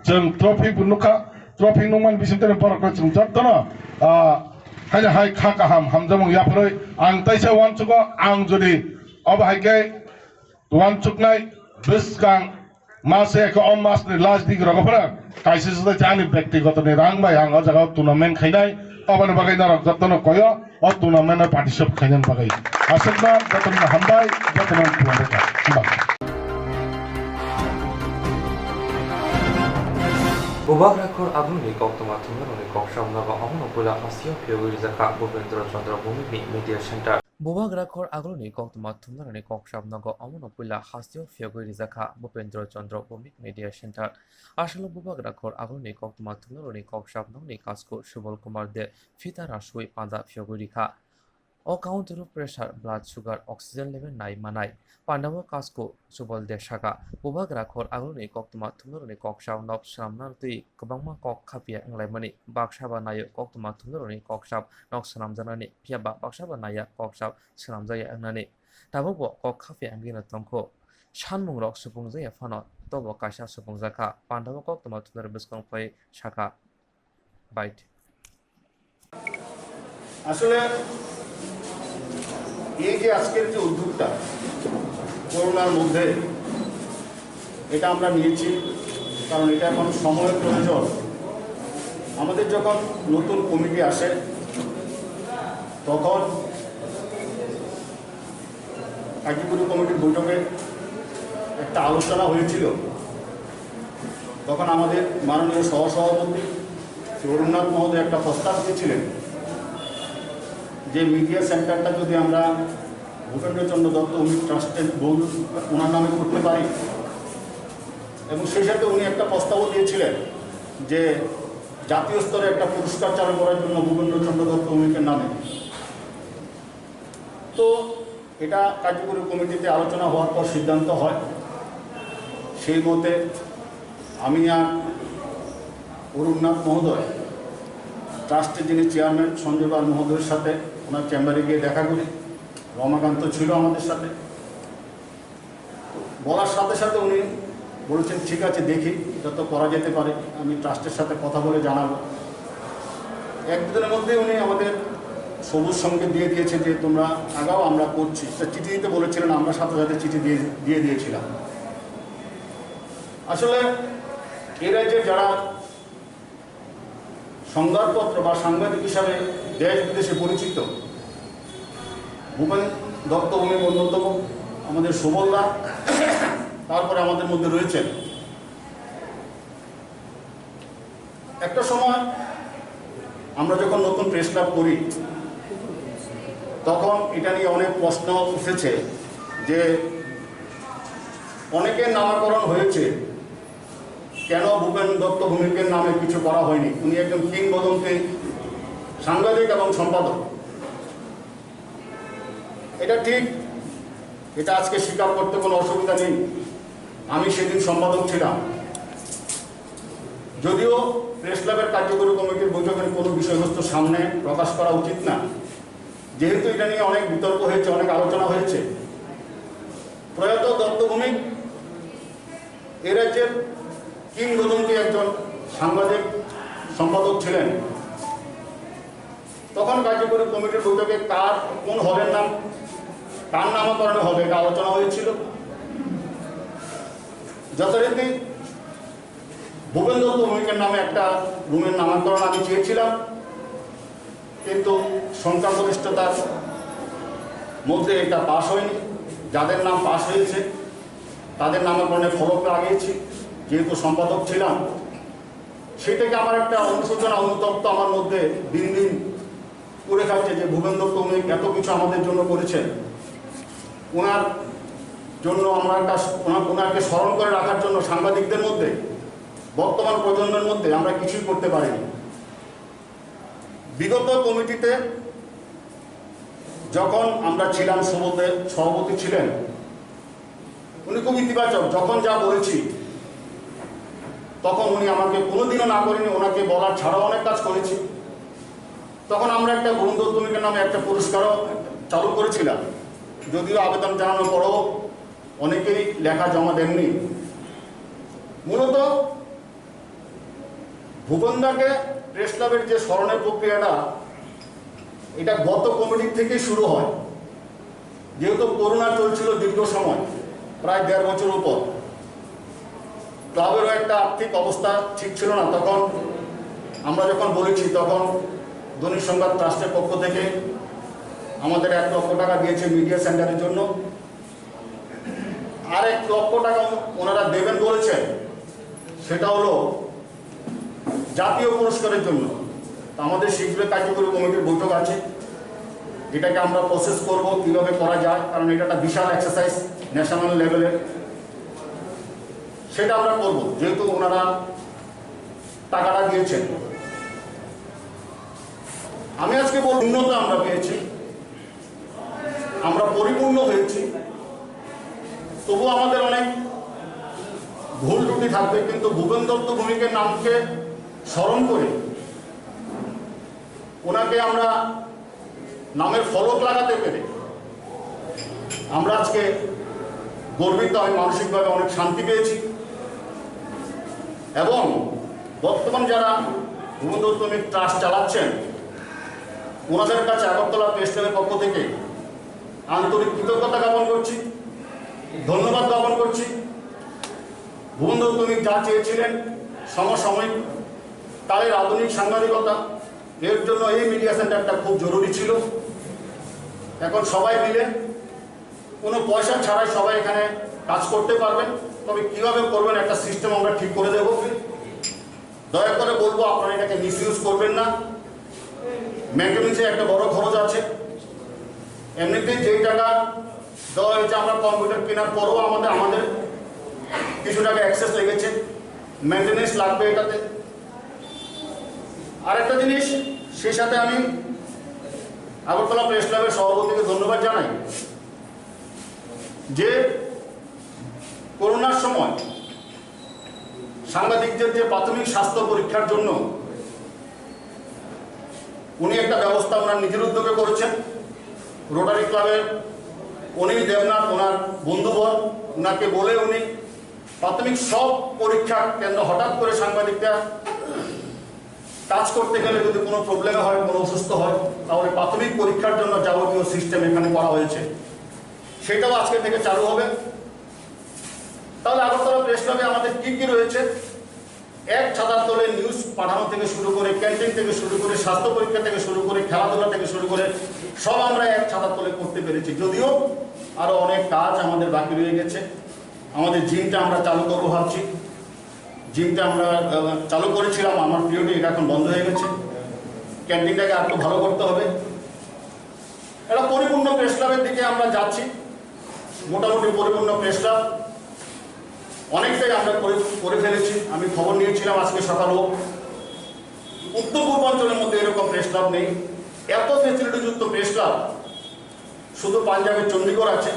chwng trophy bo nukha, trophy nukmani bisingtwi borokno chwng jottono, ah, haino hai kha kaham hamjakmung yapharwi ang taisa uansugo, ang jodi obo hai khe uansuknai bwskang mas ekho o masni last dik rogo phano kaisa se ani byaktigotoni rang bai ang o jagao tournament khainai, oboni bagwi norok jottono koyo o tournament o participate khainani bagwi. Aswkno jotono hambai, jotono thumbai kha. Hambai. Bubagra khor agulni koktwma thumnarokni kok samnogo omono puila hasteo phiyogwi rijak kha Bhupendra Chandra Bhowmikni Media Center. Bubagra khor agulni koktwma thumnarokni kok samnogo omono puila hasteo phiyogwi rijak kha Bhupendra Chandra Bhowmik Media Center. Aswkno bubagra khor agulni koktwma thumnarokni kok samnokni kasku Subal Kumar De phita rasui panda phiyogwi rikha. O counter-o pressure, blood sugar, oxygen level nai manai. Pandao Kasko Subol de saka, bubagra khor agulni koktwma thumnarokni kokchap nok swnamna twi kwbangma kok khapya wnglaimani. Baksa ba naio koktwma thumnarokni kokchap nok swnamjaknani, phiya ba baksa ba naiya kokchap swnamjakya wngnani. Tabukbo kok khapya wngwino tongkho. Sanmungrok supungjakya phano, tobo kaisa supungjakha. Pandao koktwma thumnarok bwskang phai saka. Bait. আসলে এই যে আজকের যে উদ্যোগটা করোনার মধ্যে, এটা আমরা নিয়েছি, কারণ এটা এখন সময়ের প্রয়োজন। আমাদের যখন নতুন কমিটি আসে, তখন কার্যকরী কমিটির বৈঠকে একটা আলোচনা হয়েছিল। তখন আমাদের মাননীয় সহসভাপতি শ্রী অরুণনাথ মহোদয় একটা প্রস্তাব দিয়েছিলেন যে মিডিয়া সেন্টারটা যদি আমরা ভূপেন্দ্রচন্দ্র দত্ত ভৌমিক ট্রাস্টের বন্ধু ওনার নামে করতে পারি, এবং সেই সাথে উনি একটা প্রস্তাবও দিয়েছিলেন যে জাতীয় স্তরে একটা পুরস্কার চালু করার জন্য ভূপেন্দ্রচন্দ্র দত্ত ভৌমিকের নামে। তো এটা কার্যকরী কমিটিতে আলোচনা হওয়ার পর সিদ্ধান্ত হয়, সেই মতে আমি আর অরুণনাথ মহোদয় ট্রাস্টের যিনি চেয়ারম্যান সঞ্জয় পাল মহোদয়ের সাথে ওনার চেম্বারে গিয়ে দেখা করি। রমাকান্ত ছিল আমাদের সাথে। বলার সাথে সাথে উনি বলেছেন, "ঠিক আছে, দেখি, এটা তো করা যেতে পারে, আমি ট্রাস্টের সাথে কথা বলে জানাবো।" এক দুদিনের মধ্যে উনি আমাদের সবুজ সংকেত দিয়ে দিয়েছে যে, "তোমরা আগাও, আমরা করছি।" তা চিঠি দিতে বলেছিলেন, আমরা সাথে সাথে চিঠি দিয়ে, দিয়ে দিয়েছিলাম। আসলে এ রাজ্যে যারা সংবাদপত্র বা সাংবাদিক হিসাবে দেশ বিদেশে পরিচিত ভূপেন দত্ত উনি অন্যতম, আমাদের সুবলদা, তারপরে আমাদের মধ্যে রয়েছেন। একটা সময় আমরা যখন নতুন প্রেস ক্লাব করি, তখন এটা নিয়ে অনেক প্রশ্ন উঠেছে যে অনেকের নামকরণ হয়েছে, কেন ভূপেন দত্ত ভৌমিকের নামে কিছু করা হয়নি? উনি একজন কিংবদন্তি সাংবাদিক এবং সম্পাদক। এটা ঠিক, এটা আজকে স্বীকার করতে কোনো অসুবিধা নেই। আমি সেদিন সম্পাদক ছিলাম। যদিও প্রেস ক্লাবের কার্যকরী কমিটির বৈঠকের কোনো বিষয়বস্তু সামনে প্রকাশ করা উচিত না, যেহেতু এটা নিয়ে অনেক বিতর্ক হয়েছে, অনেক আলোচনা হয়েছে, প্রয়াত দত্ত ভৌমিক এ রাজ্যের কিংবদন্তি একজন সাংবাদিক সম্পাদক ছিলেন। তখন কার্যকরী কমিটির বৈঠকে কার কোন হলের নাম, কার নামকরণে হবে, এটা আলোচনা হয়েছিল। যথারীতি ভূপেন দত্ত ভৌমিকের নামে একটা রুমের নামকরণ আমি চেয়েছিলাম, কিন্তু সংখ্যাগরিষ্ঠতার মধ্যে এটা পাশ হয়নি। যাদের নাম পাশ হয়েছে, তাদের নামকরণে ফলক লাগিয়েছি। যেহেতু সম্পাদক ছিলাম, সেই থেকে আমার একটা অনুশোচনা, অনুতপ্ত আমার মধ্যে দিন দিন করে থাকছে যে ভূপেন দত্ত উনি এত কিছু আমাদের জন্য করেছেন, ওনার জন্য আমরা একটা, ওনা-, ওনাকে স্মরণ করে রাখার জন্য সাংবাদিকদের মধ্যে, বর্তমান প্রজন্মের মধ্যে আমরা কিছুই করতে পারিনি। বিগত কমিটিতে যখন আমরা ছিলাম, সুবলদা সভাপতি ছিলেন, উনি খুব ইতিবাচক। যখন যা বলেছি, তখন উনি আমাকে কোনোদিনও না করেনি, ওনাকে বলার ছাড়াও অনেক কাজ করেছি। তখন আমরা একটা বন্ধুত্ব নামে একটা পুরস্কারও চালু করেছিলাম, যদিও আবেদন জানানোর পরেও অনেকেই লেখা জমা দেননি। মূলত ভূপেনদাকে প্রেস ক্লাবের যে স্মরণের প্রক্রিয়াটা, এটা গত কমিটির থেকেই শুরু হয়। যেহেতু করোনা চলছিল দীর্ঘ সময়, প্রায় দেড় বছর উপর, ক্লাবেরও একটা আর্থিক অবস্থা ঠিক ছিল না। তখন আমরা যখন বলেছি, তখন দৈনিক সংবাদ ট্রাস্টের পক্ষ থেকে আমাদের এক লক্ষ টাকা দিয়েছে মিডিয়া সেন্টারের জন্য। আর এক লক্ষ টাকা ওনারা দেবেন বলেছেন, সেটা হলো জাতীয় পুরস্কারের জন্য। তো আমাদের শীঘ্রই কার্যকরী কমিটির বৈঠক আছে, এটাকে আমরা প্রসেস করব, কীভাবে করা যায়, কারণ এটা একটা বিশাল এক্সারসাইজ ন্যাশনাল লেভেলের, সেটা আমরা করব। যেহেতু ওনারা টাকাটা দিয়েছেন, আমি আজকে বলব, উন্নত আমরা পেয়েছি। পরিপূর্ণ হয়েছি। তবু আমাদের অনেক ভুল ত্রুটি থাকবে, কিন্তু ভূপেন দত্ত ভৌমিকের নামকে স্মরণ করে ওনাকে আমরা নামের ফলক লাগাতে পেরে আমরা আজকে গর্বিত। আমি মানসিকভাবে অনেক শান্তি পেয়েছি এবং বর্তমান যারা ভূপেন দত্ত ভৌমিক ট্রাস্ট চালাচ্ছেন, ওনাদের কাছে আগরতলা প্রেস ক্লাবের পক্ষ থেকে আন্তরিক কৃতজ্ঞতা জ্ঞাপন করছি, ধন্যবাদ জ্ঞাপন করছি। ভূপেন দত্ত ভৌমিক যা চেয়েছিলেন, সমসাময়িক কালের আধুনিক সাংবাদিকতা, এর জন্য এই মিডিয়া সেন্টারটা খুব জরুরি ছিল। এখন সবাই মিলে কোনো পয়সা ছাড়াই সবাই এখানে কাজ করতে পারবেন। তবে কিভাবে করবেন, একটা সিস্টেম আমরা ঠিক করে দেব। দয়া করে বলবো, আপনারা এটাকে মিসইউজ করবেন না। মেনটেনেন্সে একটা বড় খরচ আছে। এমনিতেই যেই টাকা দেওয়া হয়েছে, আমরা কম্পিউটার কেনার পরেও আমাদের আমাদের কিছু টাকা এক্সেস লেগেছে, মেনটেনেন্স লাগবে এটাতে। আর একটা জিনিস, সেই সাথে আমি আগরতলা প্রেস ক্লাবের সভাপতিকে ধন্যবাদ জানাই যে করোনার সময় সাংবাদিকদের যে প্রাথমিক স্বাস্থ্য পরীক্ষার জন্য উনি একটা ব্যবস্থা ওনার নিজের উদ্যোগে করেছেন। রোটারি ক্লাবের অনিল দেবনাথ, ওনার বন্ধুবর, ওনাকে বলে উনি প্রাথমিক সব পরীক্ষা কেন্দ্র, হঠাৎ করে সাংবাদিকরা কাজ করতে গেলে যদি কোনো প্রবলেম হয়, কোনো অসুস্থ হয়, তাহলে প্রাথমিক পরীক্ষার জন্য যাবতীয় সিস্টেম এখানে করা হয়েছে, সেটাও আজকে থেকে চালু হবে। তাহলে আগরতলা প্রেস ক্লাবে আমাদের কি কি রয়েছে? এক ছাতার তলে নিউজ পাঠানো থেকে শুরু করে, ক্যান্টিন থেকে শুরু করে, স্বাস্থ্য পরীক্ষা থেকে শুরু করে, খেলাধুলা থেকে শুরু করে সব আমরা এক ছাতার তলে করতে পেরেছি। যদিও আরও অনেক কাজ আমাদের বাকি রয়ে গেছে। আমাদের জিমটা আমরা চালু করবো ভাবছি। জিমটা আমরা আহ, চালু করেছিলাম, আমার পিরিয়ডে, এটা এখন বন্ধ হয়ে গেছে। ক্যান্টিনটাকে আর একটু ভালো করতে হবে। একটা পরিপূর্ণ প্রেস ক্লাবের দিকে আমরা যাচ্ছি। মোটামুটি পরিপূর্ণ প্রেস ক্লাব অনেকটাই আমরা করে করে ফেলেছি। আমি খবর নিয়েছিলাম আজকে সকালেও, উত্তর পূর্বাঞ্চলের মধ্যে এরকম প্রেস ক্লাব নেই। এত ফেসিলিটিযুক্ত প্রেস ক্লাব শুধু পাঞ্জাবের চণ্ডীগড় আছে।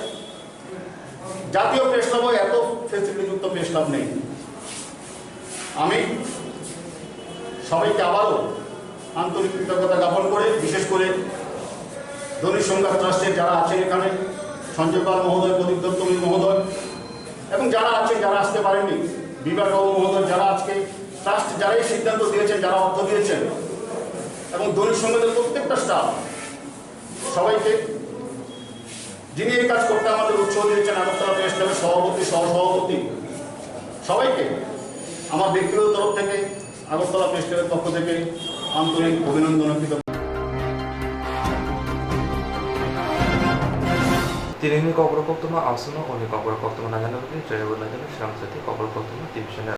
জাতীয় প্রেস ক্লাবও এত ফেসিলিটিযুক্ত প্রেস ক্লাব নেই। আমি সবাইকে আবারও আন্তরিক কৃতজ্ঞতা জ্ঞাপন করে, বিশেষ করে দৈনিক সংবাদ ট্রাস্টের যারা আছেন এখানে, সঞ্জয় পাল মহোদয়, প্রদীপ দত্ত মহোদয় এবং যারা আছেন, যারা আসতে পারেননি, বিভাগ বাবু মহোদয়, যারা আজকে ট্রাস্ট, যারা এই সিদ্ধান্ত দিয়েছেন, যারা অর্থ দিয়েছেন এবং দৈনিক সংবাদের প্রত্যেকটা স্টাফ, সবাইকে, যিনি এই কাজ করতে আমাদের উৎসাহ দিয়েছেন, আগরতলা প্রেস ক্লাবের সভাপতি, সহসভাপতি, সবাইকে আমার ব্যক্তিগত তরফ থেকে, আগরতলা প্রেস ক্লাবের পক্ষ থেকে আন্তরিক অভিনন্দন ও কৃতজ্ঞতা। Tinini kokborok koktwma aswkno, oni kokborok koktwma nangani bagwi chaywi nangani swrang sati kokborok koktwma T V channel.